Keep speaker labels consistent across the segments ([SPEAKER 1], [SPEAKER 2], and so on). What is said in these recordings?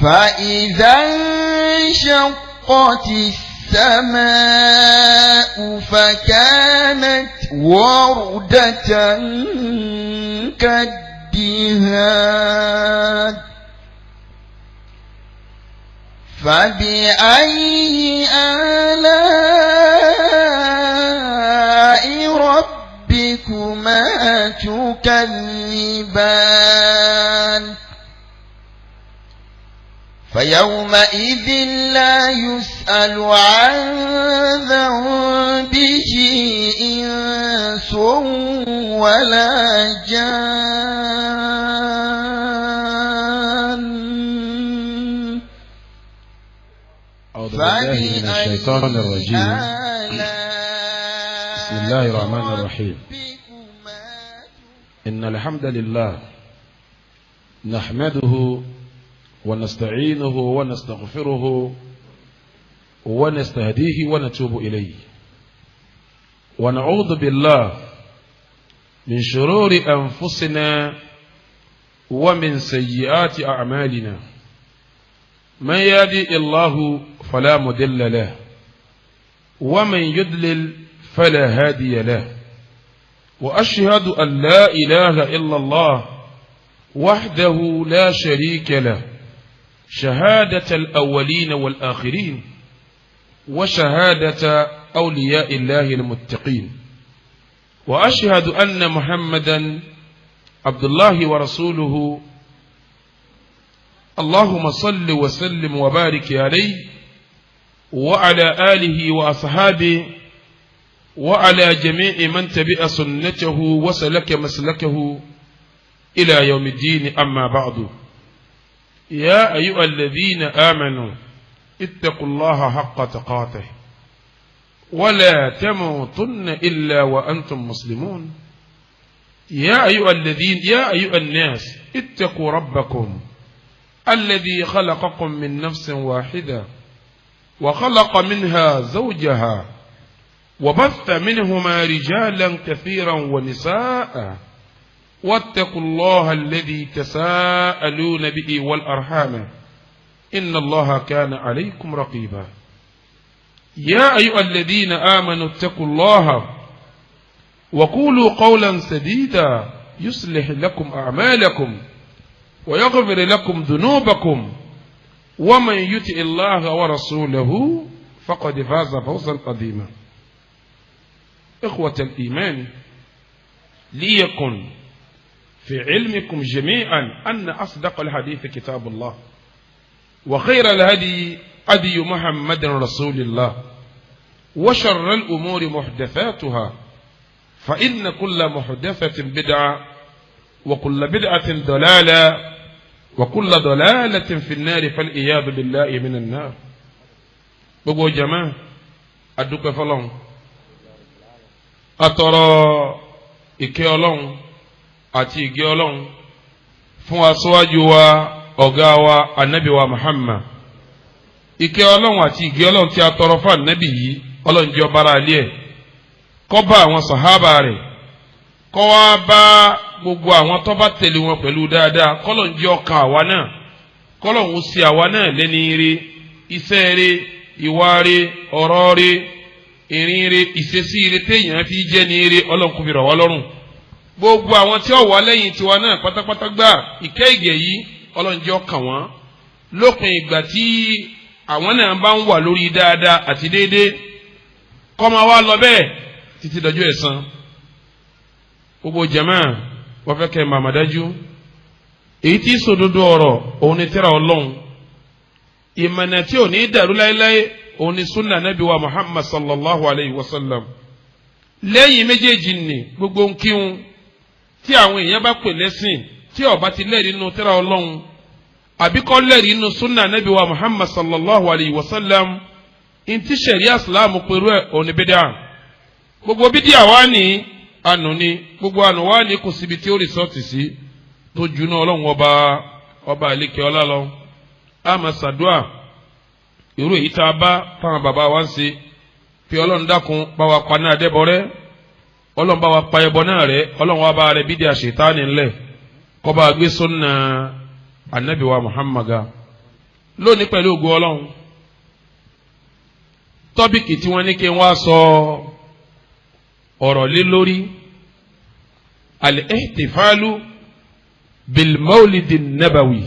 [SPEAKER 1] فإذا انشقت السماء فكانت وردة كالدهان فبأي آلاء ربكما تكذبان فيومئذ لا يسأل عن ذنبه إنس ولا جان.
[SPEAKER 2] أعوذ بالله من الشيطان الرجيم. بسم الله الرحمن الرحيم. إن الحمد لله نحمده ونستعينه ونستغفره ونستهديه ونتوب إليه، ونعوذ بالله من شرور أنفسنا ومن سيئات أعمالنا. من يهدي الله فلا مضل له، ومن يضلل فلا هادي له، وأشهد أن لا إله إلا الله وحده لا شريك له، شهادة الأولين والآخرين، وشهادة أولياء الله المتقين، وأشهد أن محمدا عبد الله ورسوله. اللهم صل وسلم وبارك عليه وعلى آله وأصحابه وعلى جميع من تبع سنته وسلك مسلكه إلى يوم الدين. أما بعد، يا أيها الذين آمنوا اتقوا الله حق تقاته ولا تموتن إلا وأنتم مسلمون. يا أيها الناس اتقوا ربكم الذي خلقكم من نفس واحدة وخلق منها زوجها وبث منهما رجالا كثيرا ونساء، واتقوا الله الذي تساءلون به والأرحام إن الله كان عليكم رقيبا. يا أيها الذين آمنوا اتقوا الله وقولوا قولا سديدا يصلح لكم أعمالكم ويغفر لكم ذنوبكم، ومن يطع الله ورسوله فقد فاز فوزا عظيما. إخوة الإيمان، ليكن في علمكم جميعا أن أصدق الحديث كتاب الله، وخير الهدي هدي محمد رسول الله، وشر الأمور محدثاتها، فإن كل محدثة بدعة، وكل بدعة ضلالة، وكل ضلالة في النار، فالعياذ بالله من النار. Gbogbo jama, adúpẹ́ fọ́lọ́run, atọrọ ìkẹ́ Ọlọ́run àti ìgẹ́ Ọlọ́run fún aṣáájú wa, ọ̀gá wa, anabi wa Muhammad. Ìkẹ́ Ọlọ́run àti ìgẹ́ Ọlọ́run tí a tọrọ fún anabi yìí, Ọlọ́run jẹ́ ọba ara alẹ́ ẹ̀, kó bá àwọn sàhábà rẹ̀, kó wá bá gbogbo àwọn tó bá tẹ̀lé wọn pẹ̀lú dáadáa. Kọ́lọ́run jẹ́ ọkàn àwa náà, kọ́lọ́run sì àwa náà lẹ́ni rí, iṣẹ́ rí, ìwà rí, ọ̀rọ̀ rí, ìrìn rí, ìṣesí rí téèyàn fi jẹ́ ní rí. Ọlọ́run kò fi rọ̀ wá lọ́rùn. Gbogbo àwọn tí ó wà lẹ́yìn tiwa náà pátápátá gbà, ìkẹ́ ìgẹ̀ yìí, Ọlọ́run jẹ́ ọkàn wọn lópin ìgbà tí àwọn náà bá ń wà lórí dáadáa àti déédéé, kó máa wá lọ bẹ́ẹ̀ títí dọjọ́ ẹ̀san. Gbogbo jàmá, wọ́n fẹ́ kẹ́ màmá dájú, èyí tí sòdodo ọ̀rọ̀ òun ni tírà Ọlọ́run. Ìmọ̀nà tí ò ní dàrú láéláé òun ni sunna nabi wa Muhammad sallallahu alayhi wa sallam. Lẹ́yìn méjèèjì ni gbogbo nkíhun tí àwọn èèyàn bá pè lẹ́sìn, tí ó bá ti lẹ́rìí nínú tírà Ọlọ́run àbí kò lẹ́rìí nínú sunna nabi wa Muhammad sallallahu alayhi wa sallam, ntí sẹ̀ríà Ìsìlámù pẹ̀lú ẹ̀ òun ni bídíà. Gbogbo bídíà wá ní ànú ni, gbogbo ànú wá ní kò síbi tí ó result sí tó juná Ọlọ́run ọba ọba àlekè ọlá lọ. Àmà sàdúà irú èyí tá a bá táwọn bàbá wa ń ṣe fi Ọlọ́run dákun bá wa pa náà dẹ́bọ rẹ́, Ọlọ́run bá wa pa ẹbọ náà rẹ́, Ọlọ́run wa bá rẹ bídíà ṣètánì ńlẹ̀, kó bá gbé sunna anabi wa Muhammad. Lónìí pẹ̀lú ògo Ọlọ́run, topic tí wọ́n ní kí n wá sọ ọ̀rọ̀ lé lórí, al-ihtifalu bil-mawlidi nabawi,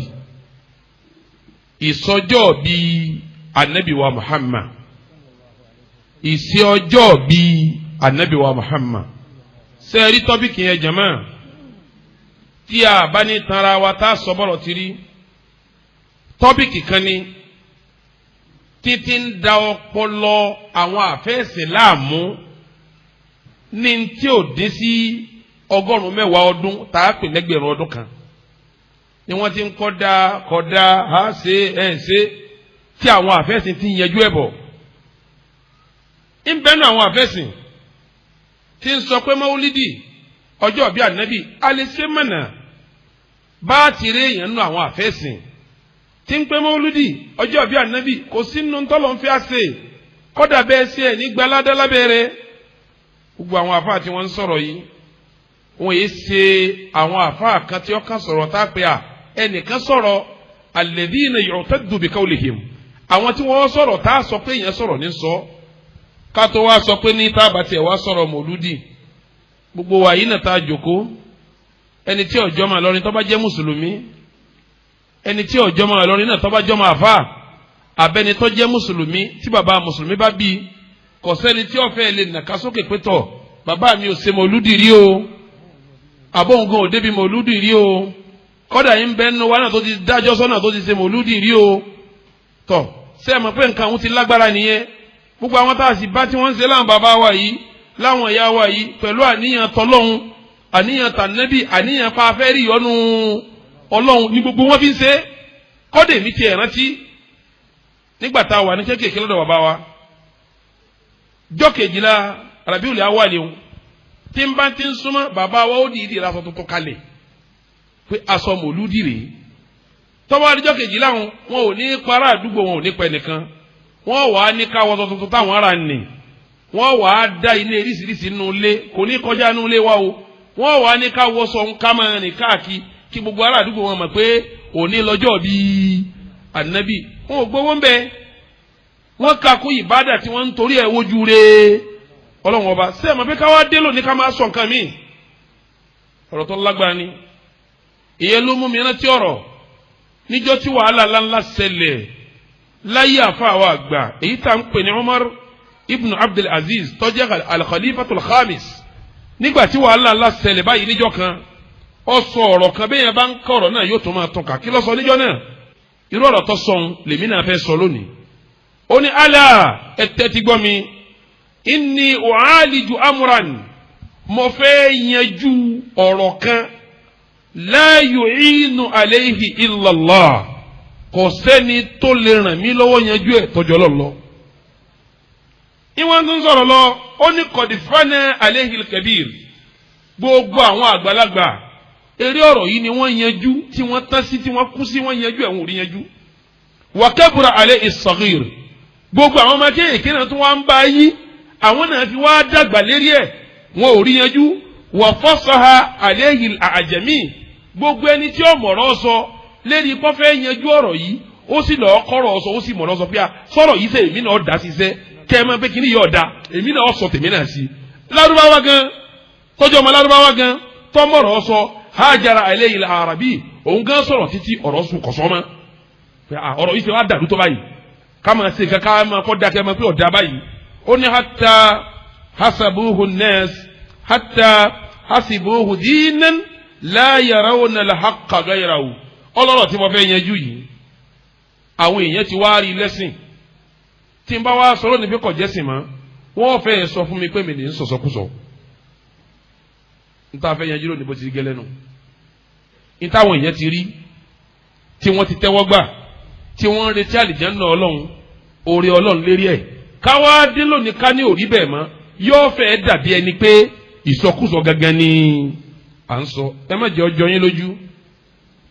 [SPEAKER 2] ìsọjọ́ bíi anabi wa Muhammad, ìsí ọjọ́ bíi anabi wa Muhammad. Sẹ́ẹ̀rí topic yẹn jama, tí a bá ní tanra wa tá a sọ bọ́rọ̀ tiri, topic kan ni títí ń da ọpọlọ àwọn àfẹ́sìn láàmú ní tí ò dín sí 110 ọdún tá a pè lẹ́gbẹ̀rún ọdún kan ni wọ́n ti ń kọ́dá kọ́dá ha ṣe ẹ̀ ṣe tí àwọn àfẹ́sìn ti ń yẹjú ẹ̀ bọ̀. Ń bẹ́nu àwọn àfẹ́sìn tí ń sọ pé mọ́wúlídì ọjọ́ bíi ànábì alẹ́sẹ̀ mọ̀nà bá ti rí èèyàn nù àwọn àfẹ́sìn tí ń pé mọ́wúlídì ọjọ́ bíi ànábì kò sí nínú tọ́lọ̀ ń fi àṣẹ kọ́dà bẹ́ẹ̀ ṣe ẹ̀ ní gbaládá lábẹ́rẹ́. Gbogbo àwọn àfáà tí wọ́n ń sọ̀rọ̀ yìí, wọ́n yìí ṣe àwọn àfáà kan tí wọ́n kàn sọ̀rọ̀ tá a pè à ẹnìkan sọ̀rọ̀ alladhina yu'taddu bi qawlihim, àwọn tí wọ́n sọ̀rọ̀ tá a sọ pé èèyàn sọ̀rọ̀ ní sọ ká tó wá sọ pé ní tábà tiẹ̀ wá sọ̀rọ̀ mọ̀lúdì. Gbogbo wa yìí náà tá a jòkó, ẹni tí ọjọ́ máa lọrin tó bá jẹ́ mùsùlùmí, ẹni tí ọjọ́ máa lọrin náà tó bá jọ́ máa fà, abẹ́ni tó jẹ́ mùsùlùmí tí bàbá mùsùlùmí bá bí, kò sẹ́ni tí ó fẹ́ lè nàka sókè pé tọ̀ bàbá mi ò ṣe mọ̀lúdì rí o, àbọ̀ǹgàn ò débi mọ̀lúdì rí o, kọ́dà yín bẹ́ẹ̀ nínú wa náà tó ti dájọ́ sọ́nà tó ti ṣe mọ̀lúdì rí o. Tọ̀ ṣé ẹ mọ̀ pé nǹkan òun ti lágbára nìyẹn. Gbogbo àwọn tá a sì bá tí wọ́n ń ṣe láwọn bàbá wa yìí, láwọn ìyá wa yìí, pẹ̀lú àníyàn tọlọ́hun, àníyàn tànẹ́bì, àníyàn pa afẹ́ rí ìyọ́nú Ọlọ́hun ní gbogbo wọn fi ń ṣe. Kọ́dà èmi tiẹ̀ rántí nígbà tá a wà ní kéékèèké lọ́dọ̀ bàbá wa, jọ́ kejìlá Rabiul Awwal tí n bá ti ń súnmọ́ bàbá wa ó dìídì ra aṣọ tuntun kalẹ̀ pé aṣọ mòlúdì rèé. Tọ́wọ́ adijọ́ kejìlá wọn ò ní para àdúgbò, wọn ò ní pẹ́ nìkan, wọ́n wà á ní káwọ́ tuntun táwọn ará nì, wọ́n wà á dá ilé oríṣiríṣi nínú ilé, kò ní kọjá nínú ilé wa o, wọ́n wà á ní káwọ́ sọ ń ká máa rìn káàkiri kí gbogbo ará àdúgbò wọn mọ̀ pé òní lọ́jọ́ bíi ànábì. Wọn ò gbowó ń bẹ, wọ́n kà kún ìbádà tí wọ́n ń torí ẹ̀ wojú re Ọlọ́run ọba. Ṣé ẹ mọ̀ pé káwá dé lónìí ká máa sọ nǹkan míì, ọ̀rọ̀ tó lágbára ni. Ìyẹn ló mú mi rántí ọ̀rọ̀ níjọ́ tí wàhálà ńláńlá ṣẹlẹ̀ láyé àfa àwọn àgbà èyí tá à ń pè ní Umar ibn Abdul Aziz tó jẹ́ al-Khalifatul Khamis. Nígbà tí wàhálà ńlá ṣẹlẹ̀ báyìí níjọ́ kan, ó sọ ọ̀rọ̀ kan, bẹ́ẹ̀ yẹn bá ń kọ́ ọ̀rọ̀ náà yóò tún máa tún kà. Kí ló sọ níjọ́ náà? Irú ọ̀rọ̀ tó sọ ń lèmi náà fẹ́ sọ lónìí. Ó ní ala, ẹ tẹ́tí gbọ́ mi, inni u'aliju amran, mo fẹ́ yanjú ọ̀rọ̀ kan, la yu'inu alayhi illa Allah, kò sẹ́ni tó lè ràn mí lọ́wọ́ yanjú ẹ̀ tọ́jọ́ lọ́lọ́. Ìwọ́n tún sọ̀rọ̀ lọ, ó ní kọ̀dífánà alayhi al-kabir, gbogbo àwọn àgbàlagbà eré ọ̀rọ̀ yìí ni wọ́n yanjú, tí wọ́n tán sí, tí wọ́n kú sí, wọ́n yanjú ẹ̀wọ̀n ò rí yanjú. Wa kabura alayhi as-saghir, gbogbo àwọn ọmọ kéèké náà tún wá ń bá yí, àwọn náà fi wá dàgbà lérí ẹ̀, wọn ò rí yanjú. Wa fasaha alayhi al-a'jami, gbogbo ẹni tí ó mọ̀rọ̀ sọ lérí kọ́fẹ́ yanjú ọ̀rọ̀ yìí, ó sì lọ́ọ́ kọ́rọ̀ sọ, ó sì mọ̀rọ̀ sọ pé a sọ̀rọ̀ yìí sẹ́ èmi náà dá síṣẹ́, kẹ́ ẹ máa pé kíní yóò da, èmi náà sọ tèmi náà sí. Lárúbáwá gan, tọ́jú ọmọ lárúbáwá gan tọ́mọ̀rọ̀ sọ, hajara alayhi al-arabi, òun gan sọ̀rọ̀ títí ọ̀rọ̀ sùn kọ̀sọ́ mọ́. Ọ̀rọ̀ yìí ṣe wá dàrú tó báyìí, ká máa ṣe nǹkan ká máa kọ́ dákẹ́ máa pé ọ̀dà báyìí. Ó ní hatta hasabuhu nas hatta hasibuhu dinan la yarawna al-haqqa ghayrahu. Ọlọ́rọ̀ tí mo fẹ́ yanjú yìí, àwọn èèyàn ti wá rí lẹ́sìn, tí n bá wá sọ̀rọ̀ níbi kò jẹ́sìn mọ́, wọ́n fẹ́ sọ fún mi pé mi ní sọ̀sọ̀kúsọ. N ta fẹ́ yanjú lónìí bó ti gẹ́lẹ́ nu, n táwọn èèyàn ti rí tí wọ́n ti tẹ́wọ́ gbà, tí wọ́n ń retí àlìjánnà Ọlọ́run, oore Ọlọ́run lérí ẹ̀, káwá dé lónìí ká ní òrí bẹ́ẹ̀ mọ́, yóò fẹ́ dàbí ẹni pé ìsọkúsọ gangan ni à ń sọ. Ẹ má jẹ́ ọjọ́ yín lójú,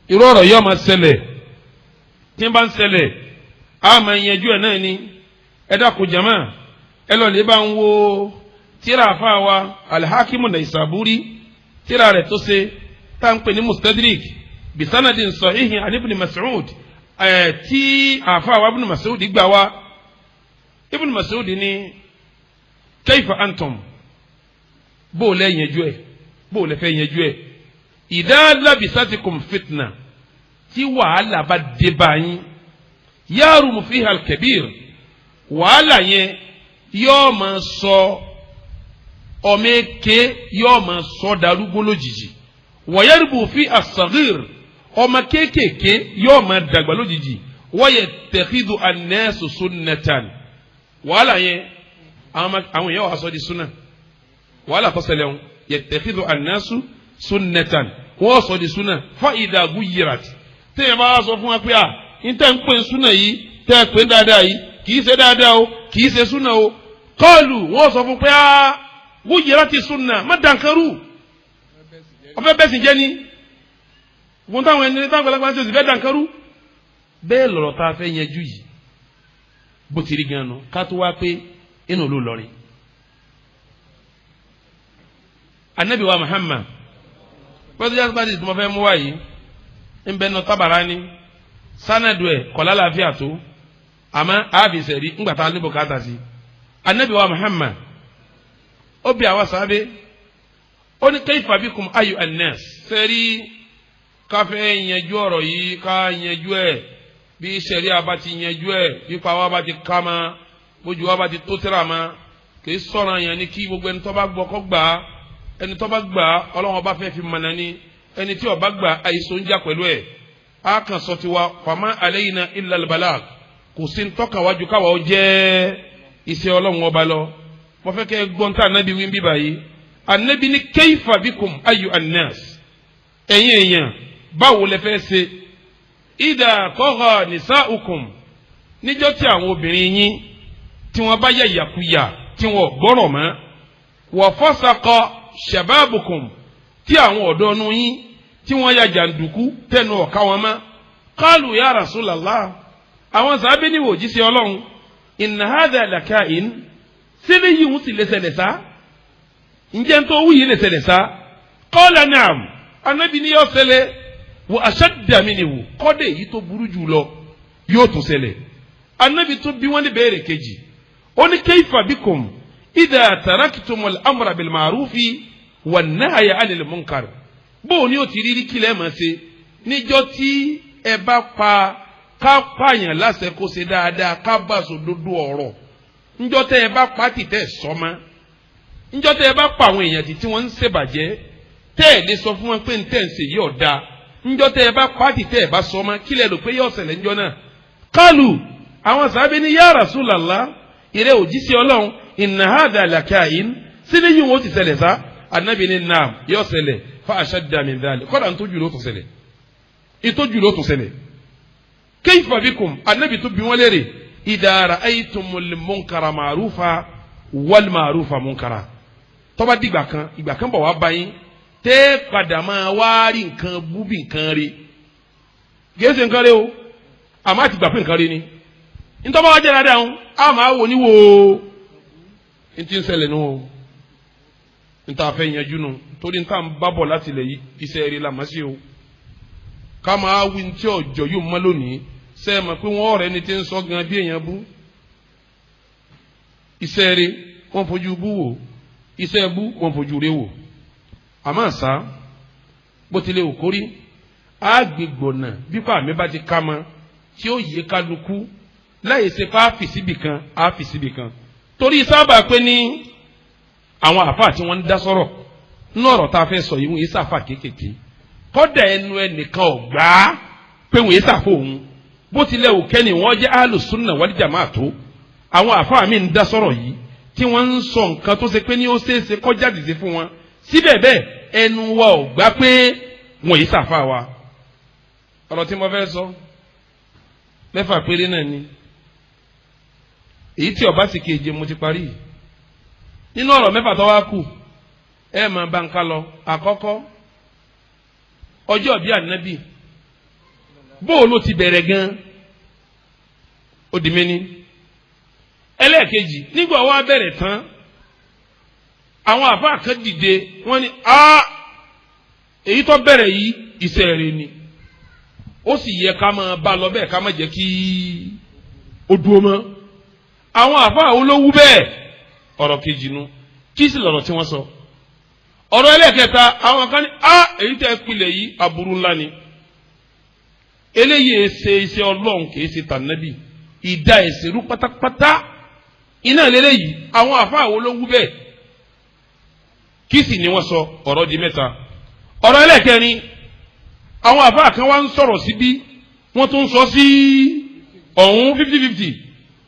[SPEAKER 2] irú ọ̀rọ̀ yóò máa ṣẹlẹ̀. Tí n bá ń ṣẹlẹ̀, a máa yanjú ẹ̀ náà ni. Ẹ dákun jama, ẹ lọ lè bá ń wo tíra àfa wa Al-Hakimu Naisaburi, tíra rẹ̀ tó ṣe tá ń pè ní Mustadrik bisanadin sahihin an Ibn Mas'ud. Ẹ̀ tí àáfàá wa Ibn Mas'ud gbà wá, Ibn Mas'ud ní kayfa antum, bó o lẹ́ yẹn ju ẹ̀, bó o lẹ́ fẹ́ yẹn ju ẹ̀, idha labisatikum fitna, tí wàhálà bá dé báyìí, yarumu fiha al-kabir, wàhálà yẹn yóò máa sọ ọmọ eke, yóò máa sọ darúgbó lójijì, wọ̀yẹ́rìbù fi as-saghir, ọmọ kéékèèké yóò máa dàgbà lójijì, wayattakhidhu an-nasu sunnatan. Wàhálà yẹn àwọn èèyàn wà sọ di sunna. Wàhálà tó ṣẹlẹ̀ ń yattakhidhu an-nasu sunnatan, wọ́n sọ di sunna. Fa idha ghuyyirat, téèyàn bá sọ fún wa pé à ń tẹ́ ń pè súnà yìí, tẹ́ ẹ pè ń dáadáa yìí, kì í ṣe dáadáa o, kì í ṣe súnà o, kọ́ọ̀lù wọ́n sọ fún pé á wúyẹ̀rọ ti súnà má dànkarú, ọ̀fẹ́ bẹ́ẹ̀ sì jẹ́ ni wọ́n táwọn ẹni táwọn gbalagbà ń ṣe òsì fẹ́ dànkarú. Bẹ́ẹ̀ lọ̀rọ̀ tá a fẹ́ yanjú yìí bó ti rí gan-an nù, ká tó wá pé inú ló lọrin. Anabi wa Muhammad pẹ́ẹ́tù yàtọ̀ bá ti tún fẹ́ mú wá yìí ń bẹ́ẹ̀ nù Tabarani sanadu ẹ kọlá láàfin àtó, àmọ́ àbí sẹrí ńgbà tá a ní bùkátà sí. Anabi wa Muhammad ó bi àwa sábẹ́, ó ní kayfa bikum ayu annas, sẹ́rí káfẹ́ yanjú ọ̀rọ̀ yìí, ká yanjú ẹ̀ bí sẹ́rí abá ti yanjú ẹ̀, bí pàwọ́ abá ti ká ma, bójú wa bá ti tó tẹ́ra ma, kì í sọ̀rọ̀ yẹn ni kí gbogbo ẹni tó bá gbọ́ kó gbà á. Ẹni tó bá gbà á, Ọlọ́run ọba fẹ́ fi mọ̀nà ni. Ẹni tí ó bá gbà àìsàn ń jà pẹ̀lú ẹ̀. A kan sọ tiwa, fama aleyna illa albalag, kò sí ntọ́ka wájú káwa ó jẹ́ iṣẹ́ Ọlọ́run ọba lọ. Mo fẹ́ kẹ́ gbọ́n tá anabi wí bí báyìí. Anabi ní kayfa bikum ayu annas, ẹ̀yin èèyàn báwo lẹ fẹ́ ṣe, idha tagha nisa'ukum, níjọ́ tí àwọn obìnrin yín tí wọ́n bá yẹ yàkuyà, tí wọ́n gbọ́rọ̀ mọ́, wa fasaqa shababukum, tí àwọn ọ̀dọ́ nu yín tí wọ́n ya jàǹdùkú tẹnu ọ̀ka wọn mọ́. Qalu ya Rasulallah, àwọn sàábé ní òjíṣẹ́ Ọlọ́run, inna hadha laka'in, sílẹ̀ yìí ń sì lè ṣẹlẹ̀ sá, ǹjẹ́ tó wù yìí lè ṣẹlẹ̀ sá? Qala na'am, anábì ní yóò ṣẹlẹ̀, wa ashadda minhu, kọ́dẹ̀ yìí tó burú jù lọ yóò tún ṣẹlẹ̀. Anábì tó bí wọ́n ní bẹ́ẹ̀rẹ̀ kejì, ó ní kayfa bikum idha taraktumul amra bil ma'rufi wan nahya 'anil munkar, bóun ni ó ti rírí kílẹ̀ mọ̀ ṣe níjọ́ tí ẹ bá pa ká pààyàn láṣẹ kó ṣe dáadáa, ká bá sòdodo ọ̀rọ̀, níjọ́ tẹ́ ẹ bá pa tìtẹ́ sọ́mọ́, níjọ́ tẹ́ ẹ bá pa àwọn èèyàn tí wọ́n ń ṣèbàjẹ́, tẹ́ ẹ lè sọ fún wọn pé ń tẹ́ ń ṣe yìí ọ̀dà, níjọ́ tẹ́ ẹ bá pa tìtẹ́ ẹ bá sọ́mọ́, kílẹ̀ rò pé yóò ṣẹlẹ̀ níjọ́ náà? Kálù àwọn sàbẹ̀ ní ya Rasulallah, ìrẹ́ òjíṣẹ́ Ọlọ́run, inna hadha laka'in, sílẹ̀ yìí wọ́n ti ṣẹlẹ̀ sá? Ànábì ní naam, yóò ṣẹlẹ̀, fa ashadda min dhalik, kọ́dà ntọ́jú ló tún ṣẹlẹ̀, ìtọ́jú ló tún ṣẹlẹ̀. Kayfa bikum, anabi tó bí wọ́n léèrè, idha ra'aytumul munkara ma'rufa wal ma'rufa munkara, tó bá di ìgbà kan, ìgbà kan bọ̀ wá bá yín tẹ́ padà máa wá rí nǹkan bú bí nǹkan rí, kìí ṣe nǹkan rí o, àmọ́ àti gbà pé nǹkan rí ni, ntọ́ bá wá jẹ́ dáadáa ń a máa wò ní wò ó ntí ń ṣẹlẹ̀ nù o, ntá fẹ́ yanjú nù, torí ntá ń bá bọ̀ láti lẹ̀ yìí iṣẹ́ rí la máa ṣe o, ká máa wí ntí ọjọ́ yóò mọ́ lónìí. Ṣe é mọ̀ pé wọ́n ọ̀rẹ́ ni ti ń sọ gan bí èèyàn bú iṣẹ́ rí, wọ́n fojú bú wò, iṣẹ́ bú wọ́n fojú rí wò. Àmọ́ àṣà bó tilẹ̀ òkórí àgbègbọ̀nà bípa mi bá ti ká mọ́ tí ó yẹ kálukú láyé ṣe pé àfi síbì kan, àfi síbì kan, torí sábà pé ní àwọn àfáà tí wọ́n ń dá sọ̀rọ̀ nínú ọ̀rọ̀ tá a fẹ́ sọ yìí, wọ́n yìí sàfà kéékèèké, kọ́dà ẹnu ẹnìkan ọ̀gbá pé wọ́n yìí sàfà òun, bó tilẹ̀ òkẹ́ ni wọ́n jẹ́ alùsùnà wal jamaa tó, àwọn àfáà mi ń dá sọ̀rọ̀ yìí tí wọ́n ń sọ nǹkan tó ṣe pé ní ó ṣeéṣe kọjá dìde fún wọn, síbẹ̀ bẹ́ẹ̀ ẹnu wa ò gbà pé wọ́n yìí sàfà wa. Ọ̀rọ̀ tí mo fẹ́ sọ mẹ́fà péré náà ni, èyí tí ọba sì keje mo ti parí nínú ọ̀rọ̀ mẹ́fà tó wá kù, ẹ máa bá ń ká lọ. Àkọ́kọ́, ọjọ́ bíi ànábì bóò ló ti bẹ̀rẹ̀ gan, ó di méní. Ẹlẹ́ẹ̀kejì, nígbà wọ́n á bẹ̀rẹ̀ tán, àwọn àfáà kan dìde, wọ́n ní a èyí tó bẹ̀rẹ̀ yìí iṣẹ́ rẹ̀ ni, Ó sì yẹ ká máa bá lọ bẹ́ẹ̀, ká má jẹ́ kí ó dúró mọ́. Àwọn àfáà olówú bẹ́ẹ̀, ọ̀rọ̀ kejì nu. Kí sì lọ̀rọ̀ tí wọ́n sọ? Ọ̀rọ̀ ẹlẹ́kẹta, àwọn kan ní a èyí tẹ́ pilẹ̀ yìí, aburú ńlá ni eléyìí, ṣe iṣẹ́ Ọlọ́run, kìí ṣe tànàbí, ìdá ìṣerú pátápátá iná lélẹ́yìí. Àwọn àfáà olówú bẹ́ẹ̀, kí sì ni wọ́n sọ? Ọ̀rọ̀ di mẹ́ta. Ọ̀rọ̀ ẹlẹ́kẹrin, àwọn àfáà kan wá ń sọ̀rọ̀ síbí, wọ́n tún sọ sí ọ̀hún, 50-50.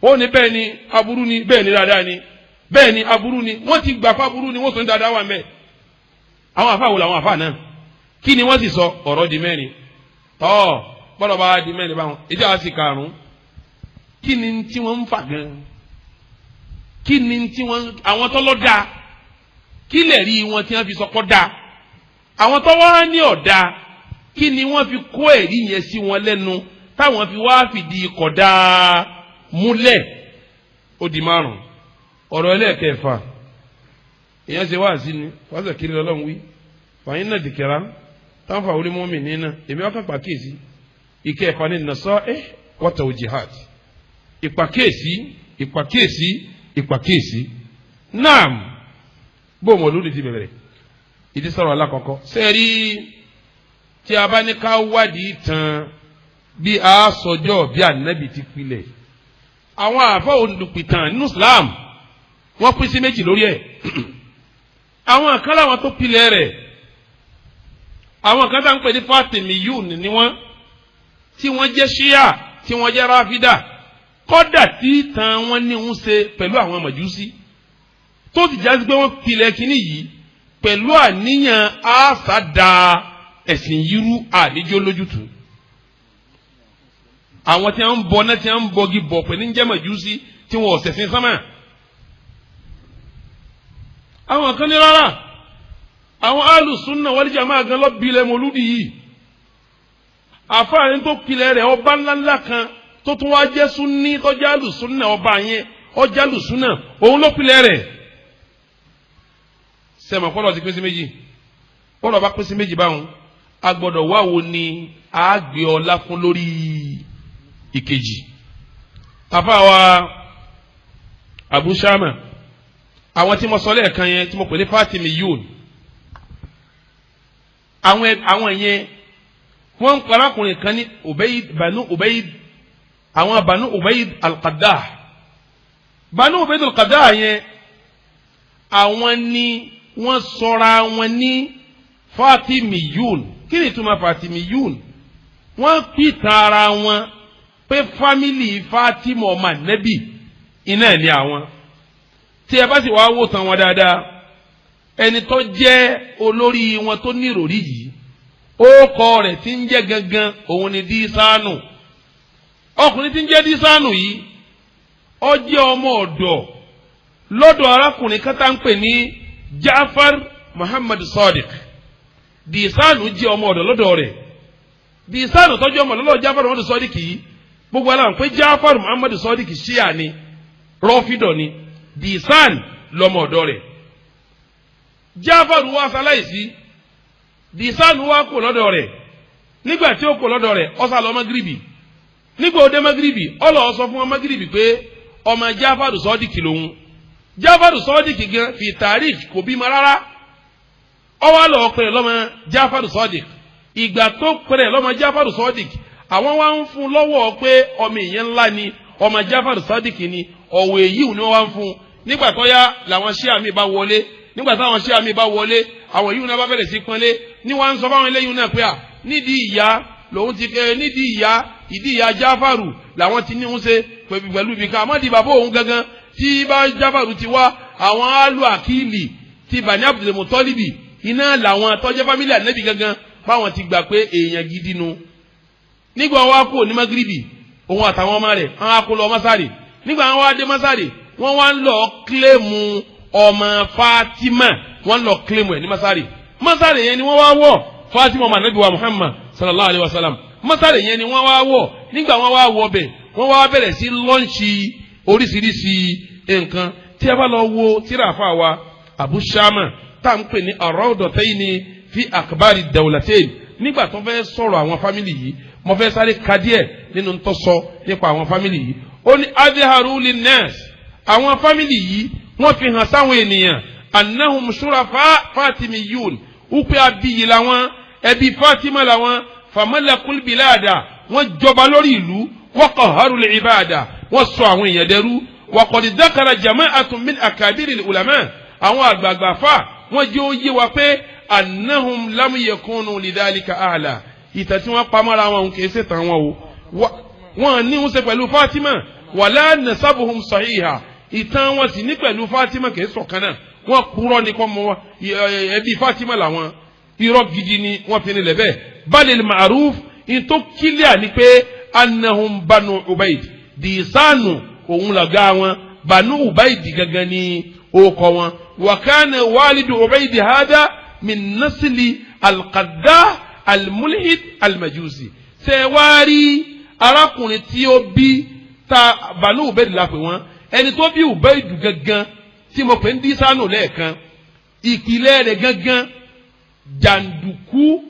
[SPEAKER 2] Ó ní bẹ́ẹ̀ ni aburú ni, bẹ́ẹ̀ ni dáadáa ni, bẹ́ẹ̀ ni aburú ni. Wọ́n ti gbà fún aburú ni, wọ́n tún ní dáadáa wà mẹ́. Àwọn àfáà wo làwọn àfáà náà? Kí ni wọ́n sì sọ? Ọ̀rọ̀ di mẹ́rin. Tọ́ gbọ́dọ̀ bá di mẹ́rin báwọn ìjà wa sì karùn-ún. Kí ni tí wọ́n ń fà gan? Kí ni tí wọ́n, àwọn tọ́lọ́ dáa, kí lè rí wọn tí wọ́n fi sọkọ́ dáa? Àwọn tó wá ní ọ̀dà, kí ni wọ́n fi kó ẹ̀rí yẹn sí wọn lẹ́nu táwọn fi wá fìdí kọ̀dá múlẹ̀? Ó di márùn. Ọ̀rọ̀ ẹlẹ́ẹ̀kẹfà, èèyàn ṣe wá sí ni wọ́n kiri lọ́lọ́run wí fàyín náà dìkẹ́ra táwọn orí mọ́mì nínà. Èmi ọkàn pàkíyèsí ìkẹfà ní nàṣọ ẹ wọ́tà jihad, ìpàkíyèsí, ìpàkíyèsí, ìpàkíyèsí. Naam, bó mọ̀lúdì ti bẹ̀rẹ̀, ìdí sọ̀rọ̀ alákọ̀ọ́kọ́ sẹ́ẹ̀rí tí a bá ní ká wádìí tán bí a sọjọ́ bí ànábì ti pilẹ̀, àwọn àfọ olùpìtàn nínú Islam wọ́n pín sí méjì lórí ẹ̀. Àwọn kan láwọn tó pilẹ̀ rẹ̀, àwọn kan tá ń pè ní Fatimiyun ni wọ́n, tí wọ́n jẹ́ Ṣíà, tí wọ́n jẹ́ Ráfídà, kọ́dà tí tàn wọ́n ní ń ṣe pẹ̀lú àwọn Màjúsí, tó ti jásí pé wọ́n pilẹ̀ kínní yìí pẹ̀lú àníyàn àṣàdá ẹ̀sìn yírú àníjó lójútùú. Àwọn tí wọ́n ń bọ náà, tí wọ́n ń bọgi bọ̀ pẹ̀lú ń jẹ́ Màjúsí, tí wọ́n ọ̀sẹ̀ sin sánmà. Àwọn kan ní rárá, àwọn alùsùnà wal jamaa gan lọ bilẹ̀ mọ̀lúdì yìí. Àfáàní tó pilẹ̀ rẹ̀, ọba ńláńlá kan tó tún wá jẹ́ súnní, tó jẹ́ alùsùnà, ọba yẹn ọjà alùsùnà, òun ló pilẹ̀ rẹ̀. Sẹ́mi kọ́lọ̀ ti pín sí méjì? Kọ́lọ̀ bá pín sí méjì báwọn, a gbọ́dọ̀ wá wo ni a gbé ọlá fún lórí ìkejì. Àfáà Abu Shama, àwọn tí mo sọ lẹ́ẹ̀kan yẹn tí mo pè ní Fatimiyun, àwọn yẹn wọ́n ń parákùnrin kan ní Ubayd, Banu Ubayd, àwọn Banu Ubayd al-Qaddah. Banu Ubayd al-Qaddah yẹn, àwọn ni wọ́n sọra wọn ní Fatimiyun. Kí ni ìtumọ̀ Fatimiyun? Wọ́n pìtàn ara wọn pé family Fatima ọmọ Ànábì iná ní àwọn. Tí ẹ bá sì wá wò tán wọn dáadáa, ẹni tó jẹ́ olórí wọn tó ní ìròrí yìí, ókọ rẹ̀ tí ń jẹ́ gangan òun ni Dísánù. Ọkùnrin tí ń jẹ́ Dísánù yìí, ó jẹ́ ọmọ ọ̀dọ̀ lọ́dọ̀ arákùnrin kan tá ń pè ní Jafar Muhammad Sadiq. Dísánù jẹ́ ọmọ ọ̀dọ̀ lọ́dọ̀ rẹ̀. Dísánù tó jẹ́ ọmọ ọ̀dọ̀ lọ́dọ̀ Jafar Muhammad Sadiq yìí, gbogbo aláwọ̀ pé Jafar Muhammad Sadiq ṣíà ni, rọ́fídọ̀ ni. Dísán lọ́mọ ọ̀dọ̀ rẹ̀. Jafar wá ṣaláìsí, Dísánù wá kò lọ́dọ̀ rẹ̀. Nígbà tí ó kò lọ́dọ̀ rẹ̀, ó sá lọ Magribi. Nígbà ó dé Magribi, ó lọ sọ fún Magribi pé ọmọ Jafar Sadiq lòun. Jafar Sadiq gan fi tàríf kò bímọ rárá. Ó wá lọ pè lọ́mọ Jafar Sadiq. Ìgbà tó pè lọ́mọ Jafar Sadiq, àwọn wá ń fún lọ́wọ́ pé ọmọ ìyẹn ńlá ni, ọmọ Jafar Sadiq ni. Ọ̀wọ̀ èyí ni wọ́n wá ń fún. Nígbà tó yá làwọn ṣíà mi bá wọlé. Nígbà táwọn ṣíà mi bá wọlé, àwọn yìí náà bá bẹ̀rẹ̀ sí pọ́nlé ní wọ́n á ń sọ fáwọn eléyìí náà pé à nídìí ìyá lòun ti kẹ́, nídìí ìyá, ìdí ìyá Jáfàrù làwọn ti ní ń ṣe pẹ̀lú ibìkan, àmọ́ di bàbá òun gangan tí bá Jáfàrù ti wá, àwọn alu àkìlì ti Bani Abdul Mutalibi iná làwọn tọ́jẹ́ family ànábì gangan, báwọn ti gbà pé èèyàn gidi nu. Nígbà wọn wá kó ní Magribi, òun àtàwọn ọmọ rẹ̀ wọn á kó lọ Masari. Nígbà wọn wá dé Masari, wọn wá ń lọ kílẹ̀mù ọmọ Fatima, wọn lọ kílẹ̀mù ẹ̀ ní Masari. Masari yẹn ni wọ́n wá wọ̀ Fatima ọmọ anabi wa Muhammad sallallahu alayhi wa sallam. Masari yẹn ni wọ́n wá wọ̀. Nígbà wọ́n wá wọ̀ bẹ̀, wọ́n wá bẹ̀rẹ̀ sí lọ́ǹṣì oríṣiríṣi nǹkan. Tí a bá lọ wo tíra wa Abu Shama tá à ń pè ní Ar-Rawdatayni fi Akhbari Dawlatayn, nígbà tó fẹ́ sọ̀rọ̀ àwọn family yìí, Mo fẹ́ sáré ka díẹ̀ nínú tó sọ nípa àwọn family yìí. Ó ní adharu linnas, àwọn family yìí wọ́n fi hàn sáwọn ènìyàn, annahum shurafa fatimiyun, wípé abiyi làwọn, ẹbí Fatima làwọn. Famalakul bilada, wọ́n jọba lórí ìlú. Wa qahharul ibada, wọ́n sọ àwọn èèyàn dẹrú. Wa qad dhakara jama'atun min akabiril ulama, àwọn àgbààgbà fà wọ́n jẹ́ ó yé wa pé annahum lam yakunu lidhalika ahla, ìtàn tí wọ́n pamọ́ra wọn kì í ṣe tàn wọn o, wọ́n ní ń ṣe pẹ̀lú Fatima, wala nasabuhum sahiha, ìtàn wọn sì ní pẹ̀lú Fatima kì í ṣọ̀kan náà. Wọ́n kúrọ́ ní kọ́ mọ́ ẹbí Fatima làwọn, irọ́ gidi ni wọ́n fi nílẹ̀ bẹ́ẹ̀. Balil ma'ruf, ìtò kílíà ni pé annahum banu Ubaid, dìísánù òun làgá wọn, banu Ubaid gangan ni orúkọ wọn. Wa kana walidu Ubaid hada min nasli alqaddah almulhid almajusi. Ṣe wá rí arákùnrin tí ó bí ta banu Ubaid la pè wọ́n, ẹni tó bí Ubaid gangan tí mo pè ń dísánù lẹ́ẹ̀kan, ìpìlẹ̀ rẹ̀ gangan jàǹdùkú,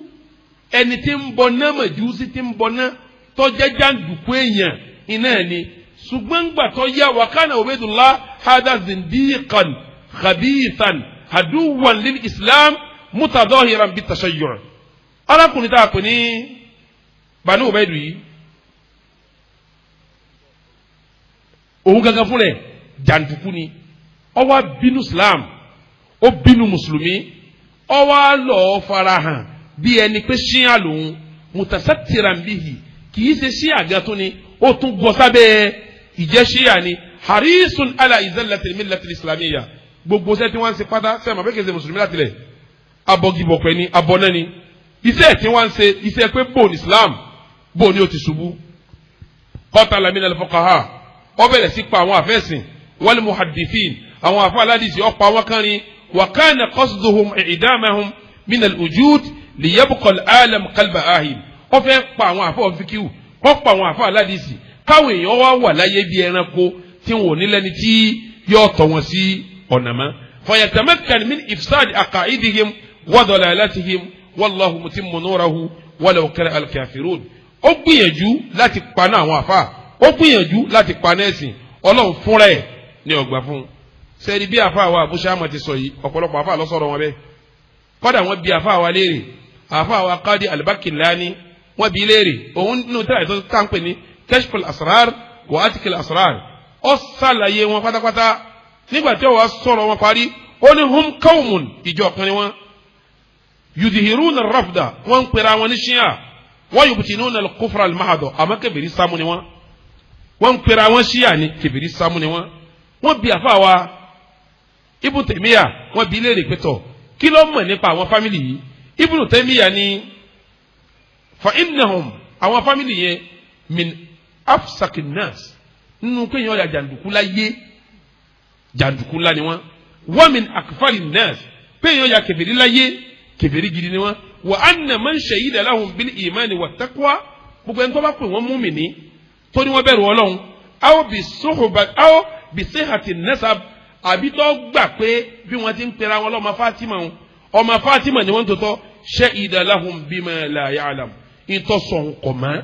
[SPEAKER 2] ẹni tí ń bọ náà màjúsí tí ń bọ náà tó jẹ́ jàǹdùkú èèyàn iná ẹ̀ ni. Ṣùgbọ́n gbà tó yá, wa kana Ubaydullah hada zindiqan khabithan aduwan lil islam mutadahiran bit tashayyu'. Arákùnrin tá a pè ní Banu Ubaydu yìí, òun gangan fún rẹ̀ jàǹdùkú ni, ó wá bínú islam, ó bínú mùsùlùmí, ó wá lọ́ọ́ farahàn bí ẹni pé ṣíà lòun, mutasattiran bihi, kì í ṣe ṣíà gan tó ni, ó tún gbọ́ sábẹ́ ìjẹ́ ṣíà ni. Harisun ala izalatil millatil islamiyya, gbogbo ṣẹ́ tí wọ́n ń ṣe pátá sẹ́yìn mọ̀ pé kì í ṣe mùsùlùmí láti lẹ̀, abọ́gibọ̀pẹ̀ ni, abọ́ná ni, iṣẹ́ tí wọ́n ń ṣe iṣẹ́ pé bò ní islam, bò ní ó ti ṣubú. Qatala minal fuqaha, ó bẹ̀rẹ̀ sí pa àwọn àfẹ́sìn, wal muhaddithin, àwọn àfọ aládìsí ọ̀pọ̀ àwọn kan ni. Wa kana qasduhum i'damahum minal wujud liyabqa al-alam qalba ahim, ó fẹ́ pa àwọn àfọ fíkíwù, ó pa àwọn àfọ aládìsí káwọn èèyàn wá wà láyé bí ẹranko tí wọn ò ní lẹ́ni tí yóò tọ́ wọn sí ọ̀nà mọ́. Fayatamakkan min ifsad aqaidihim wa dalalatihim wallahu mutimmu nurahu walau kariha al-kafirun. Ó gbìyànjú láti paná àwọn àfa, ó gbìyànjú láti paná ẹ̀sìn Ọlọ́run fúnra ẹ̀ ní ọgbà fún un. Sẹ́ni bí àfa wa Abu Shama ti sọ yìí, ọ̀pọ̀lọpọ̀ àfa lọ́sọ̀rọ̀ wọn bẹ́ẹ̀. Kọ́dà wọ́n bí àfa wa léèrè, àfa wa Qadi al-Bakillani wọ́n bí léèrè, òun nínú tíra ìtọ́jú tá à ń pè ní Kashful Asrar wa Atikil Asrar, ó ṣàlàyé wọn pátápátá. Nígbà tí ó wàá sọ̀rọ̀ wọn parí, ó ní hum qawmun, ìjọ kan ni wọn, yudhiruna ar-rafda, wọ́n ń pera wọn ní ṣíà, wa yubtinuna al-kufra al-mahdha, àmọ́ kèfèrí sámú ni wọ́n, wọ́n ń pera wọn ṣíà ni, kèfèrí sámú ni wọ́n. Wọ́n bí àfa wa Ibn Taymiyyah, wọ́n bí léèrè pẹ̀tọ̀ kí ló mọ̀ nípa àwọn family yìí. Ibn Taymiyyah ni fa innahum, àwọn family yẹn min afsakin nas, nínú kéèyàn ọ̀yà jàǹdùkú láyé, jàǹdùkú ńlá ni wọ́n. Wa min akfarin nas, kéèyàn ọ̀yà kèfèrí láyé, kèfèrí gidi ni wọ́n. Wa anna man shahida lahum bil imani wat taqwa, gbogbo ẹni tó bá pè wọ́n múmìnì tó ní wọ́n bẹ̀rù Ọlọ́run, aw bi suhba aw bi sihhati nasab, àbí tó gbà pé bí wọ́n ti ń pera wọn lọ́mọ Fatima wọn, ọmọ Fatima ni wọ́n tó tọ́, shahida lahum bima la ya'lam, ìtọ́sọ̀ kọ̀ mọ́.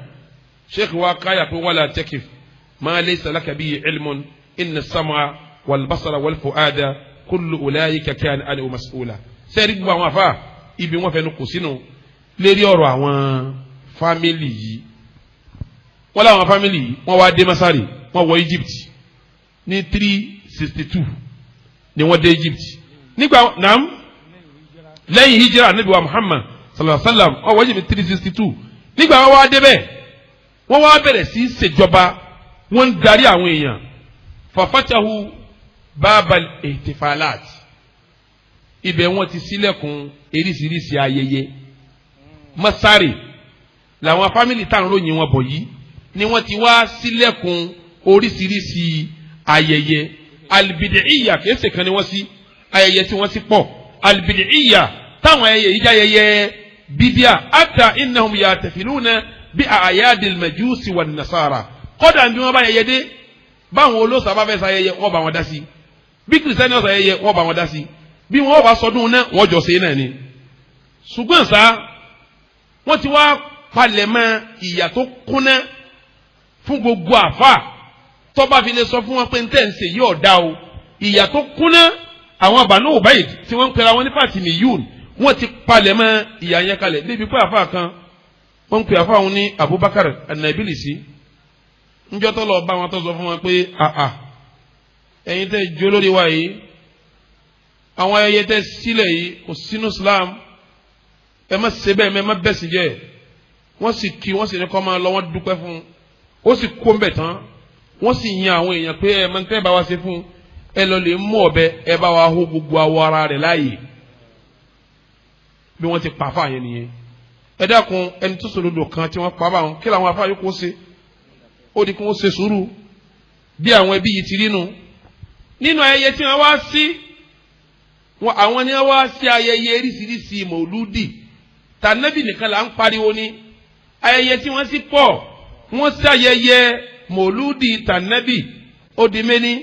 [SPEAKER 2] Sheikh wa káyà pé wala takif ma laysa laka bihi ilmun inna as-sam'a wal basara wal fu'ada kullu ulaika kana anhu mas'ula. Sẹ́ẹ̀rí gbogbo àwọn afa ibi wọn fẹnu kò sínú lérí ọ̀rọ̀ àwọn family yìí. Wọ́n láwọn family yìí wọ́n wá dé Masari, wọ́n wọ Egypt ní 362 ni wọ́n dé Egypt nígbà nam lẹ́yìn hijira anabi wa Muhammad sallallahu alaihi wa sallam, wọ́n wọ Egypt 362. Nígbà wọ́n wá débẹ̀, wọ́n wá bẹ̀rẹ̀ sí ṣèjọba, wọ́n ń darí àwọn èèyàn. Fafatahu babal ihtifalat, ibẹ̀ wọ́n ti ṣílẹ̀kùn eríṣiríṣi ayẹyẹ. Masari làwọn family tá à ń ròyìn wọn bọ̀ yìí ni wọ́n ti wá ṣílẹ̀kùn oríṣiríṣi ayẹyẹ. Albidiya kìí kan ni wọ́n sí ayẹyẹ tí wọ́n sí pọ̀. Albidiya táwọn ayẹyẹ yìí jẹ́ ayẹyẹ bídíà, ata innahum yatafiluna bí àyàdìl majusi wan nasara. Kọ́dà bí wọ́n bá ayẹyẹ dé, báwọn olóòsà bá fẹ́ sayẹyẹ wọ́n bá wọn dá sí, bí kìrìsìtẹ́nì ọ̀sà ayẹyẹ wọ́n bá wọn dá sí, bí wọ́n bá sọdún náà wọ́n jọ ṣe náà ni. Ṣùgbọ́n sá wọ́n ti wá palẹ̀mọ́ ìyà tó kúnná fún gbogbo àfa tó bá fi lè sọ fún wọn pé ntẹ́ ń ṣe yóò dá o. Ìyà tó kúnná, àwọn Banu Ubayd tí wọ́n ń pera wọn ní Fatimiyun, wọ́n ti palẹ̀mọ́ ìyà yẹn kalẹ̀ débi pé àfa kan, wọ́n ń pè àfa wọn ní Abubakar Anabilisi, njọ́ tó lọ bá wọn tó sọ fún wọn pé àà, ẹ̀yin tẹ́ jó lórí wa yìí, àwọn ayẹyẹ tẹ́ sílẹ̀ yìí kò sínú Islam, ẹ má ṣe bẹ́ẹ̀, ẹ má bẹ́sìn jẹ́. Wọ́n sì kí wọ́n sì ní kọ́ máa lọ, wọ́n dúpẹ́ fún un, ó sì kó ń bẹ̀ tán. Wọ́n sì yan àwọn èèyàn pé ẹ máa ń tẹ́ bá wa ṣe fún un, ẹ lọ lè mú ọ̀bẹ, ẹ bá wa hó gbogbo awọ ara rẹ̀ láàyè. Bí wọ́n ti pa fáà yẹn nìyẹn. Ẹ dákun, ẹni tó sòdodo kan tí wọ́n pa báwọn, kí làwọn afáà yòókù ó ṣe? Ó di kí wọ́n ṣe sùúrù bí àwọn ẹbí yìí ti rí nu. Nínú ayẹyẹ tí wọ́n wá sí wọn, àwọn ni wọ́n wá sí ayẹyẹ oríṣiríṣi mọ̀lúdì. Tànàbì nìkan là ń pariwo ní ayẹyẹ tí wọ́n sì pọ̀. Wọ́n sí ayẹyẹ mọ̀lúdì tànàbì, ó di méní.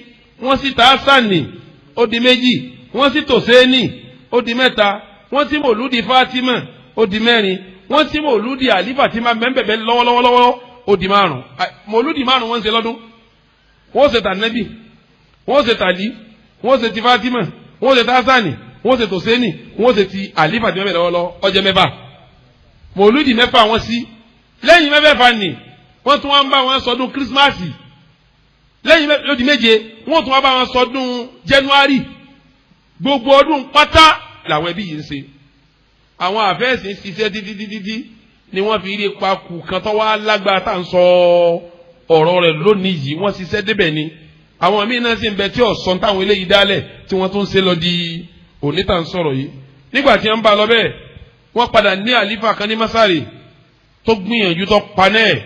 [SPEAKER 2] Wọ́n sì tàásánì, ó di méjì. Wọ́n sì tòsénì, ó di mẹ́ta. Wọ́n sì mọ̀lúdì Fátímà, ó di mẹ́rin. Wọ́n sì mọ̀lúdì àlífà tí máa mẹ́ńbẹ̀bẹ̀ lọ́wọ́lọ́wọ́, ó di márùn. Mọ̀lúdì márùn wọ́n ń ṣe lọ́dún. Wọ́n ṣe tànàbì, wọ́n ṣe tàlí, wọ́n ṣe ti Fátímà, wọ́n ṣe tàásánì, wọ́n ṣe tòsénì, wọ́n ṣe ti àlífà tí máa mẹ́ńbẹ̀ lọ́wọ́lọ́wọ́, ó jẹ́ mẹ́fà. Mọ̀lúdì mẹ́fà wọ́n sí. Lẹ́yìn mẹ́fẹ̀ẹ̀fà ni wọ́n tún wá ń bá wọn sọdún kírísímàsì. Lẹ́yìn lódì méje, wọ́n tún wá bá wọn sọdún January. Gbogbo ọdún pátá làwọn ẹbí yìí ń ṣe. Àwọn àfẹ́sìn ṣiṣẹ́ títí títí ni wọ́n fi rí pakù kan tó wá lágbára tá à ń sọ ọ̀rọ̀ rẹ̀ lónìí yìí. Wọ́n ṣiṣẹ́ débẹ̀ ni. Àwọn míín náà sì ń bẹ tí ọ̀sán táwọn eléyìí dálẹ̀ tí wọ́n tún ń ṣe lọ di òní tá à ń sọ̀rọ̀ yìí. Nígbà tí wọ́n ń bá lọ bẹ́ẹ̀, wọ́n padà ní àlífà kan ní Masari tó gbìyànjú tó panẹ́.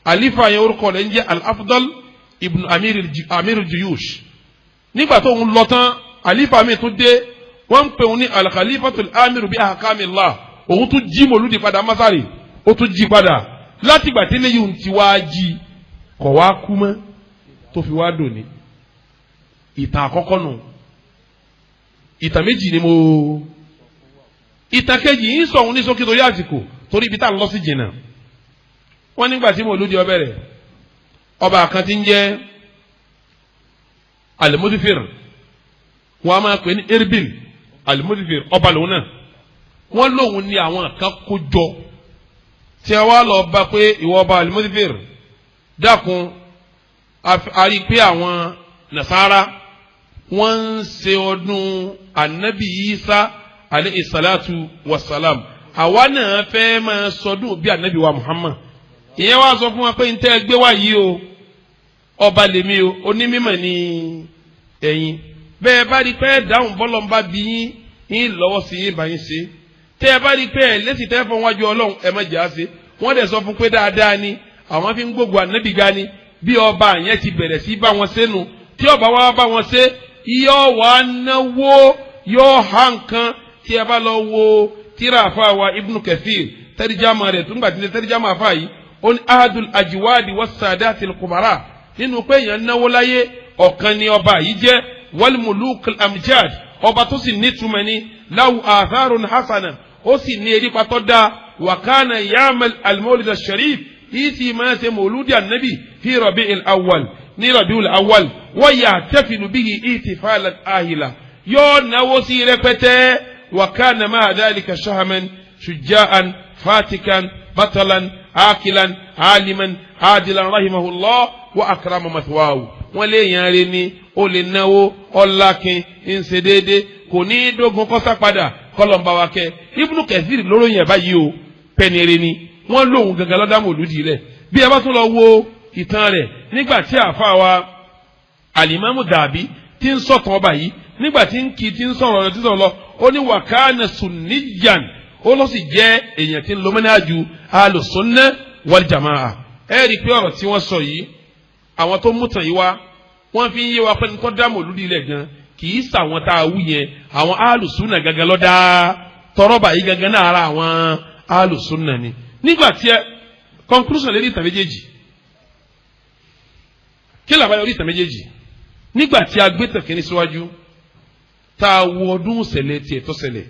[SPEAKER 2] Àlífà yẹn, orúkọ rẹ̀ ń jẹ́ Al-Afdal ibn Amir Juyush. Nígbà tó ń lọ tán, àlífà mi tún dé, wọ́n ń pè òun ní Al-Khalifatul Amir bi ahkamillah. Òun tún jí mòlúdi padà Masari, ó tún jí padà. Látìgbà tí eléyìí ti wá jí, kọ̀ wá kú mọ́ tó fi wá dòní. Ìtàn àkọ́kọ́ nù. Ìtàn méjì ni mo, ìtàn kejì yìí sọ òun ní sókè torí àsìkò, torí ibi tá a lọ sí jìnnà. Wọ́n nígbà tí mòlúdi ó bẹ̀rẹ̀, ọba kan tí ń jẹ́ Alimudifir, wọ́n a máa pè ní Erbil Alimudifir, ọba lòun náà. Wọ́n lòun ní àwọn kan kó jọ tí a wá lọ bá pé, ìwọ ọba Alimudifir, dákun, a rí i pé àwọn Nasara wọ́n ń ṣe ọdún Anabi Isa alayhi salatu wa salam, àwa náà fẹ́ máa sọdún bí Anabi wa Muhammad. Ìyẹn wá sọ fún wa pé n tẹ́ gbé wá yìí o, ọba lèmi o, onímọ̀ ní ẹ̀yin. Bẹ́ẹ̀ bá rí pé dáhùn bọ́lọ̀ ń bá bí yín yín lọ́wọ́ sí yín bá yín ṣe, tẹ́ ẹ bá rí pé ẹ lẹ́sìn tẹ́ fọ́n wájú Ọlọ́run, ẹ má jà á ṣe. Wọ́n dẹ̀ sọ fún pé dáadáa ni àwọn fi ń gbógun Ànábì ga ni. Bí ọba yẹn ti bẹ̀rẹ̀ sí bá wọn ṣe nu. Tí ọba wa bá wọn ṣe, yóò wá náwó, yóò há nǹkan. Tí ẹ bá lọ wo tíra àfa wa Ibnu Kathir, tẹ́rìjàmà rẹ̀ tó ń gbà tí tẹ́rìjàmà àfa yìí, ó ní ahadul ajiwadi was-sadati al-kubara, nínú pé èèyàn náwó láyé, ọ̀kan ni ọba yìí jẹ́. Wal muluk al-amjad, ọba tó sì nítumọ̀ ni, lahu atharun hasana, ó sì ní erípa tó dáa. Wa kana ya'mal al-mawlid al-sharif, yìí sì máa ṣe mọ̀lúdì ànábì fi rabi'il awwal, ní rabi'il awwal, wa yahtafilu bihi ihtifalan ahila, yóò náwó sí rẹpẹtẹ. Wa kana ma'a dhalika shahaman shuja'an fatikan batalan akilan aliman adilan, rahimahullah wa akrama mathwahu. Wọ́n lé yàn rí ni, ó lè náwó, ọ̀làkín ń ṣe déédéé, kò ní í dógun kọ́sá padà kọ́lọ̀mbà wa kẹ́. Ibnu Kathir lóró yẹn báyìí o, pẹ́nire ni. Wọ́n lóun gangan lọ́dá mòlúdi rẹ̀. Bí ẹ bá tún lọ wo ìtàn rẹ̀, nígbà tí àáfàá wa Alimami Dàbí tí ń sọ̀tàn ọba yìí, nígbà tí ń kí tí ń sọ̀rọ̀ rẹ̀ tí ń sọ̀rọ̀ lọ, ó ní wàkánà sunniyan, ó lọ sì jẹ́ èèyàn tí ń lo manhaju alùsùnà wal jamaa. Ẹ rí i pé ọ̀rọ̀ tí wọ́n sọ yìí, àwọn tó mú tàn yìí wá, wọ́n fi ń yé wa pé ní tó dá mòlúdi rẹ̀ gan kì í sàwọn tá a wú yẹn, àwọn alùsùnà gangan lọ́dá tọrọba yìí gangan náà, ara àwọn alùsùnà ni. Nígbà tí ẹ conclusion lérí ìtàn méjèèjì, kí làbáyọ orí ìtàn méjèèjì? Nígbà tí a gbé tàn kínní síwájú, tá a wo ọdún ṣẹlẹ̀ tiẹ̀ tó ṣẹlẹ̀,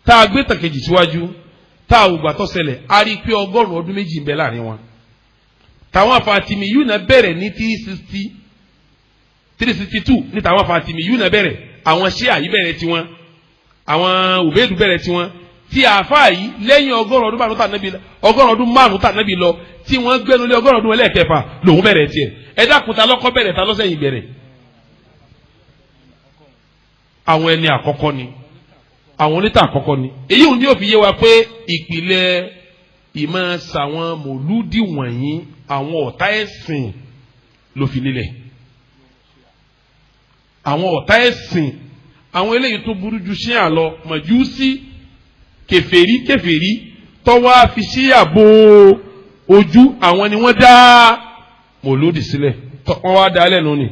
[SPEAKER 2] tá a gbé tàn kejì síwájú, Tá a wùgbà tó ṣẹlẹ̀, a rí i pé 102 ọdún ń bẹ láàrin wọn. Tàwọn Fatimiyuna bẹ̀rẹ̀ ní 362 ní tàwọn Fatimiyuna bẹ̀rẹ̀. Àwọn Ṣíà yìí bẹ̀rẹ̀ tiwọn, àwọn Ubedu bẹ̀rẹ̀ tiwọn. Tí àáfàá yìí lẹ́yìn 105 ọdún tà nábì, 5 ọdún tà nábì lọ, tí wọ́n gbẹ́nu lé 100 ọdún ẹlẹ́ẹ̀kẹfà lòun bẹ̀rẹ̀ tiẹ̀. Ẹ dákun, ta lọ́kọ́ bẹ̀rẹ̀, ta lọ́sẹ̀yìn bẹ̀rẹ̀? Àwọn ẹni àkọ́kọ́ ni, àwọn onítà àkọ́kọ́ ni. Èyí ò ní òfin yé wa pé ìpìlẹ̀ ìmọ̀ sàwọn mòlúdì wọ̀nyí, àwọn ọ̀tá ẹ̀sìn ló fi lélẹ̀. Àwọn ọ̀tá ẹ̀sìn, àwọn eléyìí tó burú ju ṣíà lọ, màjúsí, kèfèrí, kèfèrí tọ́wọ́ àfi ṣíà bo ojú, àwọn ni wọ́n dá mòlúdì sílẹ̀. Wọ́n wá dá lẹ́nu ni.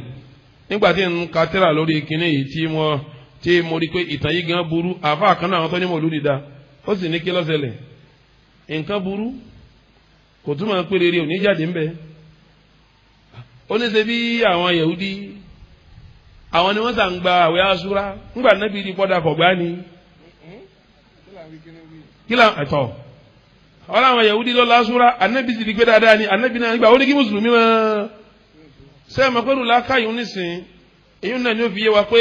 [SPEAKER 2] Nígbà tí n ka tírà lórí kinní yìí, tí mo tí mo rí pé ìtàn yìí gan burú, àáfàá kan náà, àwọn tó ní mòlúdì dá, ó sì ní kí ló ṣẹlẹ̀? Nǹkan burú kò túmọ̀ pé rere ò ní jáde ńbẹ. Ó ní ṣe bí àwọn Yahudi, àwọn ni wọ́n sà ń gba àwẹ̀ asúra ńgbà nábì ní pọ́dà kọ̀gbá ni kí là ẹ̀tọ́ ọ̀rọ̀ àwọn Yahudi ló lásúra. Ànábì sì di pé dáadáa ni ànábì náà nígbà ó ní kí mùsùlùmí máa sẹ́yìn mọ̀ pẹ́lú làákàyè nísìnyí. Èyí náà ni ó fi yé wa pé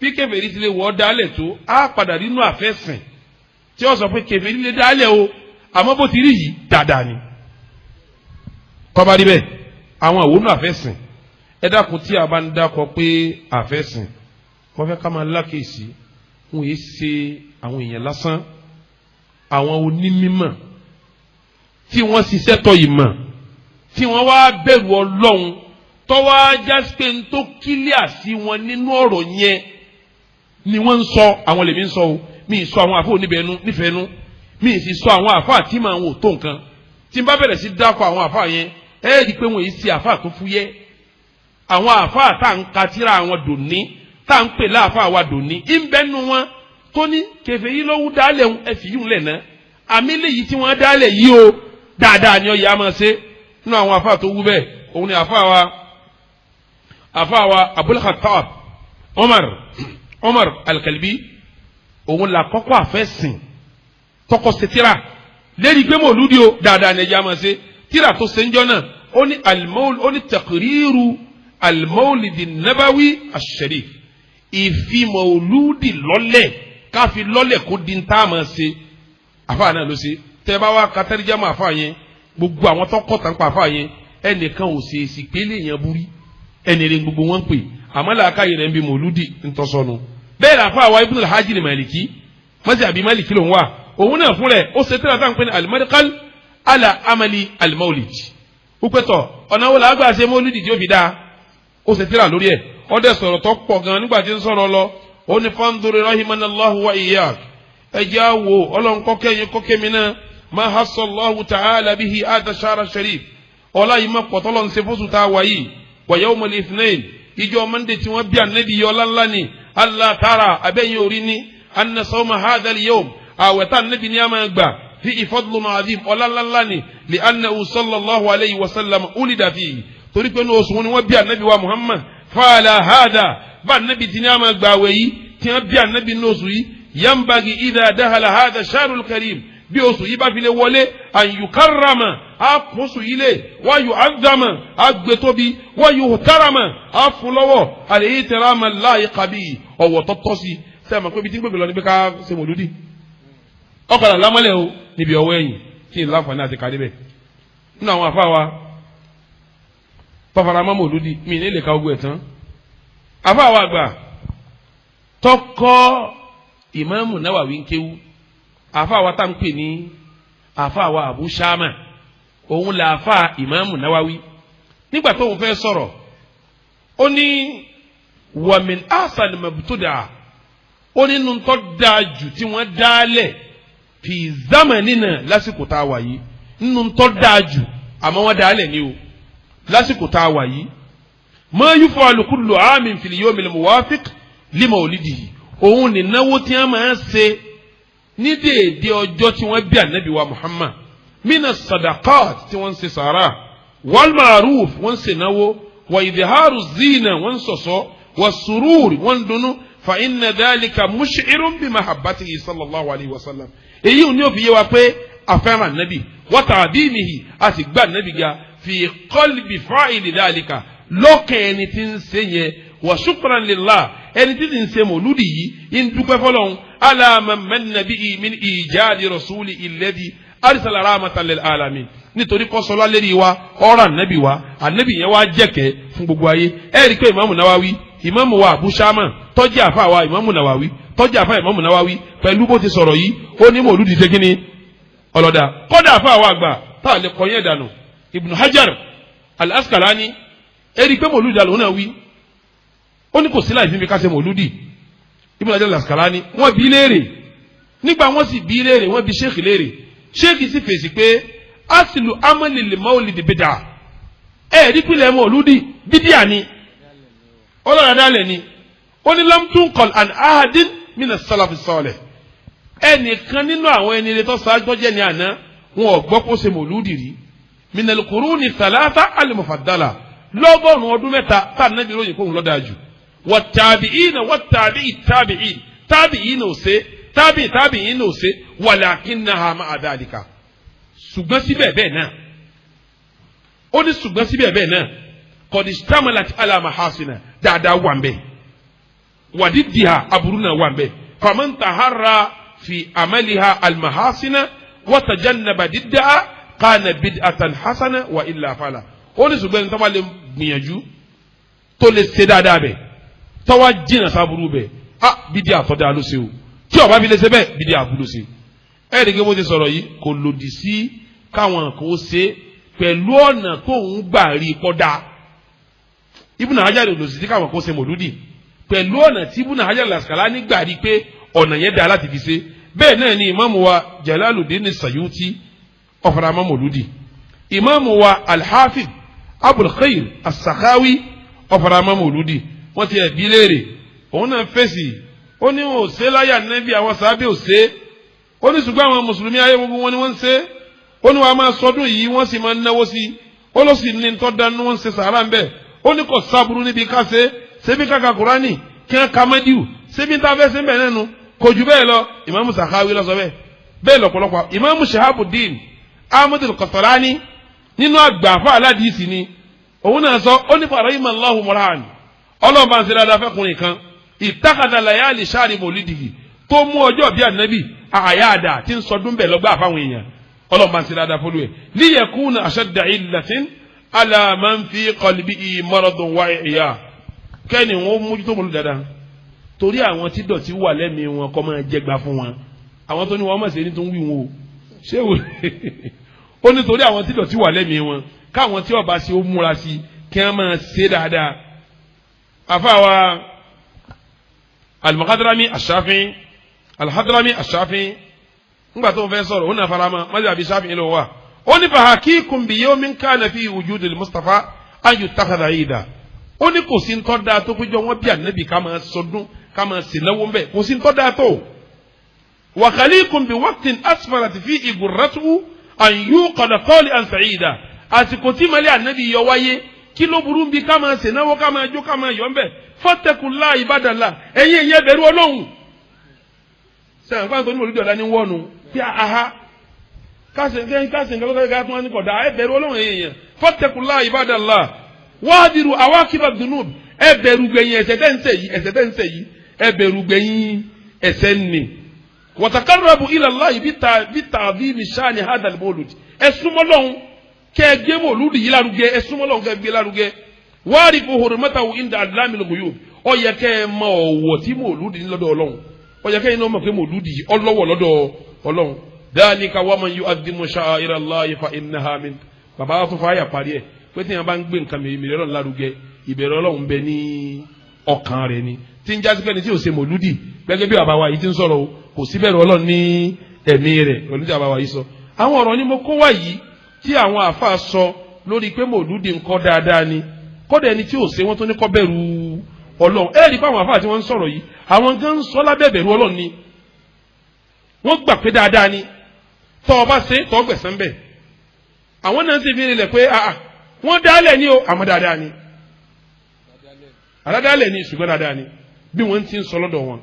[SPEAKER 2] bí kèfèrí ti lè wọ́ dálẹ̀ tó, á padà nínú àfẹ́sìn tí ó sọ pé kèfèrí lè dálẹ̀ o, àmọ́ bó ti rí yìí, dáadáa ni. Tọ́ba rí bẹ́ẹ̀, àwọn àwòrán àfẹ́sìn, ẹ dákun, tí a bá ń dákọ pé àfẹ́sìn, wọ́n fẹ́ ká máa lákèsí wọn yìí ṣe àwọn èèyàn lásán, àwọn onímọ̀ tí wọ́n ṣiṣẹ́ tọ̀ ìmọ̀, tí wọ́n wá bẹ̀rù Ọlọ́run, tọ́wọ́ ajásí pé ń tó kílíà sí wọn nínú ọ̀rọ̀ yẹn ni wọ́n ń sọ. Àwọn lèmi ń sọ o. Mi ì sọ àwọn àfọ oníbẹ̀ẹ́nu nífẹ̀ẹ́nu, mi ì sì sọ àwọn àfọ àti màá wò tó nǹkan. Tí n bá bẹ̀rẹ̀ sí dákọ̀ àwọn àfọ yẹn, ẹ rí i pé wọ́n yìí ṣe àfọ tó fúyẹ́. Àwọn àfọ tá à ń ka tíra àwọn dòní, tá à ń pè láàfọ àwa dòní, ìbẹ́nu wọn tó ní kẹfẹ́ yìí lọ́wọ́ dálẹ̀ ń ẹ fi yìí ń lẹ̀ ná. Àmì léyìí tí wọ́n dálẹ̀ yìí o, dáadáa ni ó yẹ á máa ṣe. Nínú àwọn àfọ tó wú bẹ́ẹ̀, òun ni àfọ àwa Abul Khattab Umar Al-Kalbi. Òun là kọ́kọ́ àfẹ́sìn tọkọ ṣe tíra lérí pé mòlúdi o, dáadáa ní ẹja máa ṣe. Tíra tó ṣe ń jọ náà, ó ní alimawul, ó ní taqriru al-mawlidi nabawi ash-sharif, ìfi mòlúdi lọ́lẹ̀, káfi lọ́lẹ̀ kó di ń tá a máa ṣe. Àfa náà ló ṣe. Tẹ́ bá wá katẹ́rìjámọ́ àfa yẹn, gbogbo àwọn tó kọ́ tán pa àfa yẹn, ẹnìkan ò ṣe èsì pélé yẹn búrí, ẹnì rẹ̀ gbogbo wọn pè, àmọ́ làákàyè rẹ̀ ń bi mòlúdi ńtọ́sọ́nu. Bẹ́ẹ̀ làfa àwa Ibn al-Hajj Maliki, mọ́sí àbí Maliki ló ń wà, òun náà fún rẹ̀ ó ṣe tẹ́lẹ̀ táwọn pé ní al-madkhal ala amali al-mawlid. Wípé tọ̀, ọ̀nà wo làá gbà ṣe mọ́lúdì tí ó fi dáa? Ó ṣe tírà lórí ẹ̀. Ó dẹ̀ sọ̀rọ̀ tó pọ̀ gan. Nígbà tí ń sọ̀rọ̀ lọ, ó ní: "Fanzur rahimanallahu wa iyyak, ẹ jẹ́ àwò, Ọlọ́run kọ́kẹ́ yín, kọ́kẹ́ mi náà, ma hassallahu ta'ala bihi hadha shahra sharif, ọlá yìí má pọ̀tọ́lọ́ ń ṣe fóṣù tá a wà yìí, wa yawmal ithnain, ìjọ Monday tí wọ́n bí Ànábì yọ, ọlá ńlá ni. Allah tara abẹ́yìn orí ní anna sawma hadha al-yawm, àwẹ̀ tá Ànábì ní a máa gbà, fi fadlun azim, ọlá ńlá ńlá ni, li annahu sallallahu alayhi wa sallam ulida fihi, torí pé ní oṣù wọn ni wọ́n bí Ànábì wa Muhammad. Fala hada, bá Ànábì tí ní a máa gbà àwẹ̀ yìí tí wọ́n bí Ànábì ní oṣù yìí, yambagi idha dahala hadha shahrul karim, bí oṣù yìí bá fi lè wọlé, an yukarrama, a kóṣù yìí lè, wa yu'azzama, a gbé tóbi, wa yuhtarama, a fún lọ́wọ́, al-ihtirama la'iqa bihi, ọ̀wọ̀ tọ́tọ́ sí. Sẹ́yìn mọ̀ pé ibi tí ń gbègbè lọ ní pé ká ṣe mòlúdì ọ̀kadà lámọ́lẹ̀ o níbi ọwọ́ ẹ̀yìn tí ì láǹfààní àti kàdé bẹ̀. Nínú àwọn àfa wa tọ́faramọ́ mòlúdì, mi ní lè ka ogun ẹ̀ tán. Àfa wa àgbà tọkọ Ìmáàmù Náwàwí ń kéwú, àfa wa tá ń pè ní àfa wa Abu Shama, òun là àfa Ìmáàmù Náwàwí. Nígbà tóun fẹ́ sọ̀rọ̀, ó ní wa min ahsan mabtuda, ó nínú tó dáa jù tí wọ́n dálẹ̀ fi zamanina, lásìkò tá a wà yìí, nínú tó dáa jù, àmọ́ wọ́n dálẹ̀ ní o lásìkò tá a wà yìí, ma yuf'alu kullu 'amin fil yawmil muwafiq li mawlidihi, òun ní náwó tí wọ́n máa ń ṣe ní déédéé ọjọ́ tí wọ́n bí Ànábì wa Muhammad, mina sadaqat, tí wọ́n ń ṣe sàrà, wal ma'ruf, wọ́n ń ṣe náwó, wa idharu zina, wọ́n ń ṣọ̀ṣọ́, wa sururi, wọ́n ń dunnú. Fa inna dhalika mush'irun bi mahabbatihi sallallahu alayhi wa sallam. Èyí ò ní òfin yé wa pé afẹ́ràn nabi wa ta'dhimihi, a sì gbà nabi ga fi qalbi fa'ili dhalika, lọ́kàn ẹni tí ń ṣe yẹn. Wa shukran lillah, ẹni tí ń ṣe mọ̀lúdì yìí ń dúpẹ́ fọlọ́hún ala man manna bihi min ijadi rasuli alladhi arsala rahmatan lil alamin, nítorí kọ́sọ́lá lérí wa ọ̀rọ̀ ànábì wa, ànábì yẹn wá jẹ́kẹ́ fún gbogbo ayé. Ẹ rí i pé ìmáàmù Nawawi, ìmáàmù wa Abu Shama tọ́jú àfa wa ìmáàmù Nawawi, tọ́jú àfa ìmáàmù Nawawi, pẹ̀lú bó ti sọ̀rọ̀ yìí, ó ní mọ̀lúdì ṣe kíni ọlọ́dà. Kọ́dà àfa wa àgbà tá a lè kọ́ yẹn dànù, Ibn Hajar al-Asqalani, ẹ rí i pé mọ̀lúdì àlòun náà wí, ó ní kò sí láì fi mi ká ṣe mọ̀lúdì. Ibn Hajar al-Asqalani wọ́n bí léèrè, nígbà wọ́n sì bí léèrè, wọ́n bí sheikh léèrè, sheikh sì fèsì pé asilu amalili maulidi bidà, ẹ rí pílẹ̀ mọ̀lúdì bídíà ni, ọlọ́dàdàlẹ̀ ni. Ó ní lam tunkal an ahadin mina salafi salih, ẹnìkan nínú àwọn ẹni ilé tó ṣáájú tó jẹ́ ní àná wọn ò gbọ́ kó ṣe mọ̀lúdì rí, minal quruni thalatha al-mufaddala, lọ́gọ́rùn-ún ọdún mẹ́ta tá ànábì ròyìn kóhun lọ́dà jù, wat-tabi'ina wat-tabi'i tabi'in, tabi'ina ò ṣe, tabi'i tabi'ina ò ṣe, walakinnaha ma'a dhalika, ṣùgbọ́n síbẹ̀ bẹ́ẹ̀ náà, ó ní ṣùgbọ́n síbẹ̀ bẹ́ẹ̀ náà, qad ishtamalat ala mahasina, dáadáa wà ń bẹ́ẹ̀, wàdídìhà aburú náà wà ń bẹ́ẹ̀, faman taharra fi amaliha almahasina watajannaba diddaha kana bid'atan hasana wa illa fala. Ó ní ṣùgbọ́n ẹni tó bá lè gbìyànjú tó lè ṣe dáadáa bẹ̀, tó wá jìnnà sábúrú bẹ̀, á bídíà àtọ́dá ló ṣe o, tí ó bá fi lè ṣe bẹ́ẹ̀, bídíà àbúrú ṣe. Ẹ rí i pé bó ti sọ̀rọ̀ yìí kò lòdì sí káwọn kan ó ṣe pẹ̀lú ọ̀nà tó ń gbà rí kọ́dá. Ibn Hajar lòdì sí káwọn kan ó ṣe mọ̀lúdì pẹ̀lú ọ̀nà tí Ibn Hajar al-Asqalani gbà rí pé ọ̀nà yẹn dáa láti fi ṣe. Bẹ́ẹ̀ náà ni ìmáàmù wa Jalaluddin Sayuti ọ̀faramọ́ mọ̀lúdì, ìmáàmù wa Al-Hafiz Abul Khair As-Sakhawi ọ̀faramọ́ mọ̀lúdì. Wọ́n ti ẹ̀bí léèrè, òun náà fèsì, ó ní wọn ò ṣe láyà nẹ́bí, àwọn sábẹ́ ò ṣe, ó ní ṣùgbọ́n àwọn mùsùlùmí ayé gbogbo wọn ni wọ́n ń ṣe, ó ní wọ́n á máa sọdún yìí, wọ́n sì máa ń náwó sí i, ó ló sì ní tọ́ dánú, wọ́n ń ṣe sàárà ń bẹ̀, ó ní kò sábúrú níbi ká ṣe, ṣebí kàkà Kùránì kí wọ́n ka mẹ́díù, ṣebí tá a fẹ́ ṣe ń bẹ̀ nánu, kò jù bẹ́ẹ̀ lọ. Ìmáàmù Sakhawi ló sọ bẹ́ẹ̀. Bẹ́ẹ̀ lọ́pọ̀lọpọ̀ Ìmáàmù Shahabuddin Ahmad al-Qastalani nínú àgbàfà aládìísì ni òun náà sọ, ó ní farahimallahu murhan, ọlọ́run bá ń ṣe dáadáa fẹ́kùnrin kan, ìtàkàdà layali shari maulidihi, tó mú ọjọ́ bíi ànábì àyàdà tí ń sọdún bẹ̀ lọ́gbà fáwọn èèyàn, ọlọ́run bá ń ṣe dáadáa fọlú ẹ̀. Liyakuna ashadda illatin ala man fi qalbihi maradun wa i'ya, kẹ́ni wọn mójútó mọ́lú dáadáa torí àwọn tí dọ̀tí wà lẹ́mìí wọn kọ́ máa jẹgba fún wọn. Àwọn tó ní wọn mọ̀ sí ẹni tó ń wí wọn o, ṣé o ó ní torí àwọn tí dọ̀tí wà lẹ́mìí wọn, káwọn tí ọba ṣe ó múra sí kí wọ́n máa ṣe dáadáa. Àfàwà Al-Muqadrami Ash-Shafi'i, Al-Hadrami Ash-Shafi'i, ńgbà tó ń fẹ́ sọ̀rọ̀ ó nà farama mazhabi Shafi'i ló wà. Ó ní fahakikum bi yawmin kana fi wujudil Mustafa an yuttakhadha 'ida. Ó ní kò sí ntọ́ da tó péjọ wọn bí ànábì ká máa sọdún ká máa sènáwó ńbẹ, kò sí ntọ́ da tó. Wa khaliqun bi waqtin asfarat fihi ghurratuhu an yuqada qali'an sa'ida. Àsìkò tí màlẹ́ ànábì yọ wáyé, kí ló burú bí ká máa sènáwó ká máa jó ká máa yọ ńbẹ? Fattaqullaha ibadallah, ẹ̀yin ẹ̀yẹ bẹ̀rù Ọlọ́hun. Sẹ́yìn fáwọn tó ní mòlúdì ọ̀dá ní wọ́ọ̀nù bí aha kásìn kásìn kásìn tó wá ní kọ̀dá, ẹ bẹ̀rù Ọlọ́hun ẹ̀yin yẹn. Fattaqullaha ibadallah wádìrú awakiba dunub, ẹ bẹ̀rù gbẹ̀yìn ẹ̀ṣẹ̀ tẹ́ ń ṣẹ̀ yìí, ẹ̀ṣẹ̀ tẹ́ ń ṣẹ̀ yìí, ẹ bẹ̀rù gbẹ̀yìn ẹ̀ṣẹ̀ nì. Wataqarrabu ila Allahi bita'dhimi sha'ni hadha al-mawlud, ẹ súnmọ́ Ọlọ́hun kẹ́ ẹ gbé mòlúdì yìí lárugẹ, ẹ súnmọ́ Ọlọ́hun kẹ́ ẹ gbé lárugẹ. Warifu hurmatahu inda allamil ghuyub, ó yẹ kẹ́ ẹ mọ ọ̀wọ̀ tí mòlúdì ní lọ́dọ̀ Ọlọ́hun, ó yẹ kẹ́ ẹ náà mọ̀ pé mòlúdì yìí ọlọ́wọ̀ lọ́dọ̀ Ọlọ́hun. Dhalika wa man yu'adhdhimu sha'a'ira Allahi fa innaha min. Bàbá wa tún fọ àyà parí ẹ̀ pé tí yẹn bá ń gbé nǹkan mìíràn Ọlọ́run lárugẹ, ìbẹ̀rẹ̀ Ọlọ́run bẹ ní ọkàn rẹ̀ ni. Tí ń jásí pé ní tí ò ṣe mòlúdì gẹ́gẹ́ bí bàbá wa yìí ti ń sọ̀rọ̀ o, kò sí bẹ̀rù Ọlọ́run ní ẹ̀mí rẹ̀ pẹ̀lú tí bàbá wa yìí sọ. Àwọn ọ̀rọ̀ ni mo kó wá yìí tí àwọn àáfàá sọ lórí pé mòlúdì ń kọ́ dáadáa ni, kọ́dà ẹni tí ò ṣe wọ́n tó ní kọ́ bẹ̀rù Ọlọ́run. Ẹ rí i pé àwọn àáfàá tí wọ́n ń sọ̀rọ̀ yìí, àwọn gan ń sọ lábẹ́ bẹ̀rù Ọlọ́run ni, wọ́n gbà pé dáadáa ni, tọ́ ọ bá ṣe tọ́ gbẹ̀sán bẹ̀. Àwọn náà sì fi rinlẹ̀ pé àà wọ́n dálẹ̀ ní o, àmọ́ dáadáa ni, àdádálẹ̀ ni, ṣùgbọ́n dáadáa ni. Bí wọ́n ti ń sọ lọ́dọ̀ wọn.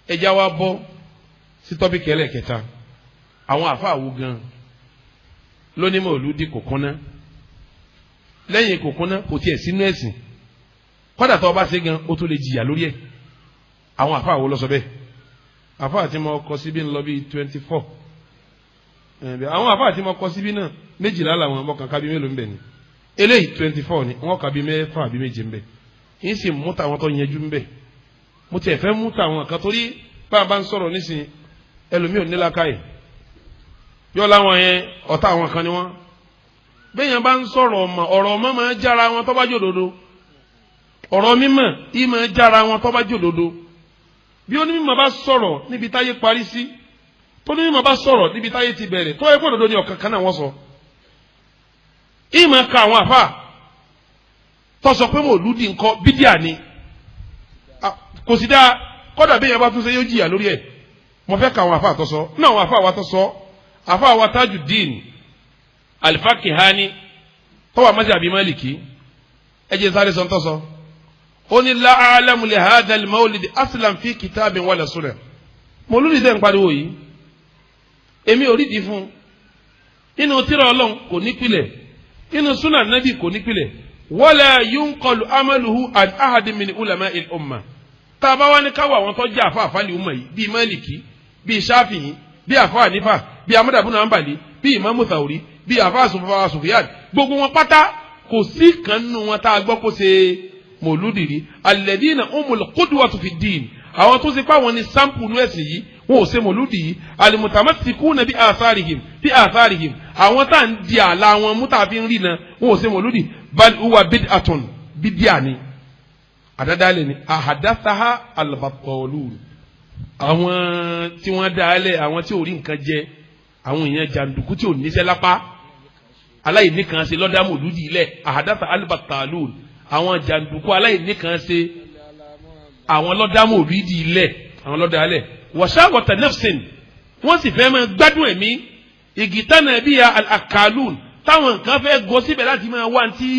[SPEAKER 2] Ẹja wa bọ́ sí tọ́pìkì ẹlẹ́kẹta. Àwọn àfáà wo gan lóní mọ̀lúdì kò kúnná? Lẹ́yìn kò kúnná, kò tiẹ̀ sínú ẹ̀sìn. Kọ́dà tó o bá ṣe gan, o tó lè jìyà lórí ẹ̀. Àwọn àfáà wo ló sọ bẹ́ẹ̀? Àfáà tí mo kọ síbí ń lọ bíi 24. Àwọn àfáà tí mo kọ síbí náà, 12 làwọn ọmọ kan kábí mélòó ń bẹ̀ ni. Eléyìí 24 ni wọ́n kà bí 6 àbí 7 ń bẹ̀. Yín sì mú tàwọn tó yẹjú ń bẹ̀. Mo tiẹ̀ fẹ́ mú tàwọn kan torí bá a bá ń sọ̀rọ̀ nísìnyí, ẹlòmíì ò ní làákàyè. Yọ láwọn yẹn, ọ̀tá àwọn kan ni wọ́n. Bẹ́ẹ̀ yẹn bá ń sọ̀rọ̀ ọmọ, ọ̀rọ̀ ọmọ máa ń jára wọn tó bá jòdodo. Ọ̀rọ̀ mímọ̀ yìí máa ń jára wọn tó bá jòdodo. Bí onímọ̀ bá sọ̀rọ̀ níbi táyé parí sí, tó onímọ̀ bá sọ̀rọ̀ níbi táyé ti bẹ̀rẹ̀, tó yẹ kó òdodo ni ọ̀kan kan náà wọ́n sọ. Ìmọ̀ ka àwọn àfà tó sọ pé mòlúdì ńkọ́ bídíà ni, kò sì dáa. Kọ́dà bí yẹn bá tún ṣe, yóò jìyà lórí ẹ̀. Mo fẹ́ ka àwọn àfà tó sọ náà. Àwọn àfà wa tó sọ, àfà wa Tajuddin Al-Fakihani tó wà mọ́sí àbí Málìkì, ẹ jẹ́ sáré sọ ń tọ́ sọ. Ó ní la a'lamu li hadha al-mawlid aslan fi kitabin wala sunnah. Mòlúdì tẹ̀ ń pariwo yìí, èmi ò rídìí fún nínú tírà Ọlọ́run, kò nípìlẹ̀ nínú súnà Nábì, kò nípìlẹ̀. Wala yunqalu amaluhu an ahadin min ulama il-umma. Tá a bá wá ní káwọ àwọn tó jẹ́ àfa àfàlì umma yìí, bíi Málìkì, bíi Ṣáfìyí, bíi àfa Hanifa, bíi Ahmad ibn Hanbali, bíi Imamu Thawri, bíi àfa Sufyan, gbogbo wọn pátá, kò sí kan nínú wọn tá a gbọ́ kó ṣe mòlúdì rí. Alladina humul qudwatu fi ddin, àwọn tó ṣe pé àwọn ni sample nú ẹ̀sìn yìí, wọn ò ṣe mòlúdì yìí. Al-mutamassikuna bi atharihim bi atharihim, àwọn tá à ń di àlà wọn mú tá a fi ń rí na, wọn ò ṣe mòlúdì. Bal huwa bid'atun, bídíà ni, àdádálẹ̀ ni. Ahadathaha al-battalun, àwọn tí wọ́n dálẹ̀, àwọn tí ò rí nǹkan jẹ, àwọn èèyàn jàǹdùkú tí ò níṣẹ́ lápá, aláìní kan ṣe lọ́dá mòlúdì ilẹ̀. Ahadatha al-battalun, àwọn jàǹdùkú aláìní kan ṣe, àwọn lọ́dá mòlúdì ilẹ̀, àwọn lọ́dá alẹ̀. Wàṣàwọ̀tà nafsin, wọ́n sì fẹ́ máa gbádùn ẹ̀mí. Ìgìtánà bíi al-akalun, táwọn nǹkan fẹ́ gọ síbẹ̀ láti máa wá tí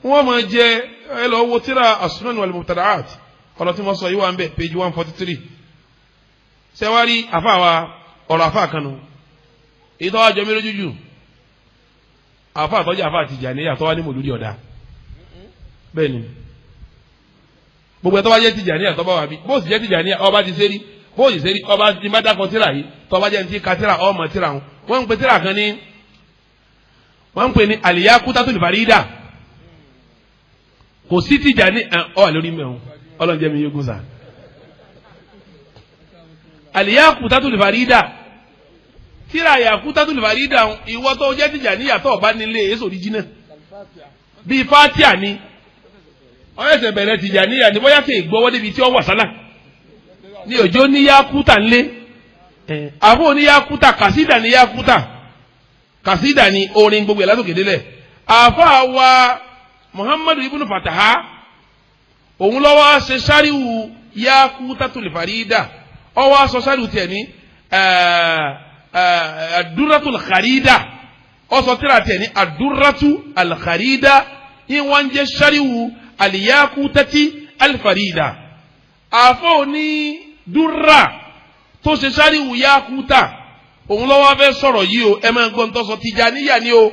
[SPEAKER 2] wọ́n máa jẹ. Ẹ lọ wo tíra as-sunan wal-mubtada'at, ọ̀rọ̀ tí wọ́n sọ yìí wà ń bẹ̀, page 143. Sẹ́wárí àfa wa, ọ̀rọ̀ àfa kan nù. Èyí tó wá jọ mí lójú jù, àfa àtọ́jú àfa Tìjàníyà tó wá ní mòlúdì ọ̀dà. Bẹ́ẹ̀ ni, gbogbo ẹ̀ tó bá jẹ́ Tìjàníyà tó bá wà bí, bó sì jẹ́ Tìjàníyà, ọba ti sẹ́rí, bó sì sẹ́rí ọba ti má dákọ̀ tíra yìí, tó bá jẹ́ ní ti ka tíra, ọmọ tíra wọn. Wọ́n ń pe tíra kan ní, wọ́n ń pè ní Al-Yaqutatul Farida. Kò sí Tìjàní ọ lórí mẹ́wọ̀n. Ọlọ́run jẹ́ mi yóò gùn sá. Al-Yaqutatul Farida, tíra Yaqutatul Farida, ìwọ tó jẹ́ Tìjàníyà tó ọba nílé èso original bíi Fatia ni, ọ̀rẹ́sẹ̀ bẹ̀rẹ̀ Tìjàníyà ni, bóyá kì í gbọ́wọ́ débi tí ó wà sálà ní òjò ní Yakuta ńlé. Àfọ ní Yakuta, kàsídà ní Yakuta, kàsídà ní orin gbogbo ẹ̀ látòkè délẹ̀. Àfọ àwa Muhammadu ibn Fataha, òun lọ́wọ́ ṣe sáríwù Yakutatul Farida. Ọwọ́ aṣọ sáríwù tiẹ̀ ní Adurratul Kharida. Ọsọ tíra tiẹ̀ ní Adurratu Al-Kharida yín, wọ́n jẹ́ sáríwù Al-Yakutati Al-Farida. Àfọ ní dúrà tó ṣe sáríwù Yakuta, òun lọ́wọ́ fẹ́ sọ̀rọ̀ yìí o. Ẹ máa ń gbọ́ ń tọ́sọ. Tìjàníyà ni o.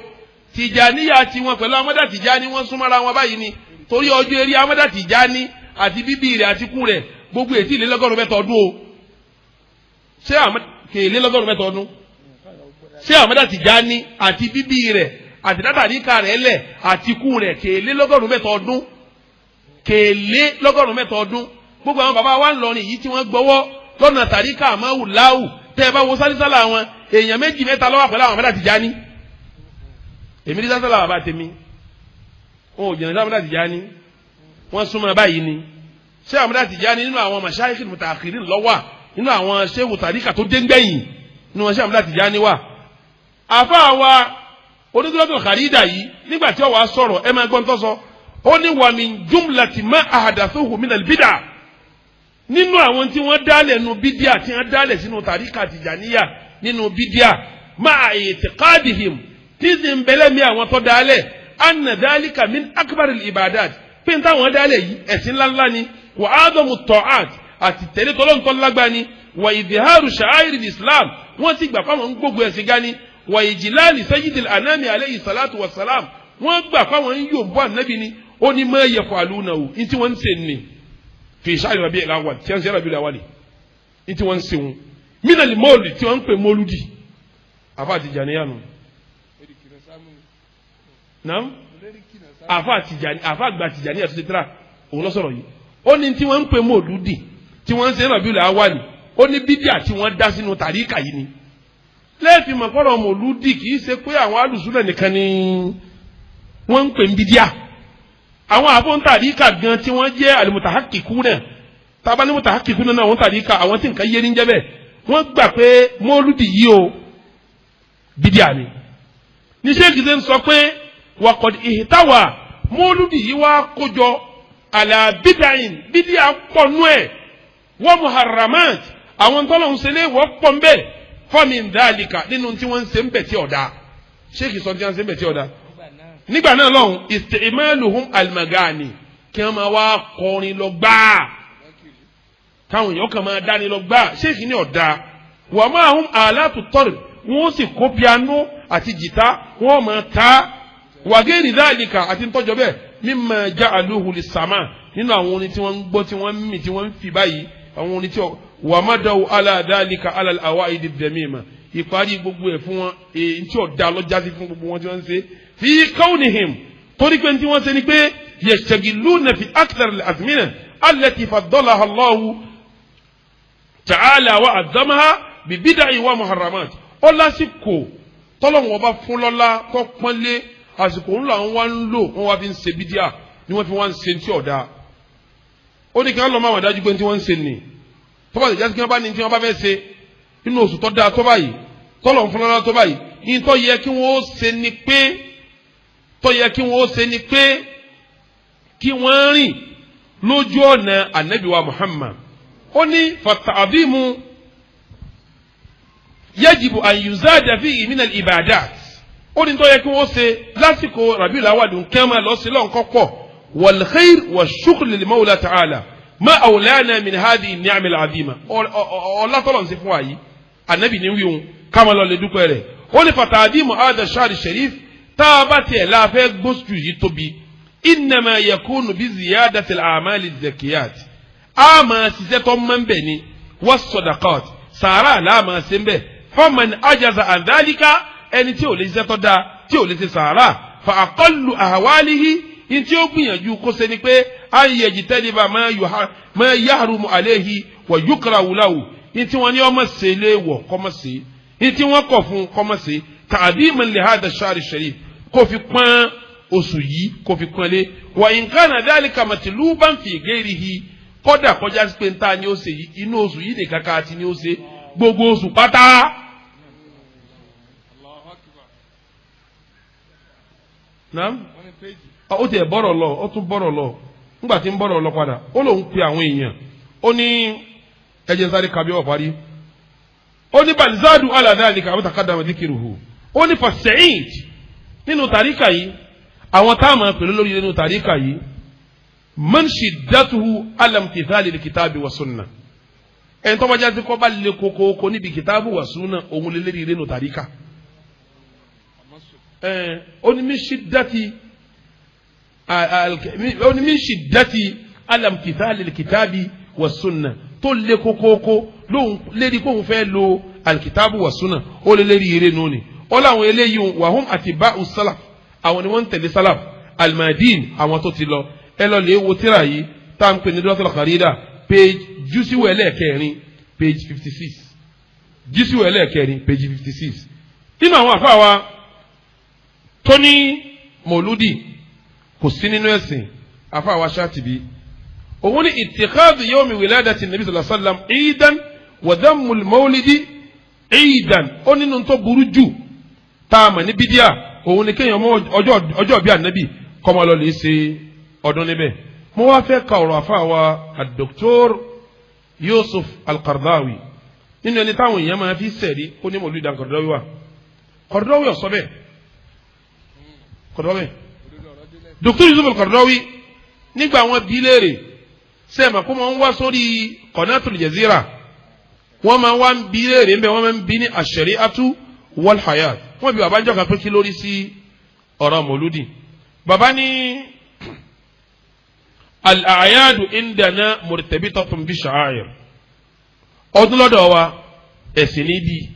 [SPEAKER 2] Tìjàníyà tiwọn pẹ̀lú Amọ́dá Tìjàní, wọ́n súnmọ́ra wọn báyìí ni, torí ọjọ́ eré Amọ́dá Tìjàní àti bíbí rẹ̀ àti kú rẹ̀, gbogbo ètí ìlélọ́gọ́rùn 3 ọdún o. Ṣé kèlélọ́gọ́rùn 3 ọdún? Ṣé Amọ́dá Tìjàní àti bíbí rẹ̀ àti dátàríkà rẹ̀ lẹ̀ àti kú rẹ̀ kèlélọ́gọ́rùn 3 ọdún? Kèlélọ́gọ́rùn 3 ọdún. Gbogbo àwọn bàbá wa ń lọrin yìí tí wọ́n gbọ́wọ́ lọ́nà tàríkà àmọ́wù láwù, tẹ́ ẹ bá wo sálísálà wọn, èèyàn méjì mẹ́ta ló wà pẹ̀lú àwọn Amọ́dá Tìjàní. Èmi ní sálísálà bàbá tèmi, wọn ò jìnnà sí Amọ́dá Tìjàní, wọ́n súnmọ́ báyìí ni. Ṣé Amọ́dá Tìjàní nínú àwọn mashayikh mutaakhirin lọ́wà, nínú àwọn ṣéwù tàríkà tó dé gbẹ̀yìn nínú wọn, ṣé Amọ́dá Tìjàní wà? Àfa wa onídùúrọ́tò kàrídà yìí, nígbà tí ó wàá sọ̀rọ̀, ẹ máa gbọ́n tó sọ. Ó ní wa min jumlati ma ahadathuhu minal bid'a, nínú àwọn tí wọ́n dálẹ̀ nínú bídíà, tí wọ́n dálẹ̀ sínú tàríkà Tìjàníyà nínú bídíà, ma'a i'tiqadihim, tí sì ń bẹ̀lẹ̀ mi àwọn tó dálẹ̀, anna dhalika min akbar al-ibadat, pé n táwọn dálẹ̀ yìí, ẹ̀sìn ńláńlá ni. Wa a'zamu ta'at, àti tẹ̀lé tọ́lọ́ntọ́ lágbá ni. Wa idharu sha'airi islam, wọ́n sì gbà fáwọn gbogbo ẹ̀sìn gani. Wa ijlali sayyidil anami alayhi salatu wa salam, wọ́n gbà fáwọn ń yóò bọ́ ànábì ni. Ó ní ma yaf'alunahu, ní tí wọ́n ń ṣe ní fi shahri rabi'il awwal, tí wọ́n ń ṣe rabi'il awwal, ní tí wọ́n ń ṣe wọn minal mọ́ọ̀lì, tí wọ́n ń pè mọ́lúdì. Àfa Tìjàníyà nù naam. Àfa Tìjàní, àfa àgbà Tìjàníyà tó ti tẹ́ra òun lọ sọ̀rọ̀ yìí. Ó ní tí wọ́n ń pè mọ́lúdì tí wọ́n ń ṣe rabi'il awwal, ó ní bídíà tí wọ́n dá sínú tàríkà yìí ni. Lẹ́ẹ̀fì mọ̀kọ́rọ̀ mọ̀lúdì kì í ṣe pé àwọn alùsùnà nìkan ni wọ́n ń pè ń bídíà. Àwọn àfọ̀n tàríkà gan tí wọ́n jẹ́ àlùmùtàhákìkú náà, tábà ní mùtàhákìkú náà, àwọn tàríkà, àwọn tí nǹkan yé ní jẹ́ bẹ́ẹ̀, wọ́n gbà pé mọ́lúdì yìí o, bídíà ni. Ní sèkì ṣe ń sọ pé waqad ihtawa, mọ́lúdì yìí wá kójọ ala bídàín, bídíà pọ̀ nú ẹ̀, wa muharramat, àwọn tọ́lọ̀ ń ṣe lé wọ́n pọ̀ ń bẹ́ẹ̀. Famin dhalika, nínú tí wọ́n ń ṣe ń bẹ̀ tí ọ̀dà, ṣéèkì sọ tí wọ́n ń ṣe ń bẹ̀ tí ọ̀dà nígbà náà lọ́hùn, isti'maluhum al-magani, kí wọ́n máa wá kọrin lọ gbáà, káwọn èèyàn kan máa dání lọ gbáà. Ṣéèkì ní ọ̀dà. Wa ma'ahum alatu tarb, wọ́n sì kó piano àti jìtá, wọ́n máa ta. Wa ghairi dhalika, àti ntọ́jọ́ bẹ́ẹ̀, mimma ja'aluhu lis-sama, nínú àwọn orin tí wọ́n ń gbọ́, tí wọ́n ń mì, tí wọ́n ń fi báyìí, àwọn orin tí wà má dáwọ́ ala dhalika ala al-awa'id ad-damima. Ìparí gbogbo ẹ̀ fún wọn, èyí tí ọ̀dà lọ́jà sí fún gbogbo wọn tí wọ́n ń ṣe fi kawnihim, torí pé tí wọ́n ṣe ni pé yashtagiluna fi akthar al-azmina allati faddalaha Allahu ta'ala wa azzamaha bi bid'i wa muharramat. Ó lásìkò tọ́lọ́wọ́n bá fún lọ́lá tó pọ́nlé, àsìkò ńlá wọn wá ń lò, wọ́n wá fi ń ṣe bídíà ni, wọ́n fi wá ń ṣe tí ọ̀dà. Ó ní kí wọ́n lọ máa wà dájú pé tí wọ́n ń ṣe nì tọ́ba ìjà kí wọ́n bá ní tí wọ́n bá fẹ́ ṣe nínú oṣù tó dáa tó báyìí, tọ́lọ̀ ń fún lọ́lá tó báyìí, ní tó yẹ kí wọ́n ó ṣe ni pé, tó yẹ kí wọ́n ó ṣe ni pé kí wọ́n rìn lójú ọ̀nà ànábì wa Muhammad. Ó ní fata'dhimu yajibu an yuzada fihi min al-ibadat. Ó ní tó yẹ kí wọ́n ṣe lásìkò Rabiul Awwal, kí wọ́n máa lọ sí lọ́nkọ́ pọ̀, wal khair wa shukr lil mawla ta'ala ma awlana min hadhihi ni'am al-azima. Ọlátọ́lọ̀ ń ṣe fún wa yìí, ànábì ní wíwọ́n káwọn lọ lè dúpẹ́ rẹ̀. Ó ní fata'dhimu hadha ash-shahr sharif, tá a bá tiẹ̀ láfẹ́ gbósù yìí tóbi, innama yakunu bi ziyadati al-a'mali az-zakiyat, a máa ṣiṣẹ́ tó máa ń bẹ̀ ni, was-sadaqat, sàárà là máa ṣe ń bẹ̀. Faman ajaza an dhalika, ẹni tí ò lè ṣiṣẹ́ tó dáa, tí ò lè ṣe sàárà, fa aqallu ahwalihi, ní tí ó gbìyànjú kó ṣe ni pé an yajtaniba ma yahrumu alayhi wa yukrahu lahu, ní tí wọ́n ní ọmọ ṣe lé wọ̀ kọ́mọ ṣe, ní tí wọ́n kọ̀ fún kọ́mọ ṣe, ta'dhiman li hadha ash-shahr ash-sharif, kó fi pọ́n oṣù yìí, kó fi pọ́n lé. Wa in kana dhalika matluban fi ghairihi, kọ́dà kọjá sí pé nta ni ó ṣe yìí, inú oṣù yìí nìkan ká ti ni ó ṣe, gbogbo oṣù pátá.
[SPEAKER 3] Allahu Akbar.
[SPEAKER 2] Naam.
[SPEAKER 3] Wọ́n ní péjì.
[SPEAKER 2] Ó tiẹ̀ bọ́rọ̀ lọ, ó tún bọ́rọ̀ lọ. Nígbà tí ń bọ́rọ̀ lọ padà, ó lóun pe àwọn èèyàn, ó ní ẹjẹ sáré kabi ọ̀ parí. Ó ní bal zadu ala dhalika àwọn taqaddama dhikruhu. Ó ní fasa'id nínú tàríkà yìí, àwọn táwọn pẹ̀lú lórí nínú tàríkà yìí, man shiddatuhu ala imtithali al-kitabi wa sunnah, ẹni tó bá jáde kọ́ bá lè kókókó níbi kitabu wa sunnah, òun lè lérí nínú tàríkà. Ó ní min shiddati, ó ní min shiddati ala imtithali al-kitabi wa sunnah, tó lé kókókó lóhun lérí kóhun fẹ́ lo al-kitabu wa sunnah, ó lè lérí eré nù ni. Ó láwọn eléyìí wa hum atiba'u salaf, àwọn ni wọ́n ń tẹ̀lé salaf almadin, àwọn tó ti lọ. Ẹ lọ lè wo tíra yìí tá à ń pè ní Duratul Kharida, page júsíwò ẹlẹ́ẹ̀kẹrin, page 56, júsíwò ẹlẹ́ẹ̀kẹrin, page 56. Nínú àwọn àfa wa tó ní mọ̀lúdì kò sí nínú ẹ̀sìn, àfa wa Ṣáàtìbí, òun ní ittikhadhu yawmi wiladati nabi sallallahu alayhi wa sallam iidan wa dhammul mawlidi iidan. Ó nínú tó burú jù tá a mọ̀ ní bídíà, òun ni kéèyàn mọ ọjọ́ bí ànábì kọ́mọ lọ lè ṣe ọdún níbẹ̀. Mo wá fẹ́ ka ọ̀rọ̀ àfa wa ad-Doctor Yusuf Al-Qaradawi, nínú ẹni táwọn èèyàn máa fi sẹ̀rí kó ní mọ̀lúdì Qaradawi wa. Qaradawi ọ̀sọ́ bẹ́ẹ̀, Qaradawi, Dr. Yusuf Al-Qaradawi, nígbà wọn bí léèrè Sẹ́ẹ̀mà kó máa ń wá sórí Qanatul Jazira, wọ́n máa wá ń bi léèrè ń bẹ, wọ́n máa ń bi ní ash-shari'atu wal hayat. Wọ́n bi bàbá ń jọ́ka pé kí lórí sí ọ̀rọ̀ mọ̀lúdì. Bàbá ní al-a'yadu indana murtabitatun bi sha'air. Ọdún lọ́dọ̀ wa, ẹ̀sìn níbi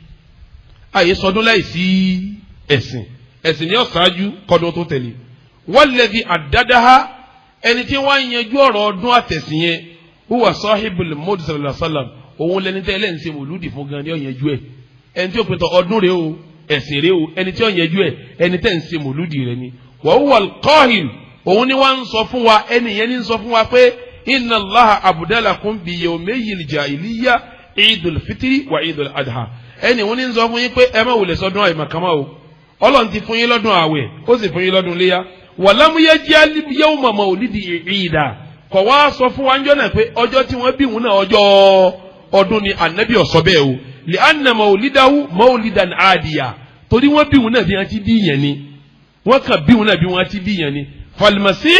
[SPEAKER 2] àyè sọdún láìsí ẹ̀sìn, ẹ̀sìn ní ọ̀sáájú kọ́dún tó tẹ̀lé. Walladhi addadaha, ẹni tí wọ́n ń yanjú ọ̀rọ̀ ọdún àtẹ̀sìn yẹn, huwa sahibul mawlid sallallahu alaihi wasallam. Òun lẹni tẹ́ ẹlẹ́yìn ṣe mòlúdì fún gan ni ó yanjú ẹ̀. Ẹni tí ó pẹ̀tọ̀ ọdún rẹ o, ẹ̀sìn rẹ o, ẹni tí ó yanjú ẹ̀, ẹni tẹ́ ń ṣe mòlúdì rẹ ni. Wa huwa al-qahil, òun ni wọ́n ń sọ fún wa, ẹni yẹn ní ń sọ fún wa pé inna Allaha abdalakum bi yawmayil jahiliyya idul fitri wa idul adha. Ẹni òun ní ń sọ fún yín pé ẹ má wulẹ̀ sọdún àìmọ̀kánmá o, Ọlọ́run ti fún yín lọ́dún àwẹ̀, ó sì fún yín lọ́dún léyà. Wàlámúyẹ́ jẹ́ yawma mawlidi ìdá, kọ̀ wá sọ fún wa ń jọ́ náà pé ọjọ́ tí wọ́n bí òun náà ọjọ́ ọdún ni. Ànábì ọ̀sọ́ bẹ́ẹ̀ o, lè anna mawlidahu mawlidan adiya, torí wọ́n bí òun náà bí wọ́n ti bí yẹn ni, wọ́n kàn bí òun náà bí wọ́n ti bí yẹn ni. Falimasi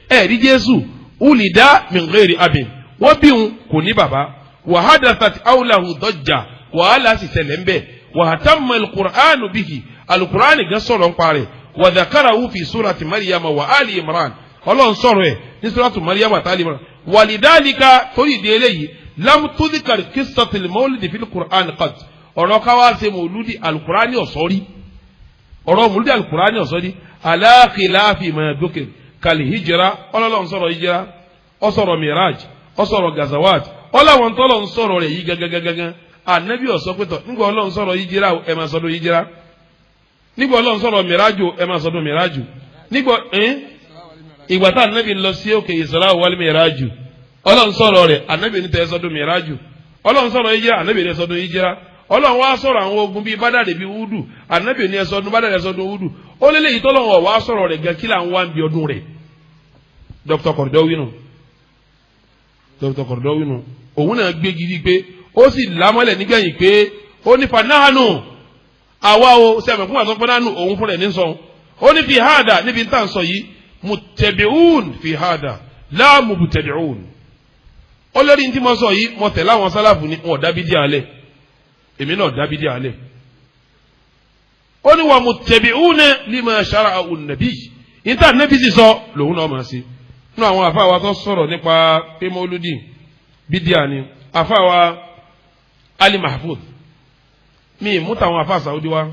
[SPEAKER 2] ẹ̀rí Jésù ulida min ghairi abin, wọ́n bí òun kò ní bàbá. Wa hadathat awlahu dajja, wàhálà sì ṣẹlẹ̀ ń bẹ̀. Wàhátámà alukur'anu bihi, alukur'ani gan sọ̀rọ̀ ń parẹ́. Wàdàkàràwù fi surati Maryama wa Ali Imran, Ọlọ́run sọ̀rọ̀ ẹ̀ ní suratu Maryama àti Ali Imran. Wàlídàlíkà, torí ìdí eléyìí, lam tudhkar qissatul mawlidi fil Qur'an qat. Ọ̀rọ̀ káwá ṣe mọ̀lúdi, alukur'ani ọ̀sọ́rí ọ̀rọ̀ mọ̀lúdi, alukur'ani ọ̀sọ́rí ala khilafi ma dhukir kal hijra. Ọlọ́run sọ̀rọ̀ hijra, ó sọ̀rọ̀ miraj, ó sọ̀rọ̀ gazawat, ọlọ́wọ́n tọ́lọ̀ ń sọ̀rọ̀ rẹ̀ yìí gangan. Anabi ọ̀sọ́ pẹ̀tọ̀ nígbà Ọlọ́run sọ̀rọ̀ hijra, ẹ̀ máa sọdún hijra. Nígbà Ọlọ́run sọ̀rọ̀ miraju, ẹ̀ máa sọdún miraju. Nígbà ìgbà tá anabi lọ sí òkè Isra wal miraju, Ọlọ́run sọ̀rọ̀ rẹ̀, anabi ní tẹ́ sọdún miraju. Ọlọ́run sọ̀rọ̀ hijra, anabi ní sọdún hijra. Ọlọ́run wá sọ̀rọ̀ àwọn ogun bíi Bádàrí, bíi Udu, anabi ní sọdún Bádàrí, sọdún Udu. Ó lé léyìí tọ́lọ́run wá sọ̀rọ̀ rẹ̀ gan, kí là ń wá ń bi ọdún rẹ̀? Dr. Kordowi nù, Dr. Kordowi nù. Òun náà gbé gidi pé ó sì lámọ́lẹ̀ nígbẹ̀yìn pé ó ní fanáhánù àwa o sẹ́mi fún àtọ́ fanáhánù òun fúnra ẹ̀ ní sọ. Ó ní fi háàdà níbi tá à ń sọ yìí, mùtẹ̀bíùn fi háàdà láàmú mùtẹ̀bíùn. Ó lórí ní tí mo sọ yìí, mo tẹ̀lé àwọn sálàfù ni, wọn ò dábí díẹ̀ alẹ́, èmi náà dábí díẹ̀ alẹ́. Ó ní wà mùtẹ̀bíùn lima shara'a an-nabi, níta nẹ́bí sì sọ lòun náà máa ṣe. Nínú àwọn àfa wa tó sọ̀rọ̀ nípa pé mọ́lúdì bídíà ni àfa wa Ali Mahfud. Mi mú tàwọn àfa Saudi wa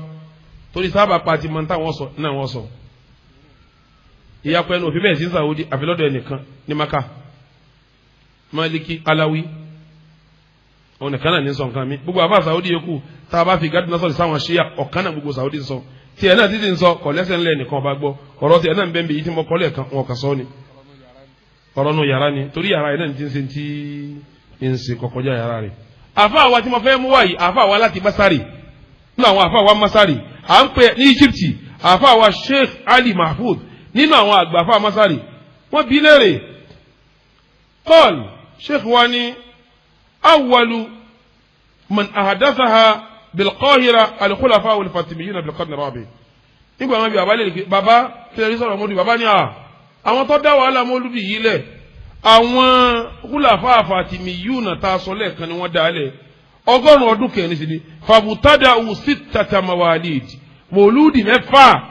[SPEAKER 2] torí sábà pati mọ táwọn sọ náà wọ́n sọ ìyapẹ́ ẹnu òfin bẹ́ẹ̀ sí Saudi, àfilọ́dọ̀ ẹnìkan ní Maka, Maliki Alawi, òun nìkan náà ní sọ nǹkan mi. Gbogbo àfa Saudi yòókù, tá a bá fi gádùn náà sọ̀rọ̀ sáwọn ṣíà, ọ̀kan náà gbogbo Saudi sọ tiẹ̀ náà títí ń sọ kọ̀ lẹ́sẹ̀ ńlẹ̀, nìkan ọba gbọ́ ọ̀rọ̀ tiẹ̀ náà ń bẹ́ẹ̀ bí yìí tí mo kọ́ lẹ́ẹ̀kan, wọn kà sọ ni ọ̀rọ̀ nù yàrá ni, torí yàrá yìí náà ti ń ṣe ti ń ṣe kọkọjá yàrá rẹ̀. Àfa wa tí mo fẹ́ mú wá yìí, àfa wa láti Masari, nínú àwọn àfa wa Masari à ń pè ní Egypt, àfa wa Sheikh Ali Mahfud, nínú àwọn àgbà àfa Masari, wọ́n bi léèrè. Paul Sheikh wa ní awwalu man ahadathaha bilqahira alkhulafa wal-Fatimiyyin bil-qarn ar-rabi. Nígbà wọn bí baba lè pé baba fẹ́ẹ́ sọ̀rọ̀ mọ́lúdì, baba ní à àwọn tó dá wàhálà mọ́lúdì yìí lẹ̀, àwọn khulafa Fatimiyun tá a sọ lẹ́ẹ̀kan ni wọ́n dá lẹ̀ 100 ọdún kẹrin sí ni. Fabutada sittata mawalid, mọ́lúdì 6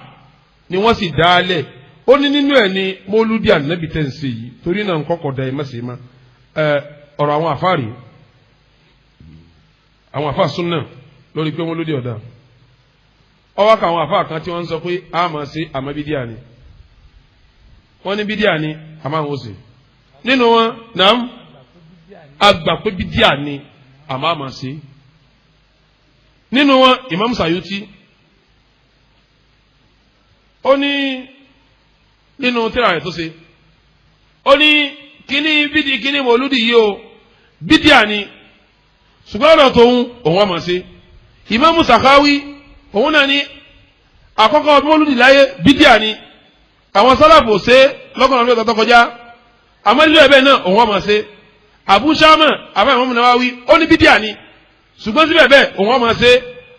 [SPEAKER 2] ni wọ́n sì dá lẹ̀. Ó ní nínú ẹ̀ ni mọ́lúdì ànábì tẹ̀ ń ṣe yìí, torí náà nkọ́kọ̀ da ẹ̀ má ṣe má. Ọ̀rọ̀ àwọn àfáàrí, àwọn àfáà súnà lórí pé mọ́lúdì ọ̀dà ọwọ́ kan, àwọn àfáà kan tí wọ́n ń sọ pé a máa ṣe, àmọ́ bídíà ni, wọ́n ní bídíà ni, àmọ́ àwọn ò ṣe. Nínú wọn nàám àgbà pé bídíà ni, àmọ́ àmọ́ ṣe. Nínú wọn Imam Sayuti, ó ní nínú tírà rẹ̀ tó ṣe, ó ní kíní bídí kíní mọ̀lúdì yìí o, bídíà ni, ṣùgbọ́n ọ̀rọ̀ tóun òun ọmọ ṣe. Imam Sakawi, òun náà ní àkọ́kọ́ mọ́lúdì láyé bídíà ni, àwọn sálàfò ṣe lọ́kànlá ọdún tó kọjá, àmọ́ nílò ẹ̀bẹ̀ náà òun ọmọ ṣe. Abu Shama, àfa Imam Nawawi, ó ní bídíà ni, ṣùgbọ́n síbẹ̀ bẹ́ẹ̀ òun ọmọ ṣe.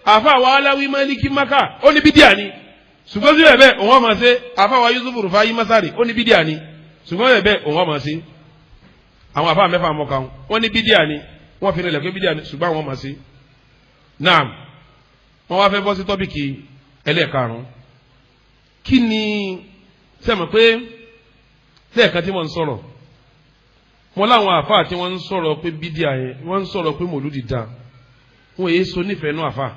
[SPEAKER 2] Àfa wa Alawi Maliki Maka, ó ní bídíà ni, ṣùgbọ́n síbẹ̀ bẹ́ẹ̀ òun ọmọ ṣe. Àfa wa Yusuf Rufai Masari, ó ní bídíà ni, ṣùgbọ́n síbẹ̀ bẹ́ẹ̀ òun ọmọ ṣe. Àwọn àfa mẹ́fà mọ̀ kan wọ́n ní bídíà ni, wọ́n fi nílẹ̀ pé bídíà ni, ṣùgbọ́n àwọn mọ̀ sí. Naam, wọ́n wá fẹ́ bọ́ sí topic ẹlẹ́ẹ̀karùn-ún. Kí ni sẹ́mi pé lẹ́ẹ̀kan tí wọ́n ń sọ̀rọ̀, wọ́n láwọn àfa tí wọ́n ń sọ̀rọ̀ pé bídíà yẹn, wọ́n ń sọ̀rọ̀ pé mòlúdi da, wọ́n èyí so nífẹ̀ẹ́ nú àfa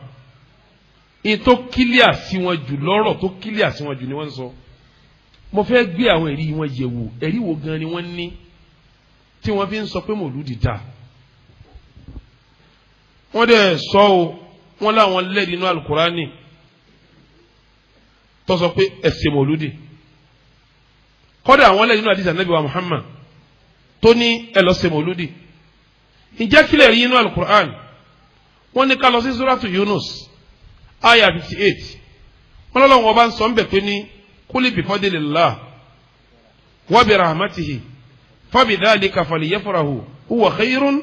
[SPEAKER 2] in tó kílíà sí wọn jù lọ́rọ̀, tó kílíà sí wọn jù ni wọ́n ń sọ. Mo fẹ́ gbé àwọn ẹ̀rí wọn yẹ̀ wò. Ẹ̀rí wo gan ni wọ́n ní tí wọ́n fi ń sọ pé mòlúdi da? Wọ́n dẹ̀ sọ o, wọ́n láwọn lẹ́ẹ̀dì inú alukurani tó sọ pé ẹ̀sìn mòlúdi. Kọ́dà àwọn lẹ́ẹ̀dì inú àdìsí ànábì wa Muhammad tó ní ẹ lọ ṣe mòlúdi. Ǹjẹ́ kílẹ̀ rí inú alukurani? Wọ́n ní ká lọ sí suratu Yunus aya 58. Wọ́n lọ́lọ́wọ́ ọba ń sọ ń bẹ̀ pé ní kuli bifadilillah wa bi rahmatihi fabidhalika falyafrahu huwa khayrun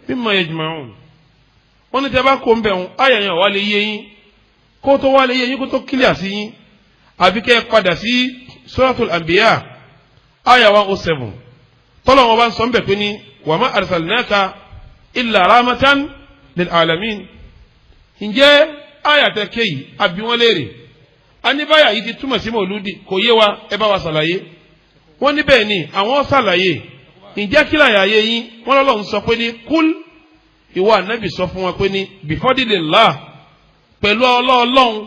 [SPEAKER 2] mimma yajma'un. Wọ́n ní tẹ́ bá kó ń bẹ̀ ń aya yẹn wà lè yé yín, kó tó wà lè yé yín, kó tó kílíà sí yín, àbí kẹ́ ẹ padà sí suratul anbiya aya 107, tọ́lọ́wọ́ ọba ń sọ ń bẹ̀ pé ní wa ma arsalnaka illa rahmatan lil alamin. Ǹjẹ́ ayàtẹ kéyìí àbí wọn léèrè aníbáyà yìí ti túmọ̀ sí mòlúdi? Kò yé wa, ẹ bá wa ṣàlàyé. Wọ́n ní bẹ́ẹ̀ ni, àwọn ṣàlàyé. Ǹjẹ́ kí làyà yé yín? Wọ́n lọ́lọ́run sọ pé ní kúl, ìwọ ànábì sọ fún wọn pé ní bifadilillah, pẹ̀lú ọlọ́ọ̀lọ́hún,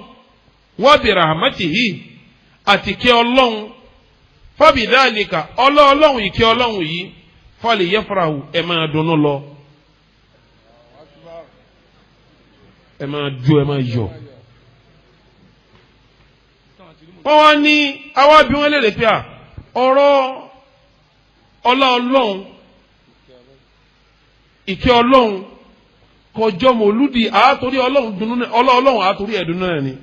[SPEAKER 2] wa bi rahmatihi, àti kí ọlọ́hun, fabidhalika, ọlọ́ọ̀lọ́hún, ìkẹ́ ọlọ́hun yìí, falyafrahu, ẹ máa dunnú lọ, ẹ máa jó, ẹ máa yọ̀. Wọ́n wá ní àwa bí wọ́n lè pé à ọ̀rọ̀ ọlọ́ọ̀lọ́hún, ìkẹ́ ọlọ́hun kọjọ́ mòlúdi àátorí ọlọ́hun dùnú náà, ọlọ́ọ̀lọ́hun àátorí ẹ̀dùn náà ni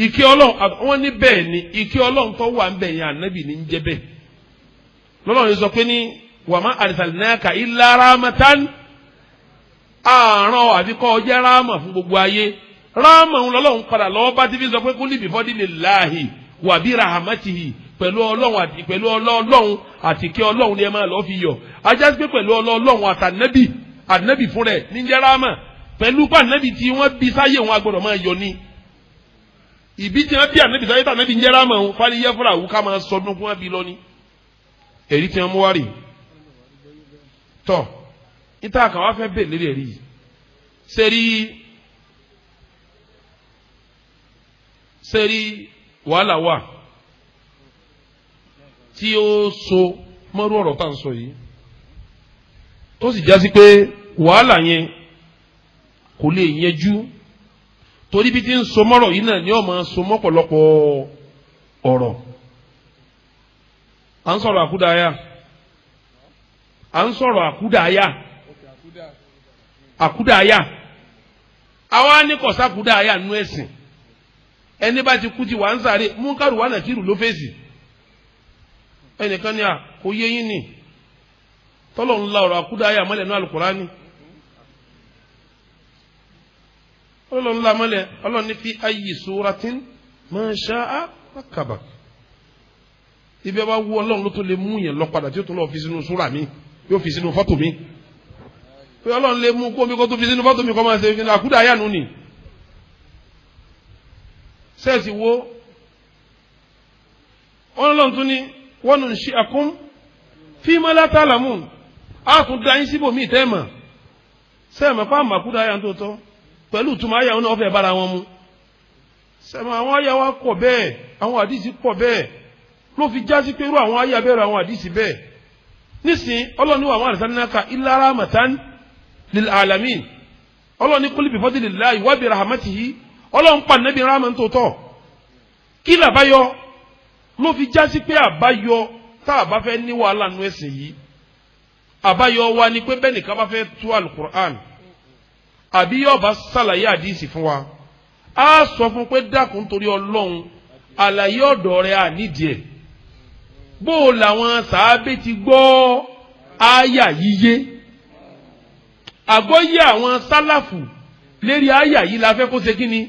[SPEAKER 2] ìkẹ́ ọlọ́hun. Wọ́n ní bẹ́ẹ̀ ni, ìkẹ́ ọlọ́hun tó wà ń bẹ̀ yẹn, ànábì ní ń jẹ́ bẹ́ẹ̀. Lọ́lọ́run sọ pé ní wa ma arsalnaka illa rahmatan, àrùn àfikọ́ ọjẹ́ ráàmà fún gbogbo ayé. Ráàmà ń lọ́lọ́run padà lọ́wọ́ bá ti fi sọ pé kúlì bifadlillahi wa bi rahmatihi, pẹ̀lú ọlọ́run àti pẹ̀lú ọlọ́run àti kí ọlọ́run ni ẹ máa lọ́ọ́ fi yọ̀. Ajá sí pé pẹ̀lú ọlọ́run àtànẹ́bì, ànẹ́bì fún rẹ̀ níjẹ́ ráàmà, pẹ̀lú pànẹ́bì tí wọ́n bí sáyé wọn agbọ́dọ̀ máa yọ ní ìbí tí wọ́n bí ànẹ́bì sáyé tànẹ́bì ń jẹ́ ráàmà òun fáríyẹ́ fúnra òun ká máa sọdún fún wọn bí lọ ní. Èrí tí wọ́n mú wá rè tọ́ níta kan wá fẹ́ bèèrè lérí ẹ̀rí yìí. Sẹ́rí wàhálà wà tí ó so mọ́rú ọ̀rọ̀ tá à ń sọ yìí, tó sì jásí pé wàhálà yẹn kò lè yẹjú, torí bí ti ń so mọ́rọ̀ yìí náà ni ó máa so mọ́pọ̀lọpọ̀ ọ̀rọ̀. À ń sọ̀rọ̀ àkúdàáyà, à ń sọ̀rọ̀ àkúdàáyà, àkúdàáyà. Àwa ní kò sákúdàáyà nú ẹ̀sìn. Ẹni bá ti kú ti wà ń sáré múkàrú wà nàkírù ló fèsì. Ẹnìkan ní à kò yé yín ni, tọ́lọ̀ ń la ọ̀rọ̀ àkúdàáyà mọ́lẹ̀ ní Al-Kùránì, tọ́lọ̀ ń la mọ́lẹ̀. Ọlọ́run ní fi ayyi suratin ma sha'a rakkabak. Ibi ẹ bá wú ọlọ́run ló tó lè mú yẹn lọ padà tí ó tún lọ fi sínú súrà mi, yóò fi sínú fọ́tò mi, pé ọlọ́run lè mú kó mi kó tó fi sínú fọ́tò mi kọ́ máa ṣe àkúdàáyà nù ni. Sẹ́ẹ̀sì wo ọlọ́run tún ní wọ́n nù ṣe àkún fíìmọ́ látàlámù, á tún da yín síbòmí tẹ́ẹ̀mà. Sẹ́ẹ̀mà fáàmù àkúdàáyà tó tọ́ pẹ̀lú ìtumọ̀ àyà wọn náà fẹ́ bára wọn mu. Sẹ́ẹ̀mà àwọn àyà wa pọ̀ bẹ́ẹ̀, àwọn àdìsí pọ̀ bẹ́ẹ̀, ló fi jásí pé irú àwọn àyà bẹ́ẹ̀, àwọn àdìsí bẹ́ẹ̀ nísìn. Ọlọ́run ní wàhálà arsalnaka illa rahmatan lil alamin. Ọlọ́run ní kul bi fadlillahi wa bi rahmatihi. Ọlọ́run pa nẹ́bí rahman tó tọ̀. Kí làbáyọ ló fi jásí pé àbáyọ tá a bá fẹ́ ní wàhálà nú ẹ̀sìn yìí, àbáyọ wa ni pé bẹ́ẹ̀ nìkan bá fẹ́ tú alukur'an àbí yóò bá ṣàlàyé àdìsí fún wa, á sọ fún pé dákun torí ọlọ́run, àlàyé ọ̀dọ̀ rẹ̀ ànídìí ẹ̀. Bó o làwọn sàábé ti gbọ́ àyà yíyé, àgbọ́yé àwọn sálàfù lérí àyà yìí la fẹ́ kó ṣe kí ni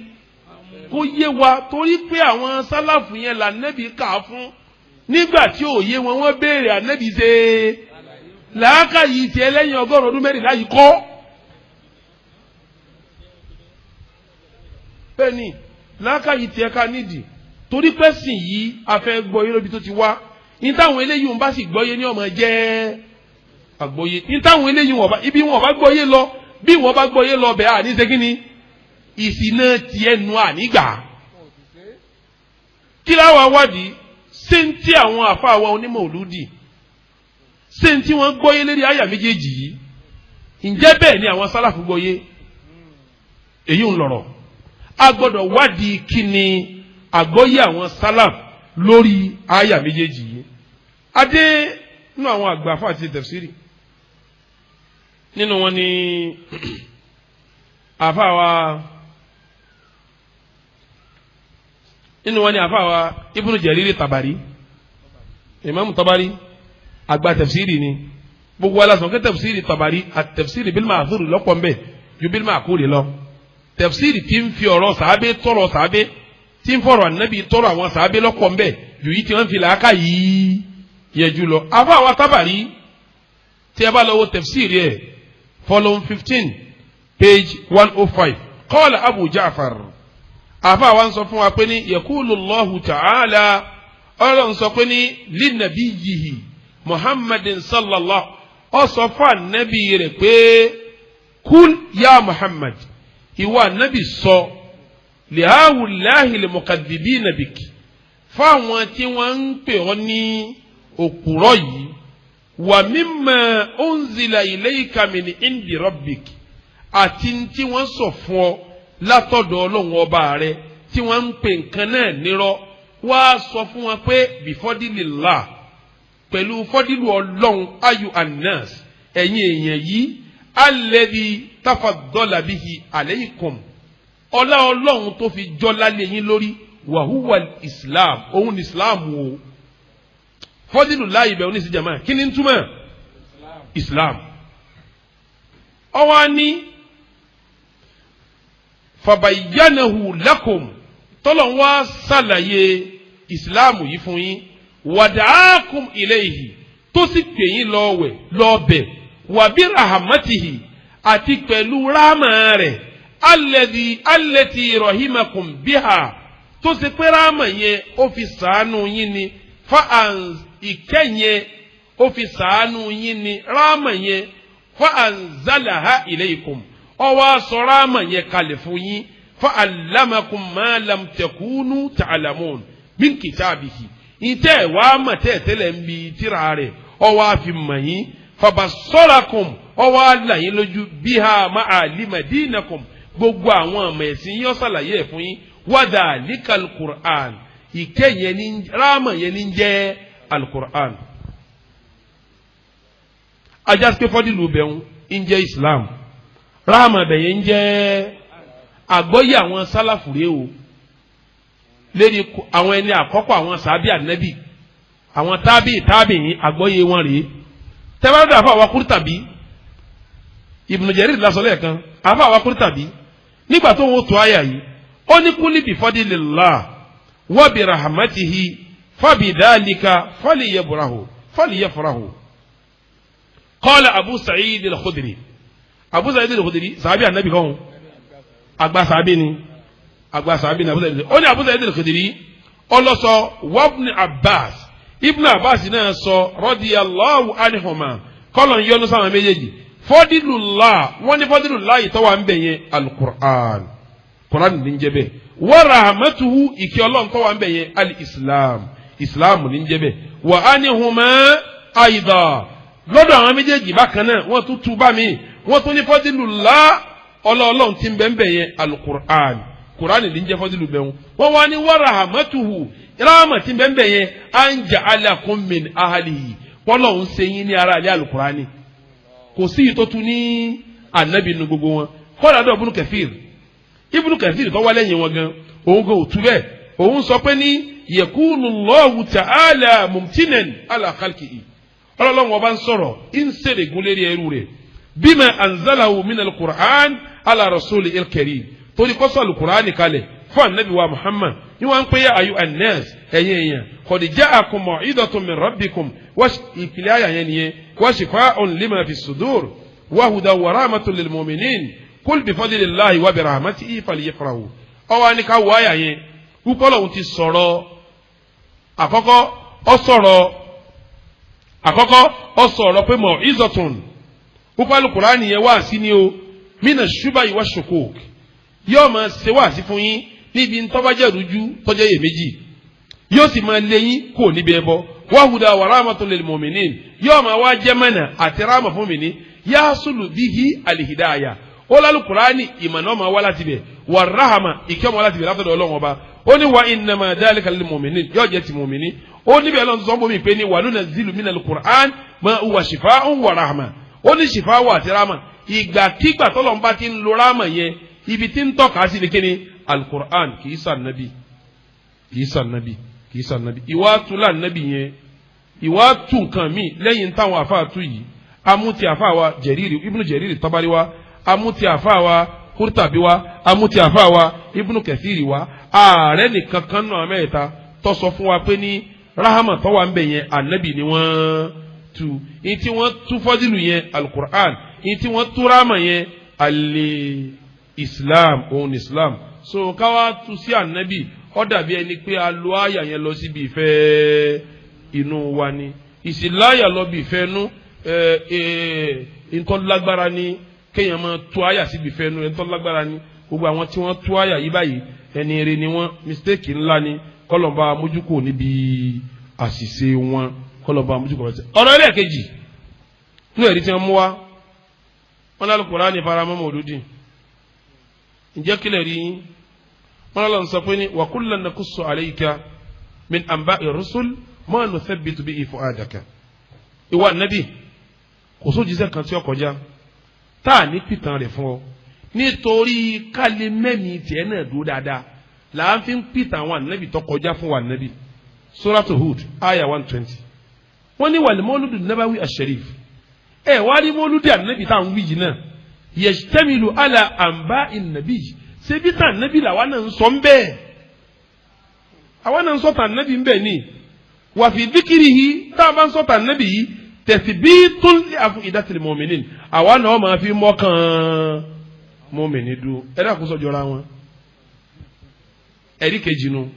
[SPEAKER 2] kó yé wa, torí pé àwọn sálàfù yẹn là nẹ́bí kà á fún. Nígbà tí ò yé wọn, wọ́n béèrè, ànẹ́bí ṣe Làákàyè tiẹ̀ lẹ́yìn 114 ọdún yìí kọ́. Bẹ́ẹ̀ ni làákàyè tiẹ̀ ká nídìí, torí pẹ́sìn yìí a fẹ́ gbọ́ yé lóbi tó ti wá. Ní táwọn eléyìí ń bá sì gbọ́ yé ní ọmọ jẹ́ àgbọ́yé. Ní táwọn eléyìí wọn bá ibi wọn bá gbọ́ yé lọ, bí wọn bá gbọ́ yé lọ bẹ́ẹ̀ àní ṣe kí ni ìsìnà tiẹ̀ nu ànígbà. Kí láwa wádìí ṣé ń tí àwọn àfa wa onímọ̀ òlúdì ṣé ń tí wọ́n gbọ́ yé lérí àyà méjèèjì yìí? Ǹjẹ́ bẹ́ẹ̀ ni àwọn sálàfù gbọ́ yé? Èyí ń lọ̀rọ̀. A gbọ́dọ̀ wádìí kí ni àgbọ́yé àwọn sálàfù lórí àyà méjèèjì yìí. Adé nínú àwọn àgbà fún àti tafsiri, nínú wọn ni àfa wa, nínú wọn ni àfa wa Ibnu Jariri Tabari, Imam Tabari àgbà tafsiri ni. Gbogbo alasọ̀n kẹ́ tafsiri Tabari àti tafsiri bil ma'thur lọ́pọ̀ nbẹ ju bil ma'qul lọ. Tafsiri tí ń fi ọ̀rọ̀ sàábé tọrọ sàábé, tí ń fọ̀rọ̀ ànábì tọrọ àwọn sàábé lọ́pọ̀ nbẹ ju yìí tí wọ́n fi làákà yìí yẹ jù lọ. Àfa wa Tabari tí a bá lọ wo tafsiri ẹ̀, volume 15 page 105, qala Abu Ja'far, àfa wa ń sọ fún wa pé ní yaqulu Allahu ta'ala, Ọlọ́run sọ pé ní linabiyyihi Muhammadin sallallahu, ó sọ fún ànábì rẹ̀ pé kul ya Muhammad, ìwọ ànábì sọ lihawulahi limukadibina biki, fáwọn tí wọ́n ń pè ọ́ ní òpùrọ́ yìí, wà mimma unzila ilayka min indi rabbik, àti tí wọ́n sọ fún ọ látọ̀dọ̀ Ọlọ́run ọba rẹ tí wọ́n ń pè nǹkan náà nírọ́, wá sọ fún wọn pé bifadilillah, pẹ̀lú fọ́dílù Ọlọ́run, ayu anas, ẹ̀yin èèyàn yìí, alladhi tafaddala bihi alaykum, ọlá Ọlọ́run tó fi jọ́lá lé yín lórí, wa huwa islam, òun ní islam o. Fọ́dílù láàyè bẹ̀rù ní ìsìjàmá kí ni ń túmọ̀ islam? Ọwọ́ ní fabayyanahu lakum, tọ́lọ̀ ń wá ṣàlàyé islam yìí fún yín, wàdàákùm ilayhi, tó sì pè yín lọ́wẹ̀ lọ́bẹ̀, wàbí rahamatihi, àti pẹ̀lú ráàmà rẹ̀, alladhi allati rahimakum biha, tó sì pé ráàmà yẹn ó fi sàánú yín ni, fa ìkẹ́ yẹn ó fi sàánú yín ni, ráàmà yẹn fa anzalaha ilaykum, ó wá sọ ráàmà yẹn kalẹ̀ fún yín, fa allamakum ma lam takunu ta'lamun min kitabihi, ntẹ́ wàá mọ̀ tẹ́ tẹ́lẹ̀ ń bi tíra rẹ̀, ó wá fi mọ̀ yín, fabassarakum, ó wá là yín lójú, biha ma'alima dinakum, gbogbo àwọn ọmọ ẹ̀sìn yín ó ṣàlàyé ẹ̀ fún yín, wa dhalikal Qur'an, ìkẹ́ yẹn ní ráàmà yẹn ní jẹ́ alukur'an. Ajásíké fọ́dílù bẹ̀rù ń jẹ́ Islam, ráàmà bẹ̀yẹn ń jẹ́ àgbọ́yé àwọn sálàfù rèé o, lérí àwọn ẹni àkọ́kọ́, àwọn sàábì ànábì, àwọn tábì tábì yín, àgbọ́yé wọn rèé. Tẹ́wọ́n àfa wa Qurtubi, Ibn Jarir lásán lẹ́ẹ̀kan, àfa wa Qurtubi nígbà tó ń wò tó àyà yìí, ó ní kúlí bi fadlillah wa bi rahmatihi fabidhalika falyafrahu falyafrahu. Qala Abu Sa'id al-Khudri, Abu Sa'id al-Khudri sàábì ànábì kan, àgbà sàábì ni, àgbà sàábì ní Abu Sa'id. Ó ní Abu Sa'id al-Khudri ọlọ́sọ wabni Abbas, Ibn Abbas náà sọ radiyallahu anhuma, kọ́lọ̀ ń yọnu sáwọn méjèèjì, fadilullah, wọ́n ní fadilullah yìí tọ́wà ń bẹ̀ yẹn al-Qur'an, Qur'an ní ń jẹ́ bẹ́ẹ̀, wa rahmatuhu, ìkẹ́ Ọlọ́run tọ́wà ń bẹ̀ yẹn al-Islam, Islam ní ń jẹ́ bẹ́ẹ̀, wa anhuma ayda, lọ́dọ̀ àwọn méjèèjì bákan náà wọ́n tún tú bá mi, wọ́n tún ní fadilullah, ọlọ́ọ̀lọ́run ti ń bẹ̀ ń bẹ̀ yẹn al-Qur'an, Qur'an ní ń jẹ́ fọ́dílù bẹ́ẹ̀. Wọ́n wá ní wa rahmatuhu, ráàmà tí bẹ́ẹ̀ bẹ́ẹ̀ yẹn an ja'alakum min ahlihi, wọ́n lọ́hún ṣe yín ní ara àlẹ́ alukurani, kò sí yìí tó tún ní ànábì nu gbogbo wọn. Kọ́lá dọ̀ Ibn Kathir, Ibn Kathir tó wá lẹ́yìn wọn gan, òun gan òtún bẹ́ẹ̀, òun sọ pé ní yakunu Allahu ta'ala mumtinan ala khalqihi, ọlọ́lọ́wọ́n ọba ń sọ̀rọ̀ ń sèrègùn lérí ẹrú rẹ̀, bima anzalahu min al-Qur'an ala rasulil karim, torí kó sọ alukur'ani kalẹ̀ fún anabi wa Muhammad. Ní wọ́n ń pè é ayu anas, ẹ̀yin èèyàn, qad ja'akum maw'izatun min rabbikum. Ìpìlẹ̀ àyà yẹn nìyẹn. Wa shifa'un lima fi sudur wa hudan wa rahmatun lil mu'minin kul bi fadlillahi wa bi rahmatihi falyafrahu. Ọwọ́ ni ká wọ àyà yẹn wúkọ́ lòun ti sọ̀rọ̀ àkọ́kọ́. Ọ sọ̀rọ̀ àkọ́kọ́, ọ sọ̀rọ̀ pé maw'izatun wúkọ́ Al-Qur'ani yẹn wá sí ni o, mina ṣuba wa shukuk, yóò máa ṣe wáàsí fún yín níbi ntọ́bajẹ́ rújú tọ́jẹ́ yè méjì, yóò sì máa lé yín kó níbi ẹbọ. Wa huda wa rahmatun lil mu'minin, yóò máa wá jẹ́ mẹ́nà àti ráàmà fún mi ní yasulu bihi alihidaya. Ó lálù Kùránì ìmọ̀nà máa wá láti bẹ̀, wà ráhàmà ìkẹ́ ọmọ láti bẹ̀ látọ̀dọ̀ Ọlọ́run Ọba. Ó ní wa innama dhalika lil mu'minin, yóò jẹ́ ti mu'mini. Ó níbẹ̀ lọ́n sọ fún mi pé ní wa nunazzilu minal Qur'an ma huwa shifa'un wa rahma. Ó ní ṣìfà wà àti ráàmà. Ìgbàkigbà tọ́lọ́run ti ń lo ráàmà yẹn, ibi tí ń tọ́ka sí ni kíni? Alukur'an. Kì í sàn nabi, kì í sàn nabi, kì í sàn nabi. Ìwà tula nabi yẹn, ìwà tu nǹkan mi lẹ́yìn táwọn afa tu yìí. Amúti afa wa Jẹ̀rìrì, Ibnu Jẹ̀rìrì Tabari wa, amúti afa wa Kurtabi wa, amúti afa wa Ibnu Kathiri wa. Ààrẹ nìkan kan náà mẹ́ta tó sọ fún wa pé ní rahama tó wà ń bẹ̀ yẹn, anabi ni wọ́n tu. Ìtí wọ́n tu fọ́dílù yẹn, alukur'an. Ìtí wọ́n tu rahama yẹn, alẹ́ islam, òun islam. So káwá tu sí ànábì, ó dàbí ẹni pé a lo àyà yẹn lọ síbi ìfẹ́ inú wa ni. Ìsìláyà lọ bí ìfẹ́ inú ntọ́lágbára ni kéèyàn máa tú àyà síbi ìfẹ́ inú ntọ́lágbára ni. Gbogbo àwọn tí wọ́n tú àyà yìí báyìí, ẹni eré ni wọ́n. Mistake ńlá ni. Kọlọ̀ba amójúkò níbi àṣìṣe wọn, kọlọ̀ba amójúkò. Ọ̀rọ̀ ẹlẹ́ẹ̀kejì nínú ẹ̀rí tí wọ́n mú wá, wọn lálẹ́ Kùránì faramọ́ mọ̀lúdì. Ǹjẹ́ kílẹ̀ rí yín? Wọn lọ́n sọ pé ní wa kullan naqussu alayka min anba'i rusul ma nuthabbitu bihi fu'adaka. Ìwà nàbì, kò sójíṣẹ́ kan tí ó kọjá tá a ní pìtàn rẹ̀ fún ọ, nítorí kálí mẹ́mi tiẹ̀ náà dúró dáadáa là ń fi ń pìtàn àwọn ànábì tó kọjá fún wa nàbì. Suratu Hud aya 120. Wọ́n ní wal mawludu nabawi ash-sharif, ẹ̀ wá rí mọ́lúdì ànábì tá à ń wí yìí náà, yẹtẹmilu ala anba inabi. Ṣebí tà nabi la wa náà ń sọ ń bẹ́ẹ̀, àwa náà ń sọ tà nabi ń bẹ́ẹ̀ ni. Wà fi díkìrì yìí, tá a bá ń sọ tà nabi yìí, tẹ̀sí bí tún lé àfún ìdátìlẹ̀ mọ̀mìnì, àwa náà máa fi mọ́kàn mọ̀mìnì dúró. Ẹ dákun, sọ jọra wọn. Ẹ̀rí kejì nu,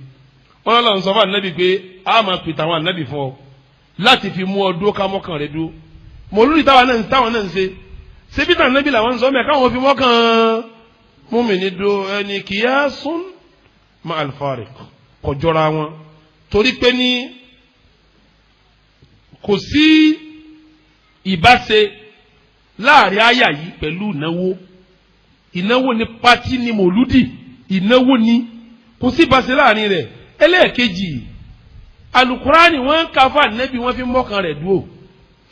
[SPEAKER 2] wọn lọ sọ fún anabi pé a máa pè tàwọn anabi fún ọ láti fi mú ọ dúró, ká mọ́kàn rẹ dúró. Mọ̀lúdì táwọn náà ń ṣe, ṣebí tà nàbí làwọn ń sọ mẹ káwọn fi mọ́kàn múmìnì do. Ẹni kìyàsún ma al-fariq, kò jọra wọn, torí pé ní kò sí ìbáṣe láàrin àyà yìí pẹ̀lú ìnáwó. Ìnáwó ni party ni mòlúdì, ìnáwó ni, kò sí ìbáṣe láàrin rẹ̀. Ẹlẹ́ẹ̀kejì, alukurani wọ́n ń ka fún ànábì, wọ́n fi mọ́kàn rẹ̀ dúró.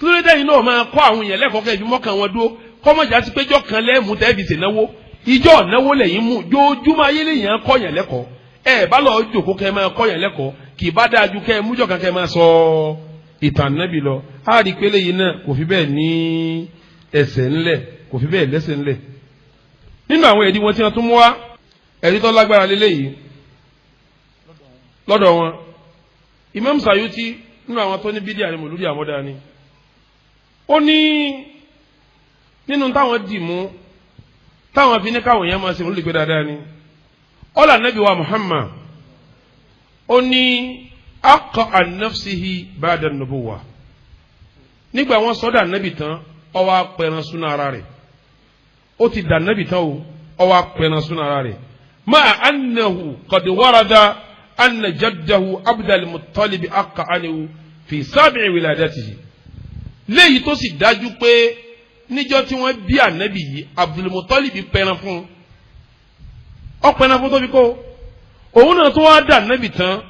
[SPEAKER 2] Kílódé yìí náà máa kọ́ àwọn èèyàn lẹ́kọ̀ọ́ kẹ́ fi mọ́kàn wọn dúró? Kọ́mọ̀jà sí péjọ kan lẹ́mú tẹ́ fi ṣènáwó, ìjọ náwó lẹ́yìn mú. Jójúmọ́ ayé lèyàn kọ́ yẹn lẹ́kọ̀ọ́. Ẹ bá lọ jòkó kẹ́ máa kọ́ yẹn lẹ́kọ̀ọ́, kì í bá dáa ju kẹ́ mújọ kan kẹ́ máa sọ ìtàn nábì lọ. Á rí pélé yìí náà kò fi bẹ́ẹ̀ ní ẹsẹ̀ ńlẹ̀, kò fi bẹ́ẹ̀ lẹ́sẹ̀ ńlẹ̀. Nínú àwọn ẹ̀rí wọn tí wọ́n tún mú wá, ẹ̀rí tó lágbára lélẹ́yìí lọ́dọ̀ wọn, Imam Sayuti, nínú àwọn tó ní bídíà ni mòlúdì àmọ́dá ni, ó ní nínú táwọn dì mú táwọn fi ní káwọn èèyàn máa ṣe mòlúdì pé dáadáa ni ọlà nàbí wa Muhammad. Ó ní akọ an nafsihi ba'da nubuwa, nígbà wọn sọdọ ànábì tán, ó wá pẹran súná ara rẹ̀. Ó ti dà nábì tán o, ó wá pẹran súná ara rẹ̀. Ma'a annahu qad warada anna jaddahu Abdul Muttalib aqqa anhu fi sab'i wiladatihi. Léyìí tó sì dájú pé níjọ́ tí wọ́n bí ànábì yìí, Abdul Muttalib pẹran fún ọ, pẹran fún tó fi kó òun náà tó wá dà ànábì tán,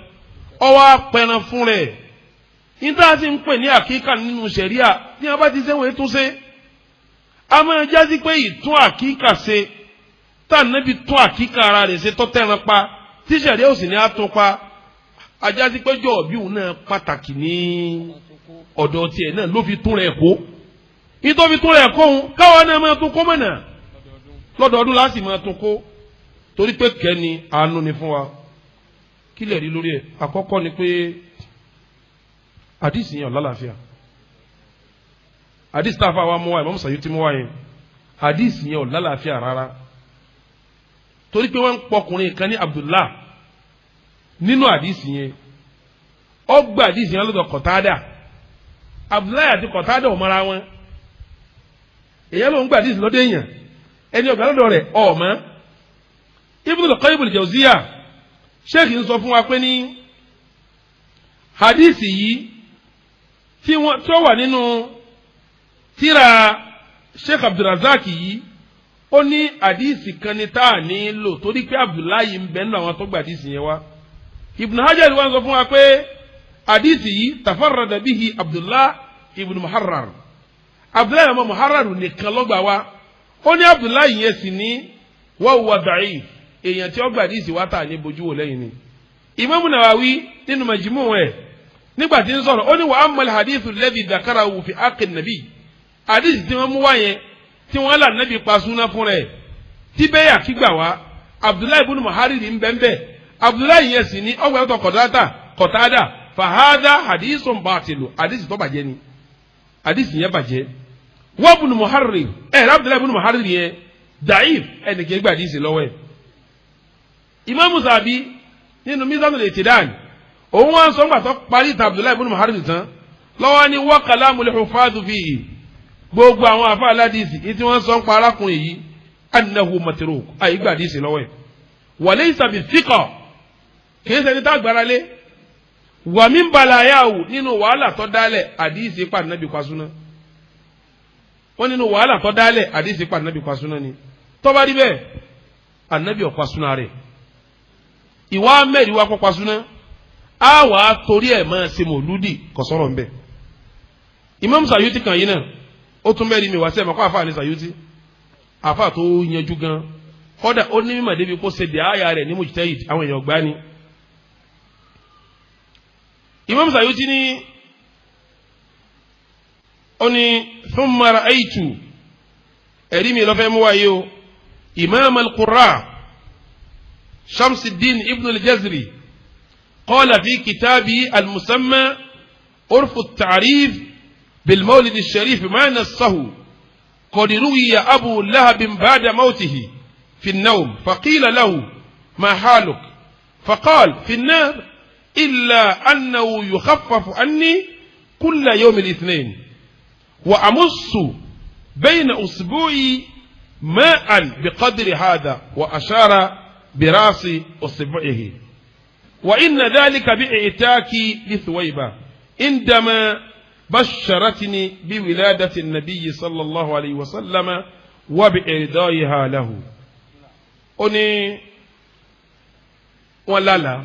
[SPEAKER 2] ó wá pẹran fún rẹ̀. Níta sì ń pè ní àkíkà nínú sẹ̀ríà, ní wọ́n bá ti sẹ́wọ̀n ètò ṣe, a máa jásí pé ìtún àkíkà ṣe tá ànábì tún àkíkà ara rẹ̀ ṣe tó tẹran pa, tí sẹ̀ríà ò sì ní àtún pa, ajásí pé jọ̀ọ́ bí òun náà pàtàkì ní ọ̀dọ̀ tiẹ̀ náà ló fi tún rẹ̀ kó. Ìtọ́ fi tún rẹ̀ kó òun, káwọn náà máa tún kó mọ̀nà lọ́dọọdún láti máa tún kó, torí pé kẹ́ni àánú ni fún wa. Kí lè rí lórí ẹ̀? Àkọ́kọ́ ni pé àdìsí yẹn ò lálàáfíà. Àdìsí tá a fà wá mú wa, Imam Sayuti mú wa yẹn, àdìsí yẹn ò lálàáfíà rárá, torí pé wọ́n ń pọkùnrin kan ní Abdullah nínú àdìsí yẹn. Ó gba àdìsí yẹn lọ́dọ̀ Kọ̀tádà. Abdullahi àti Kọ̀tádà ò mọ́ra wọn. Èyàn ló ń gba àdìsí lọ́dọ̀ èèyàn, ẹni ọ̀gá lọ́dọ̀ rẹ̀ ọ̀mọ́. Ibn al-Qayyim al-Jawziyya, sheikh ń sọ fún wa pé ní hadisi yìí tí wọ́n tó wà nínú tírà Sheikh Abdulrazak yìí, ó ní hadisi kan ní tá a ní lò, torí pé Abdullahi ń bẹ nínú àwọn tó gba hadisi yẹn wá. Ibn Hajar wá sọ fún wa pé hadisi yìí tafarrada bihi Abdullah ibn Muharrar, Abdullahi ọmọ Muharrar nìkan ló gbà wá. Ó ní Abdullahi yẹn sì ní wa huwa da'if, èèyàn tí ó gba hadisi wá tà ní bojú wò lẹ́yìn ni. Imam Nawawi nínú Majmu' ẹ̀, nígbà tí ń sọ̀rọ̀, ó ní wa ammal hadithu alladhi dhakarahu fi haqqi nabi, hadisi tí wọ́n mú wá yẹn tí wọ́n là nàbí pa súná fún rẹ̀ tí bẹ́yà kígbà wá, Abdullahi ibn Muharrir ń bẹ́ẹ̀ bẹ́ẹ̀. Abdullahi yẹn sì ní ọgbà tó Kọ̀tádà, fahadha hadithun batilu, hadisi tó bàjẹ́ ni, hadisi yẹn bàjẹ́. Wọ́n ibn Muharrir ẹ̀, Abdullahi ibn Muharrir yẹn da'if, ẹnì kí gbà hadisi lọ́wọ́ ẹ̀. Imam Zahabi nínú Mizanul I'tidal, òun wá ń sọ ńgbà tó parí ìtàn Abdullahi ibn Muharrir tán lọ́wọ́ ní wa kalamul huffaz fihi, gbogbo àwọn afa aládìsí ní tí wọ́n sọ ń pa arákùnrin yìí, annahu matruk, àyígbà àdìsí lọ́wọ́ ẹ̀, wa laysa bi thiqa, kìí ṣẹni tá gbára lé, wa min balayahu, nínú wàhálà tó dálẹ̀ àdìsí pa nàbì kwasúná. Wọ́n nínú wàhálà tó dálẹ̀ àdìsí pa nàbì kwasúná ni. Tó bá rí bẹ́ẹ̀, ànábì ọ̀kwasúná rẹ̀ ìwà mẹ́rin wá kọ́ kwasúná, á wà á torí ẹ̀ máa ṣe mọ̀lúdì, kò sọ̀rọ̀ ń bẹ̀. Imam Sayuti kan yìí náà, ó tún mẹ́rin mi wá sí ẹ̀ mọ̀ kó àfa ní Sayuti, àfa tó yanjú gan, kọ́dà ó ní mímọ̀ débi kó ṣe dè áyà rẹ̀ ní mujtahid, àwọn èèyàn gbá ni. Imam Sayuti ní ó ní thumma ra'aytu, ẹ̀rí mi lọ́fẹ́ mú wáyé o, Imam al-Qurra Shamsuddin ibn al-Jazri qala fi kitabi al-musamma urfu at-ta'rif bil-mawlid al-sharif ma nassahu qad ruwiya Abu Lahab ba'da mawtihi fi an-nawm faqila lahu ma haluk faqal fi an-nar illa annahu yukhaffafu anni kulla yawm al-ithnain wa amussu bayna usbu'i ma'an biqadri hadha wa ashara birasi usbu'ihi wa inna dhalika bi'itaki li Thuwayba indama basharatni biwiladati an-nabiy sallallahu alayhi wa sallama wa bi'irdaiha lahu. Ó ní wọ́n lálàá,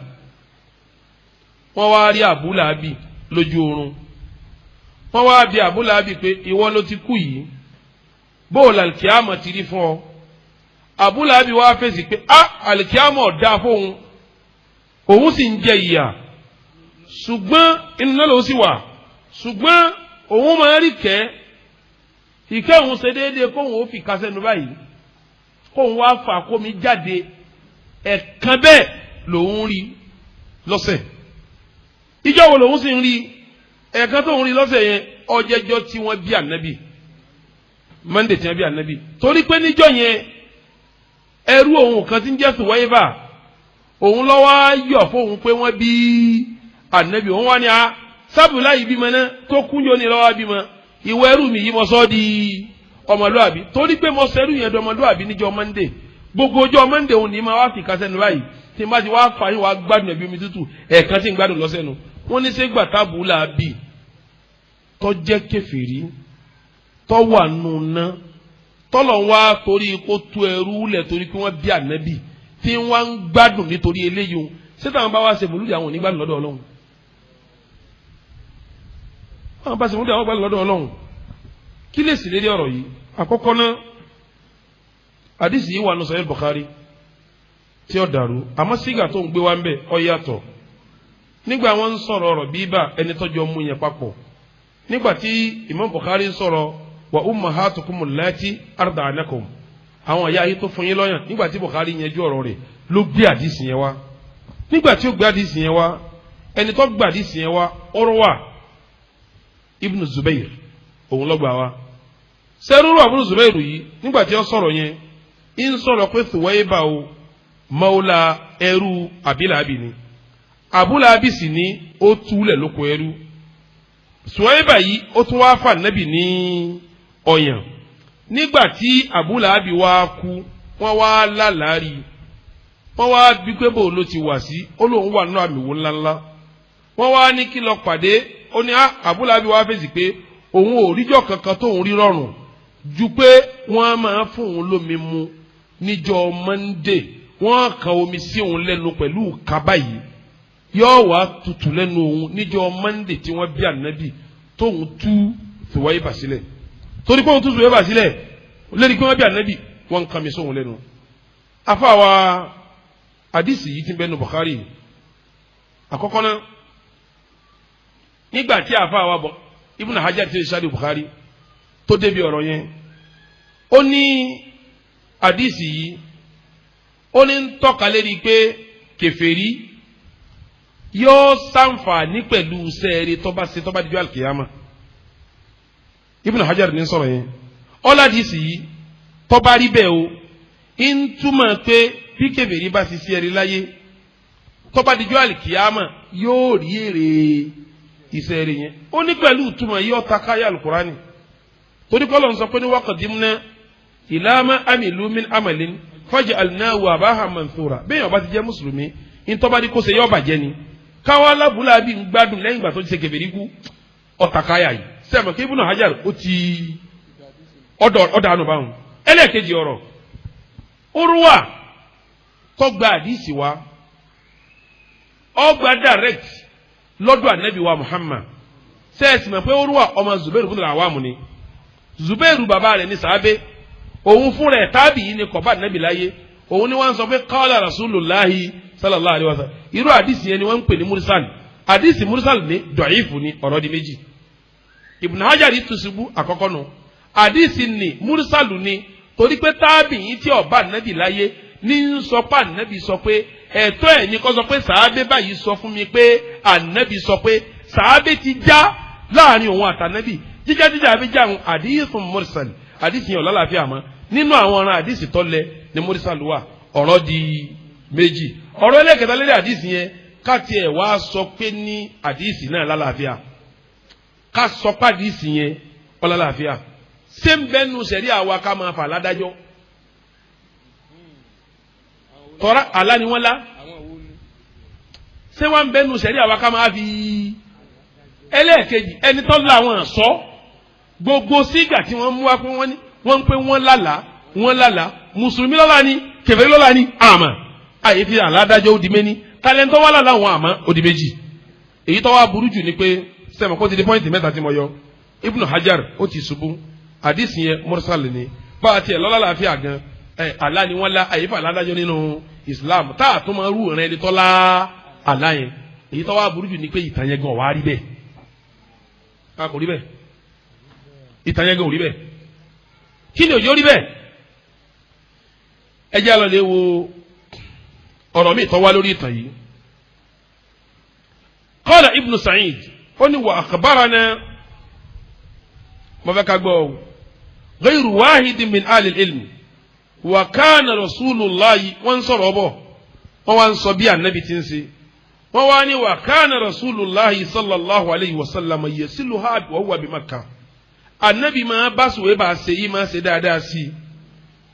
[SPEAKER 2] wọ́n wá rí Abu Lahabi lójú oorun. Wọ́n wá bi Abu Lahabi pé ìwọ ló ti kú yìí, bóòlù alikiyama ti rí fún ọ? Abu Lahabi wá fèsì pé a alikiyama ọ̀dà fóun, òun sì ń jẹ ìyà, ṣùgbọ́n inú náà ló sì wà, ṣùgbọ́n òun máa rí kẹ́ ìkẹ́ òun ṣe déédéé kóun ó fi kásẹ̀nu báyìí, kóun wá fà kómi jáde, ẹ̀ẹ̀kan bẹ́ẹ̀ lòun rí lọ́sẹ̀. Ìjọ wo lòun sì ń rí ẹ̀ẹ̀kan tó ń rí lọ́sẹ̀ yẹn? Ọjẹ́jọ́ tí wọ́n bí ànábì, Monday tí wọ́n bí ànábì, torí pé níjọ́ yẹn ẹrú òun kan tí ń jẹ́ Suwaiba, òun lọ́wọ́ á yọ̀ fóun pé wọ́n bí ànábì. Òun wá ní a sábùlá yìí bímọ náà tó kúnjó ni lọ́wọ́ bímọ, ìwọ ẹrú mi yìí mo sọ di ọmọlúàbí, torí pé mo sẹ́rú yẹn di ọmọlúàbí níjọ́ Monday. Gbogbo ọjọ́ Monday òun ní ma wá fi kásẹ̀ nù báyìí, tí n bá ti wá fà yín wá gbádùn ẹ̀bí omi tútù ẹ̀ẹ̀kan tí ń gbádùn lọ́sẹ̀ nu. Wọ́n ní sẹ́gbà tábùlà bì tó jẹ́ kèfèrí tó wà nù ná tọ́lọ̀ wá torí kó tú ẹrú lẹ̀ torí kí wọ́n bí ànábì tí wọ́n ń gbádùn nítorí eléyìí o, ṣé táwọn bá wá ṣe mòlúdì àwọn ò ní gbádùn lọ́dọ̀ Ọlọ́run? Àwọn bá ṣe mòlúdì àwọn gbádùn lọ́dọ̀ Ọlọ́run. Kí lè sì lérí ọ̀rọ̀ yìí? Àkọ́kọ́ náà, àdìsí yìí wà nù Sahih Bukhari tí ó dàrú, àmọ́ sígà tó ń gbé wá ń bẹ̀ ó yàtọ̀. Nígbà wọn ń sọ̀rọ̀ ọ̀rọ̀ bíbà ẹni tọ́jú ọmú yẹn papọ̀, nígbà tí Imam Bukhari ń sọ̀rọ̀ wa ummahatukum allati arda'nakum, àwọn ìyá yìí tó fún yín lọ́yàn, nígbà tí Bukhari yanjú ọ̀rọ̀ rẹ̀ ló gbé àdìsí yẹn wá. Nígbà tí ó gbé àdìsí yẹn wá, ẹni tó gbé àdìsí yẹn wá, Urwa ibn Zubair, òun ló gbà wá. Sẹ́rúrú ibn Zubair yìí, nígbà tí ó sọ̀rọ̀ yẹn, ń sọ̀rọ̀ pé Thuwayba o mawla ẹrú Abilabi ni, Abúlábì sì ní ó túlẹ̀ lóko ẹrú. Thuwayba yìí ó tún wá fà nẹ́bì ní ọ̀yàn. Nígbà tí Abúlábì wá kú, wọ́n wá lálàárí, wọ́n wá bí pé bò ló ti wà sí, ó lóun wà nínú àmì wò ńláńlá. Wọ́n wá ní kí lọ pàdé, ó ní Abúlábì wá fèsì pé òun ò ríjọ́ kankan tóun rí rọrùn ju pé wọ́n máa fún òun lómi mu níjọ́ Monday, wọ́n kan omi sí òun lẹ́nu pẹ̀lú kaba yìí, yóò wá tutù lẹ́nu òun níjọ́ Monday tí wọ́n bí ànábì tóun tú Thuwayba sílẹ̀. Torí pé òun tú Thuwayba sílẹ̀ lórí pé wọ́n bí ànábì, wọ́n ń kan mi sóhun lẹ́nu. Afáwa àdìsí yìí ti ń bẹnu Bukhari. Àkọ́kọ́ náà, nígbà tí àfáwa bọ̀ Ibn Hajar ti ṣáàdì Bukhari tó débi ọ̀rọ̀ yẹn, ó ní àdìsí yìí ó ní ń tọ́ka lérí pé kèfèrí yóò ṣàǹfààní pẹ̀lú sẹ́ẹ̀rì tó bá ṣe tó bá dijọ́ àlùkìyàmà. Ibn Hajar ní sọ̀rọ̀ yẹn, ọ̀làdìsí yìí tó bá rí bẹ́ẹ̀ o, ń túmọ̀ pé bí kèfèrí bá ṣe sẹ́ẹ̀rì láyé tó bá dijọ́ àlùkìyàmà yóò rí èrè iṣẹ́ rẹ̀ yẹn. Ó ní pẹ̀lú ìtumọ̀ yìí ọ̀ta káyà alukurani, torí kọ́ ló ń sọ pé ní waqadimna ila ma amilu min amalin faj'alnahu abahan manthura. Bẹ́ẹ̀ ọba ti jẹ́ mùsùlùmí, ntọ́ba ní kó ṣe yọ bàjẹ́ ni. Káwá alábùlà bí ń gbádùn lẹ́yìn ìgbà tó ti ṣe kèfèrí kú, ọ̀ta káyà yìí. Sẹ́mi kí Ibn Hajar ó ti ọ̀dà ànú báwọn. Ẹlẹ́ẹ̀kejì ọ̀rọ̀ Urwa tó gba àdìsí wa, ọgbà direct lọ́dọ̀ anabi wa Muhammad. Sẹ́ẹ̀sì mọ̀ pé Urwa ọmọ Zubairu fún Awam ni. Zubairu bàbá rẹ̀ ní sàábé, òun fún rẹ̀ tábì yìí ni kọ̀bá anabi láyé. Òun ni wọ́n sọ pé qala Rasulullahi sallallahu alayhi wa sallam. Irú àdìsí yẹn ni wọ́n ń pè ní mursal. Àdìsí mursal ní dọ̀ífù ni, ọ̀rọ̀ di méjì. Ibn Hajar tún ṣubú àkọ́kọ́ nu. Àdìsí ni mursalu ni, torí pé tábì yìí tí ọba anabi láyé ní ń sọ pé anabi sọ pé ẹ̀tọ́ ẹ̀ ní kó sọ pé sàábé báyìí sọ fún mi pé ànábì sọ pé sàábé ti já láàrin òun àtànábì. Jíjá jíjá àbí já àwọn àdìsùn mursal, àdìsùn yẹn ò lálàáfíà mọ́. Nínú àwọn ọ̀ràn àdìsì tó lẹ ní mursal wà, ọ̀rọ̀ di méjì. Ọ̀rọ̀ ẹlẹ́kẹta lórí àdìsì yẹn, ká tiẹ̀ wá sọ pé ní àdìsì náà lálàáfíà, ká sọ pé àdìsì yẹn ó lálàáfíà, ṣé ń bẹ́nu sẹ̀rí àwa ká máa fà ládájọ́? Tọ́ra àlá ni wọ́n lá, ṣé wọ́n ń bẹ́nu sẹ̀rí àwa ká máa fi ẹlẹ́ẹ̀kejì ẹni tó láwọn sọ gbogbo sígbà tí wọ́n mú wá pé wọ́n ní wọ́n ń pé wọ́n lálàá, wọ́n lálàá, mùsùlùmí lọ́la ni, kèfèrí lọ́la ni, àmọ́ àyè fi àládájọ́ ó di méní, tálẹ́ńtọ́ wà lálàá wọn àmọ́ ó di méjì. Èyí tó wá burú jù ni pé sẹ́mi kó ti di pọ́ìntì mẹ́ta tí mo yọ. Ibn Hajar ó ti ṣubú, àdìsí yẹn mursal ni, bá a tiẹ̀ lọ́la làáfíà gan ẹ àlá ni wọ́n lá, àyè fà àládájọ́ nínú Islam tá a tún máa rú ìrìn ẹni tó lá àlá yẹn. Èyí tó wá burú jù ni pé ìtàn yẹn gan wá rí bẹ́ẹ̀, a kò rí bẹ́ẹ̀, ìtàn yẹn gan ò rí bẹ́ẹ̀. Kí ni òjò rí bẹ́ẹ̀? Ẹ jẹ́ àlọ́ lè wo ọ̀rọ̀ mi tó wá lórí ìtàn yìí. Qala Ibn Sa'id, ó ní wa akhbarana, mo fẹ́ ká gbọ́ o, ghayru wahidin min ahli al-ilm wa kana rasulullahi, wọ́n ń sọ̀rọ̀ bọ̀, wọ́n wá ń sọ bí ànábì ti ń ṣe, wọ́n wá ní wa kana rasulullahi sallallahu alayhi wa sallam yasiluha wa huwa bi Makkah. Ànábì máa bá Suwayba ṣe yìí, máa ṣe dáadáa sí i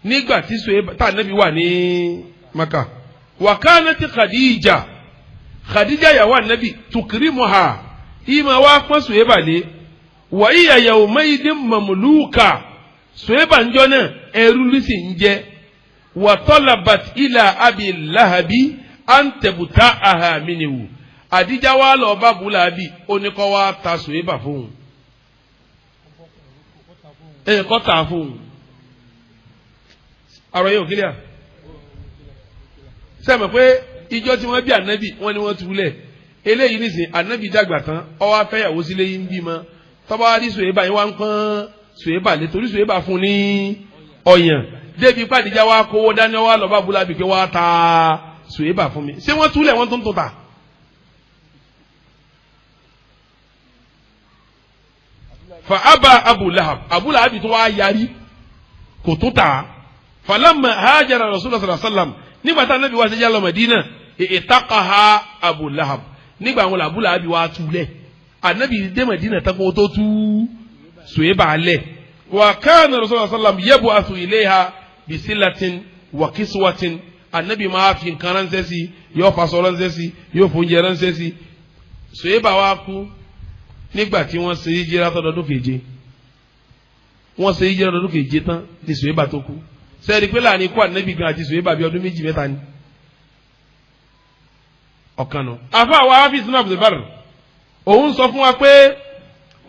[SPEAKER 2] nígbà tí Suwayba tá ànábì wà ní Makkah. Wa kanat Khadija, Khadija yàwó ànábì, tukrimuha, yìí máa wá pọ́n Suwayba lé. Wa hiya yawmaidin mamluka, Suwayba ńjọ́ náà ẹrú ló sì ń jẹ́. Wa talabat ila Abi Lahabi an tabta'aha minhu, Àdíjà wa lọ bá Bùlábì, ó ní kó wá ta Suwayba fóun, ẹ̀ kọ́ ta fóun. Àrò yóò kílíà sẹ́mi pé ìjọ tí wọ́n bí ànábì wọ́n ní wọ́n túlẹ̀ eléyìí nísìn. Ànábì dàgbà tán, ó wá fẹ́yàwó sílé yìí ń bímọ, tọ́ba wá rí Suwayba yín wá ń pọ́n Suwayba lé, torí Suwayba fún ní ọ̀yàn. Débi pàdíjà wá kówó dání, wá lọ́ba Bùlábì pé wá ta Suweiba fún mi. Ṣé wọ́n túlẹ̀ wọ́n tó ń tó ta. Fa aba Abu Lahab, Abu Lahab tó wá yarí kò tó ta. Falamma hajara Rasulullah sallallahu alaihi wasallam, nígbà tá anabi wá sí yálọ Madina, ìtaqaha Abu Lahab, nígbà wọn Abu Lahab wá túlẹ̀, anabi dé Madina tán kó tó tú Suweiba lẹ̀. Wa kana Rasulullah sallallahu alaihi wasallam yab'athu ilayha bisilatin wa kiswatin, anabi máa fi nǹkan ránṣẹ́ sí, yóò faṣọ ránṣẹ́ sí, yóò fóúnjẹ ránṣẹ́ sí. Suweiba wá kú nígbà tí wọ́n ṣe hijira tọdọọdún keje, wọ́n ṣe hijira tọdọọdún keje tán ní Suweiba tó kú. Sẹ́ẹ̀rì pé láàrin ikú anabi gan àti Suweiba bíi ọdún 2 mẹ́ta ni ọ̀kan nù. Afa wa Hafiz ibn Abdul Barr òun sọ fún wa pé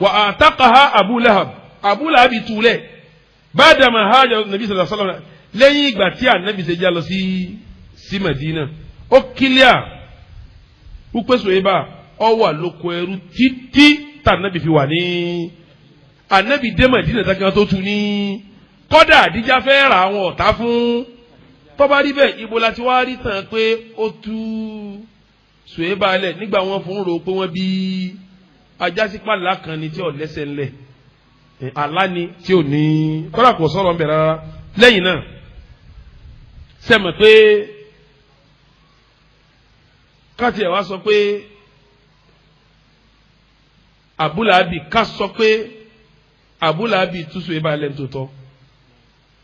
[SPEAKER 2] wa ataqaha Abu Lahab, Abu Lahab túlẹ̀ ba'dama hajara nabi sallallahu alaihi wasallam, lẹ́yìn ìgbà tí anabi ṣe já lọ sí Madina. Ó kílíà wípé Suweiba ó wà lóko ẹrú títí tá anabi fi wà ní anabi dé Madina tákìlá tó tu ní kọ́dà àdíjà fẹ́ ra àwọn ọ̀tá fún. Tọ́ba rí bẹ́ẹ̀, ibo la ti wá rí tàn pé ó tú Suweiba lẹ̀ nígbà wọn fún ro pé wọ́n bí ajásípàlà kan ni tí ò lẹ́sẹ̀ ńlẹ̀, àlá ni tí ò ní kọ́dà kò sọ̀rọ̀ ńbẹ̀ rárá. Lẹ́yìn náà sẹ́mi pé káàtì ẹ̀ wá sọ pé Abu Lahabi, ká sọ pé Abu Lahabi tú Suweiba lẹ̀ tó tọ́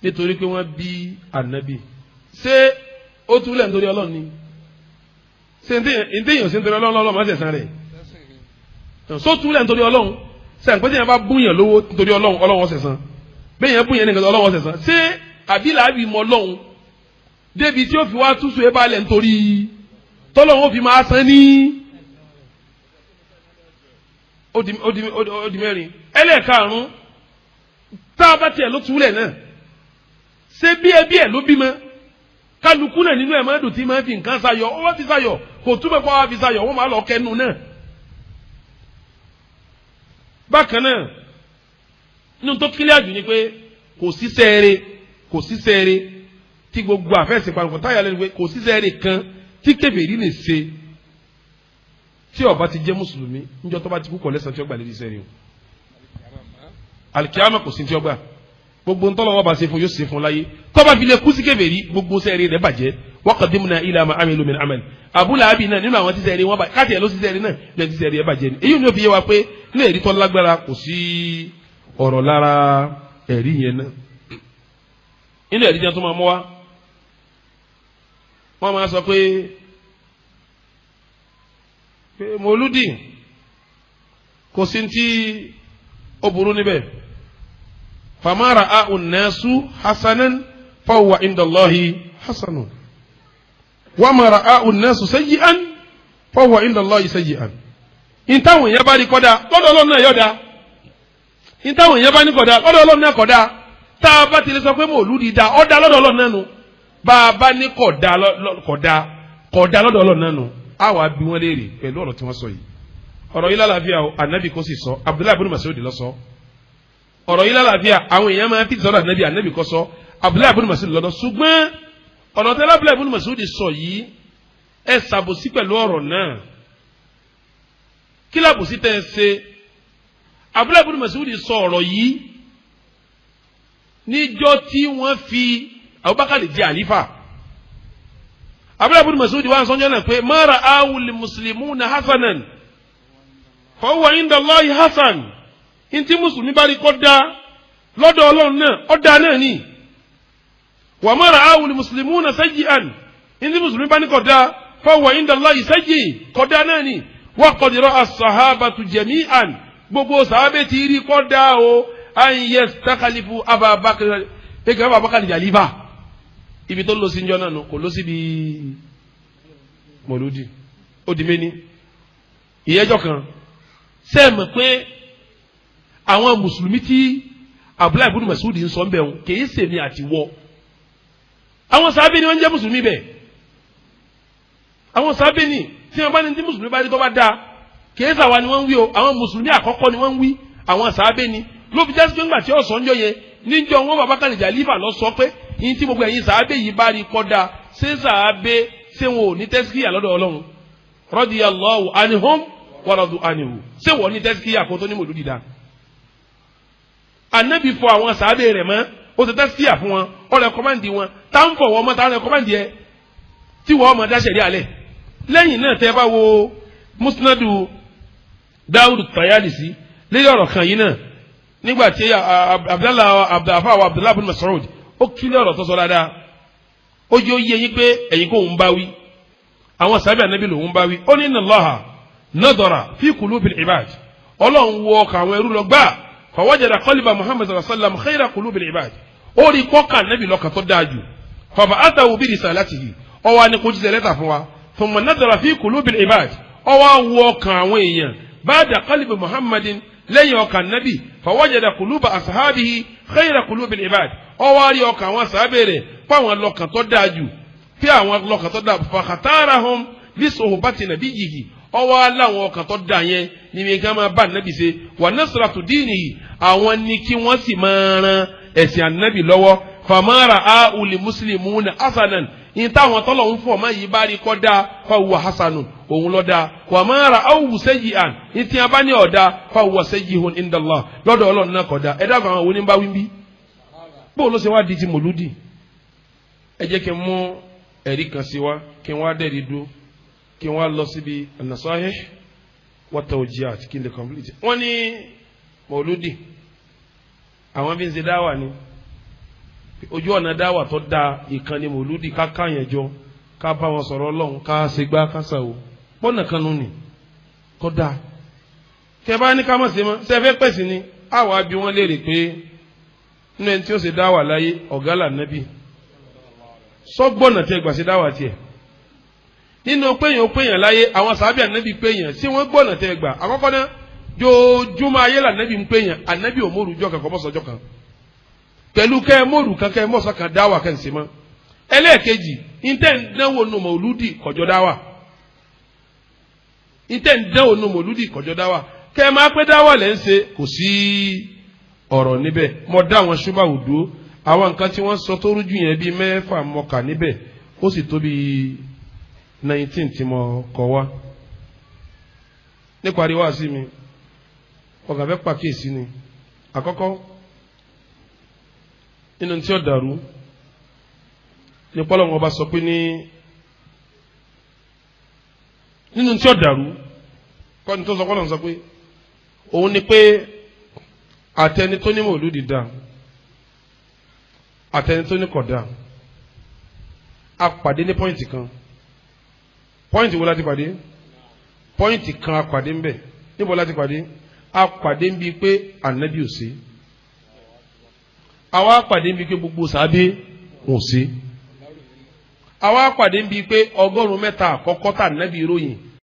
[SPEAKER 2] nítorí pé wọ́n bí ànábì. Ṣé ó túlẹ̀ nítorí Ọlọ́run ni? Ṣé ntẹ̀yìn ṣe nítorí Ọlọ́run Ọlọ́run má ṣẹ̀san rẹ̀? Só túlẹ̀ nítorí Ọlọ́run? Ṣé àǹpẹ́ tí yẹn bá búyàn lówó nítorí Ọlọ́run Ọlọ́run ó ṣẹ̀san? Bẹ́ẹ̀ yẹn búyàn nìkan Ọlọ́run ó ṣẹ̀san? Ṣé Abi Lahabi mọ Ọlọ́run débi tí ó fi wá tú Suweiba lẹ̀ nítorí tọ́lọ́run ó fi máa san ní? Ó di mẹ́rin. Ẹlẹ́ẹ̀karùn-ún, tá a bá tiẹ̀ ló túlẹ̀ náà, ṣé bí ẹbí ẹ ló bímọ, kálukú náà nínú ẹ máa dùn tí máa fi nǹkan sayọ, ó wá fi sayọ, kò túbọ̀ kó wá fi sayọ, wọ́n máa lọ kẹnu náà. Bákan náà, nínú tó kílíà jù ni pé kò sí sẹ́ẹ̀rẹ̀, kò sí sẹ́ẹ̀rẹ̀ tí gbogbo àfẹ́sẹ̀ parukọ táyà lẹ́nu pé kò sí sẹ́ẹ̀rẹ̀ kan tí kèfèrí lè ṣe tí ó bá ti jẹ́ mùsùlùmí níjọ́ tó bá ti kú kọ̀ lẹ́sàn tí ó gbà lédi sẹ́ẹ̀rẹ̀ o. Alikiyama kò sí tí ó gbà, gbogbo ntọ́lọ́ wọn bá ṣe fún yóò ṣe fún láyé, tọ́ba fi lè kú sí kèfèrí gbogbo sẹ́ẹ̀rì rẹ̀ bàjẹ́. Wa qadimna ila ma amilu min amal. Abu Lahabi náà nínú àwọn tí sẹ́ẹ̀rì wọn bá káàtì ẹ̀ ló sí sẹ́ẹ̀rì náà lẹ́yìn tí sẹ́ẹ̀rì ẹ̀ bàjẹ́ ni. Èyí ni ó fi yé wa pé ní ẹ̀rí tó lágbára kò sí ọ̀rọ̀ lára ẹ̀rí yẹn náà. Nínú ẹ̀rí jẹ́ tó máa mú wa, wọ́n máa sọ pé mọ̀lúdì kò sí ti ó burú níbẹ̀. Fama ra'a unnasu hasanan fahuwa inda Allahi hasanun wa ma ra'a unnasu sayyi'an fahuwa inda Allahi sayyi'an. Ìtàwọn èèyàn bá rí kọ́dà lọ́dọ̀ Ọlọ́run náà yọ̀dá, ìtàwọn èèyàn bá ní kọ́dà lọ́dọ̀ Ọlọ́run náà kọ́dà. Tá a bá ti lè sọ pé mòlúdi da ọ̀dà lọ́dọ̀ Ọlọ́run náà nù, bá a bá ní kọ̀dà kọ̀dà kọ̀dà lọ́dọ̀ Ọlọ́run náà nù, á wàá bí wọ́n léèrè pẹ̀lú ọ̀rọ̀ tí wọ́n sọ yìí. Ọ̀rọ̀ yìí lálàáfíà o, ànábì kò sì sọ, Abdullahi ibn Mas'ud ló sọ ọ̀rọ̀ yìí lálàáfíà. Àwọn èèyàn máa ń fi sọ̀rọ̀ ànábì, ànábì kọ́ sọ, Abdullahi ibn Mas'ud lọ́dọ̀. Ṣùgbọ́n ọ̀rọ̀ tẹ́lẹ̀ Abdullahi ibn Mas'ud sọ yìí, ẹ ṣàbòsí pẹ̀lú ọ̀rọ̀ náà. Kí làbòsí tẹ́ ẹ ṣe? Abdullahi ibn Mas'ud sọ ọ̀rọ̀ yìí níjọ́ tí wọ́n fi Abubakar jẹ àlífà. Abdullahi ibn Mas'ud wà sọ́njọ́ náà pé ma ra'ahu al-muslimuna hasanan fa huwa inda Allahi hasan. Ntí mùsùlùmí bá rí kọ́ da lọ́dọ̀ Ọlọ́run náà ọ̀dà náà ni. Wa ma ra'ahu al-muslimuna sayyi'an, ntí mùsùlùmí bá ní kọ́ da fa huwa inda Allahi sayyi', kọ́ da náà ni. Wa qad ra'a as-sahabatu jami'an, gbogbo sàábẹ̀ ti rí kọ́ da o, an yastakhlifu Aba Bakr, pé kí Abubakar jàlífà. Ibi tó lọ sí njọ́ náà nù, kò lọ síbi mọ̀lúdì. Ó di méní ìyẹ́jọ́ kan. Sẹ́ẹ̀mù pé àwọn mùsùlùmí tí Abdullahi ibn Mas'ud ń sọ ń bẹ̀ wọn kì í sèmi àti wọ, àwọn sábẹ́ ni wọ́n ń jẹ́ mùsùlùmí bẹ̀. Àwọn sábẹ́ ni tí wọ́n bá ní tí mùsùlùmí bá rí tó bá dáa, kì í sàwa ni wọ́n ń wí o, àwọn mùsùlùmí àkọ́kọ́ ni wọ́n ń wí, àwọn sábẹ́ ni. Ló fi jásí pé ńgbà tí ọ̀sán jọ yẹn níjọ wọn bàbá kàlẹ̀jà lífà lọ sọ pé yín tí gbogbo ẹ̀yin sàábé yìí bá rí kọ́dà, ṣé sàábé Ṣé wọn ò ní tẹ́síkìyà lọ́dọ̀ Ọlọ́run? Radiyallahu anhum wa radu anhu. Ṣé wọ́n ní tẹ́síkìyà kó tó ní mòlúdì dá? Anabi fọ àwọn sàábé rẹ̀ mọ́, ó ṣe tẹ́síkìyà fún wọn, ó rẹkọmáǹdì wọn. Tá ń fọ̀ wọ́n mọ́, tá ń rẹkọmáǹdì ẹ tí wọ́n mọ̀ dáṣẹ̀ rí alẹ̀. Lẹ́yìn náà tẹ́ bá wo Musnadu Dawud Tayalisi lórí ọ̀rọ̀ kan yìí náà, nígbà tí Abdallah bin Mas'ud ó kílẹ̀ ọ̀rọ̀ tó sọ dáadáa, ó jẹ́ ó yé yín pé ẹ̀yin kò ń bá wí, àwọn sábẹ́ ànábì lòún bá wí. Ó ní inna Allaha nadara fi qulubil ibad, Ọlọ́run wo ọkàn àwọn ẹrú lọ gbà, fawajada qalba Muhammad sallallahu alayhi wa sallam khayra qulubil ibad, ó rí kọ́kà ànábì lọ́kàn tó dáa jù, faba'athahu bi risalatihi, ó wá ní kó jíṣẹ́ lẹ́tà fún wa. Thumma nadara fi qulubil ibad, ó wá wo ọkàn àwọn èèyàn ba'da qalbi Muhammadin, lẹ́yìn ọkàn nábì, fawajada quluba ashabihi khayra qulubil ibad, ó wá rí ọkàn àwọn sàábẹ̀ rẹ̀ fáwọn lọ́kàn tó dáa jù, fi àwọn lọ́kàn tó dáa, fakhatarahum li suhbati nabiyyihi, ó wá láwọn ọkàn tó dáa yẹn ní mi ká máa bá nábì ṣe, wa nasratu dinihi, àwọn ni kí wọ́n sì máa ran ẹ̀sìn ànábì lọ́wọ́. Famara auli muslimuna hasanan, ní táwọn tọ́lọ̀ ń fọ̀ máa yí bá rí kọ́ dáa, fahuwa hasanun, òun lọ́ dáa. Wa ma ra'awhu sayyi'an, ní tí a bá ní ọ̀dá, fahuwa sayyihun indallah, lọ́dọ̀ Ọlọ́run náà kọ́ dáa. Ẹ dábàá àwọn oníbà wí bí bó ló ṣe wá di ti mòlúdì. Ẹ jẹ́ kí n mú ẹ̀rí kan sí wa, kí n wá dẹ̀rí dúró, kí n wá lọ síbi an-nasahih wa tawjihat, kí n lè complete. Wọ́n ní mòlúdì àwọn bí ń ṣe dáwà ni, ojú ọ̀nà dáwà tó da ìkànnì mòlúdì, ká káyàn jọ, ká bá wọn sọ̀rọ̀ Ọlọ́run, ká ṣe gbá ká ṣàwò, pọ́nà kan nù ní tó dáa. Tẹ bá ní ká mọ̀ sí mọ́, ṣe fẹ́ pẹ̀sì ni àwa bí wọ́n léèrè pé nínú ẹni tí ó ṣe dáwà láyé ọ̀gá là nẹ́bì, sọ́gbọ́nà tí ẹ gbà ṣe dáwà tiẹ̀. Nínú péyàn ó péyàn láyé, àwọn sàábì ànẹ́bì péyàn, sí wọ́n gbọ́nà tí ẹ gbà. Àkọ́kọ́ náà jojúmọ́ ayé là nẹ́bì ń péyàn, ànẹ́bì ò mórù jọ kankan mọ́sọ̀jọ́ kan, pẹ̀lú kẹ́ ẹ mórù kan kẹ́ ẹ mọ́sọ̀ kan dáwà kẹ́ ń ṣe mọ́. Ẹlẹ́ẹ̀kejì, ntẹ́ ń dánwò nù mọ̀lúdì kọjọ́ dáwà, ntẹ́ ń dánwò nù mọ̀lúdì kọjọ́ dáwà, kẹ́ ẹ máa pé dáwà lẹ́ ń ṣe, kò sí ọ̀rọ̀ níbẹ̀. Mo dá àwọn ṣúbà òdó, àwọn nǹkan tí wọ́n sọ tó rújú yẹn bíi 6 mọ̀ọ́kà níbẹ̀, ó sì tó bíi 19 tí mo kọ wá. Níparí wá sí mi, ọkàn fẹ́ pàkíyèsí ni. Àkọ́kọ́ nínú tí ó dàrú ní pọ́lọ́wọ́n ọba sọ pé ní nínú tí ó dàrú kọ́ni tó sọ pọ́lọ́wọ́n sọ pé òun ni pé àtẹni tó ní mòlúdì dá, àtẹni tó ní kódà, a pàdé ní pọ́ìntì kan. Pọ́ìntì wo láti pàdé? Pọ́ìntì kan a pàdé ń bẹ̀. Níbo láti pàdé? A pàdé ń bi pé ànábì ò sí, àwa pàdé ń bi pé gbogbo sàábé ò sí, àwa pàdé ń bi pé 300 àkọ́kọ́ tà ànábì ròyìn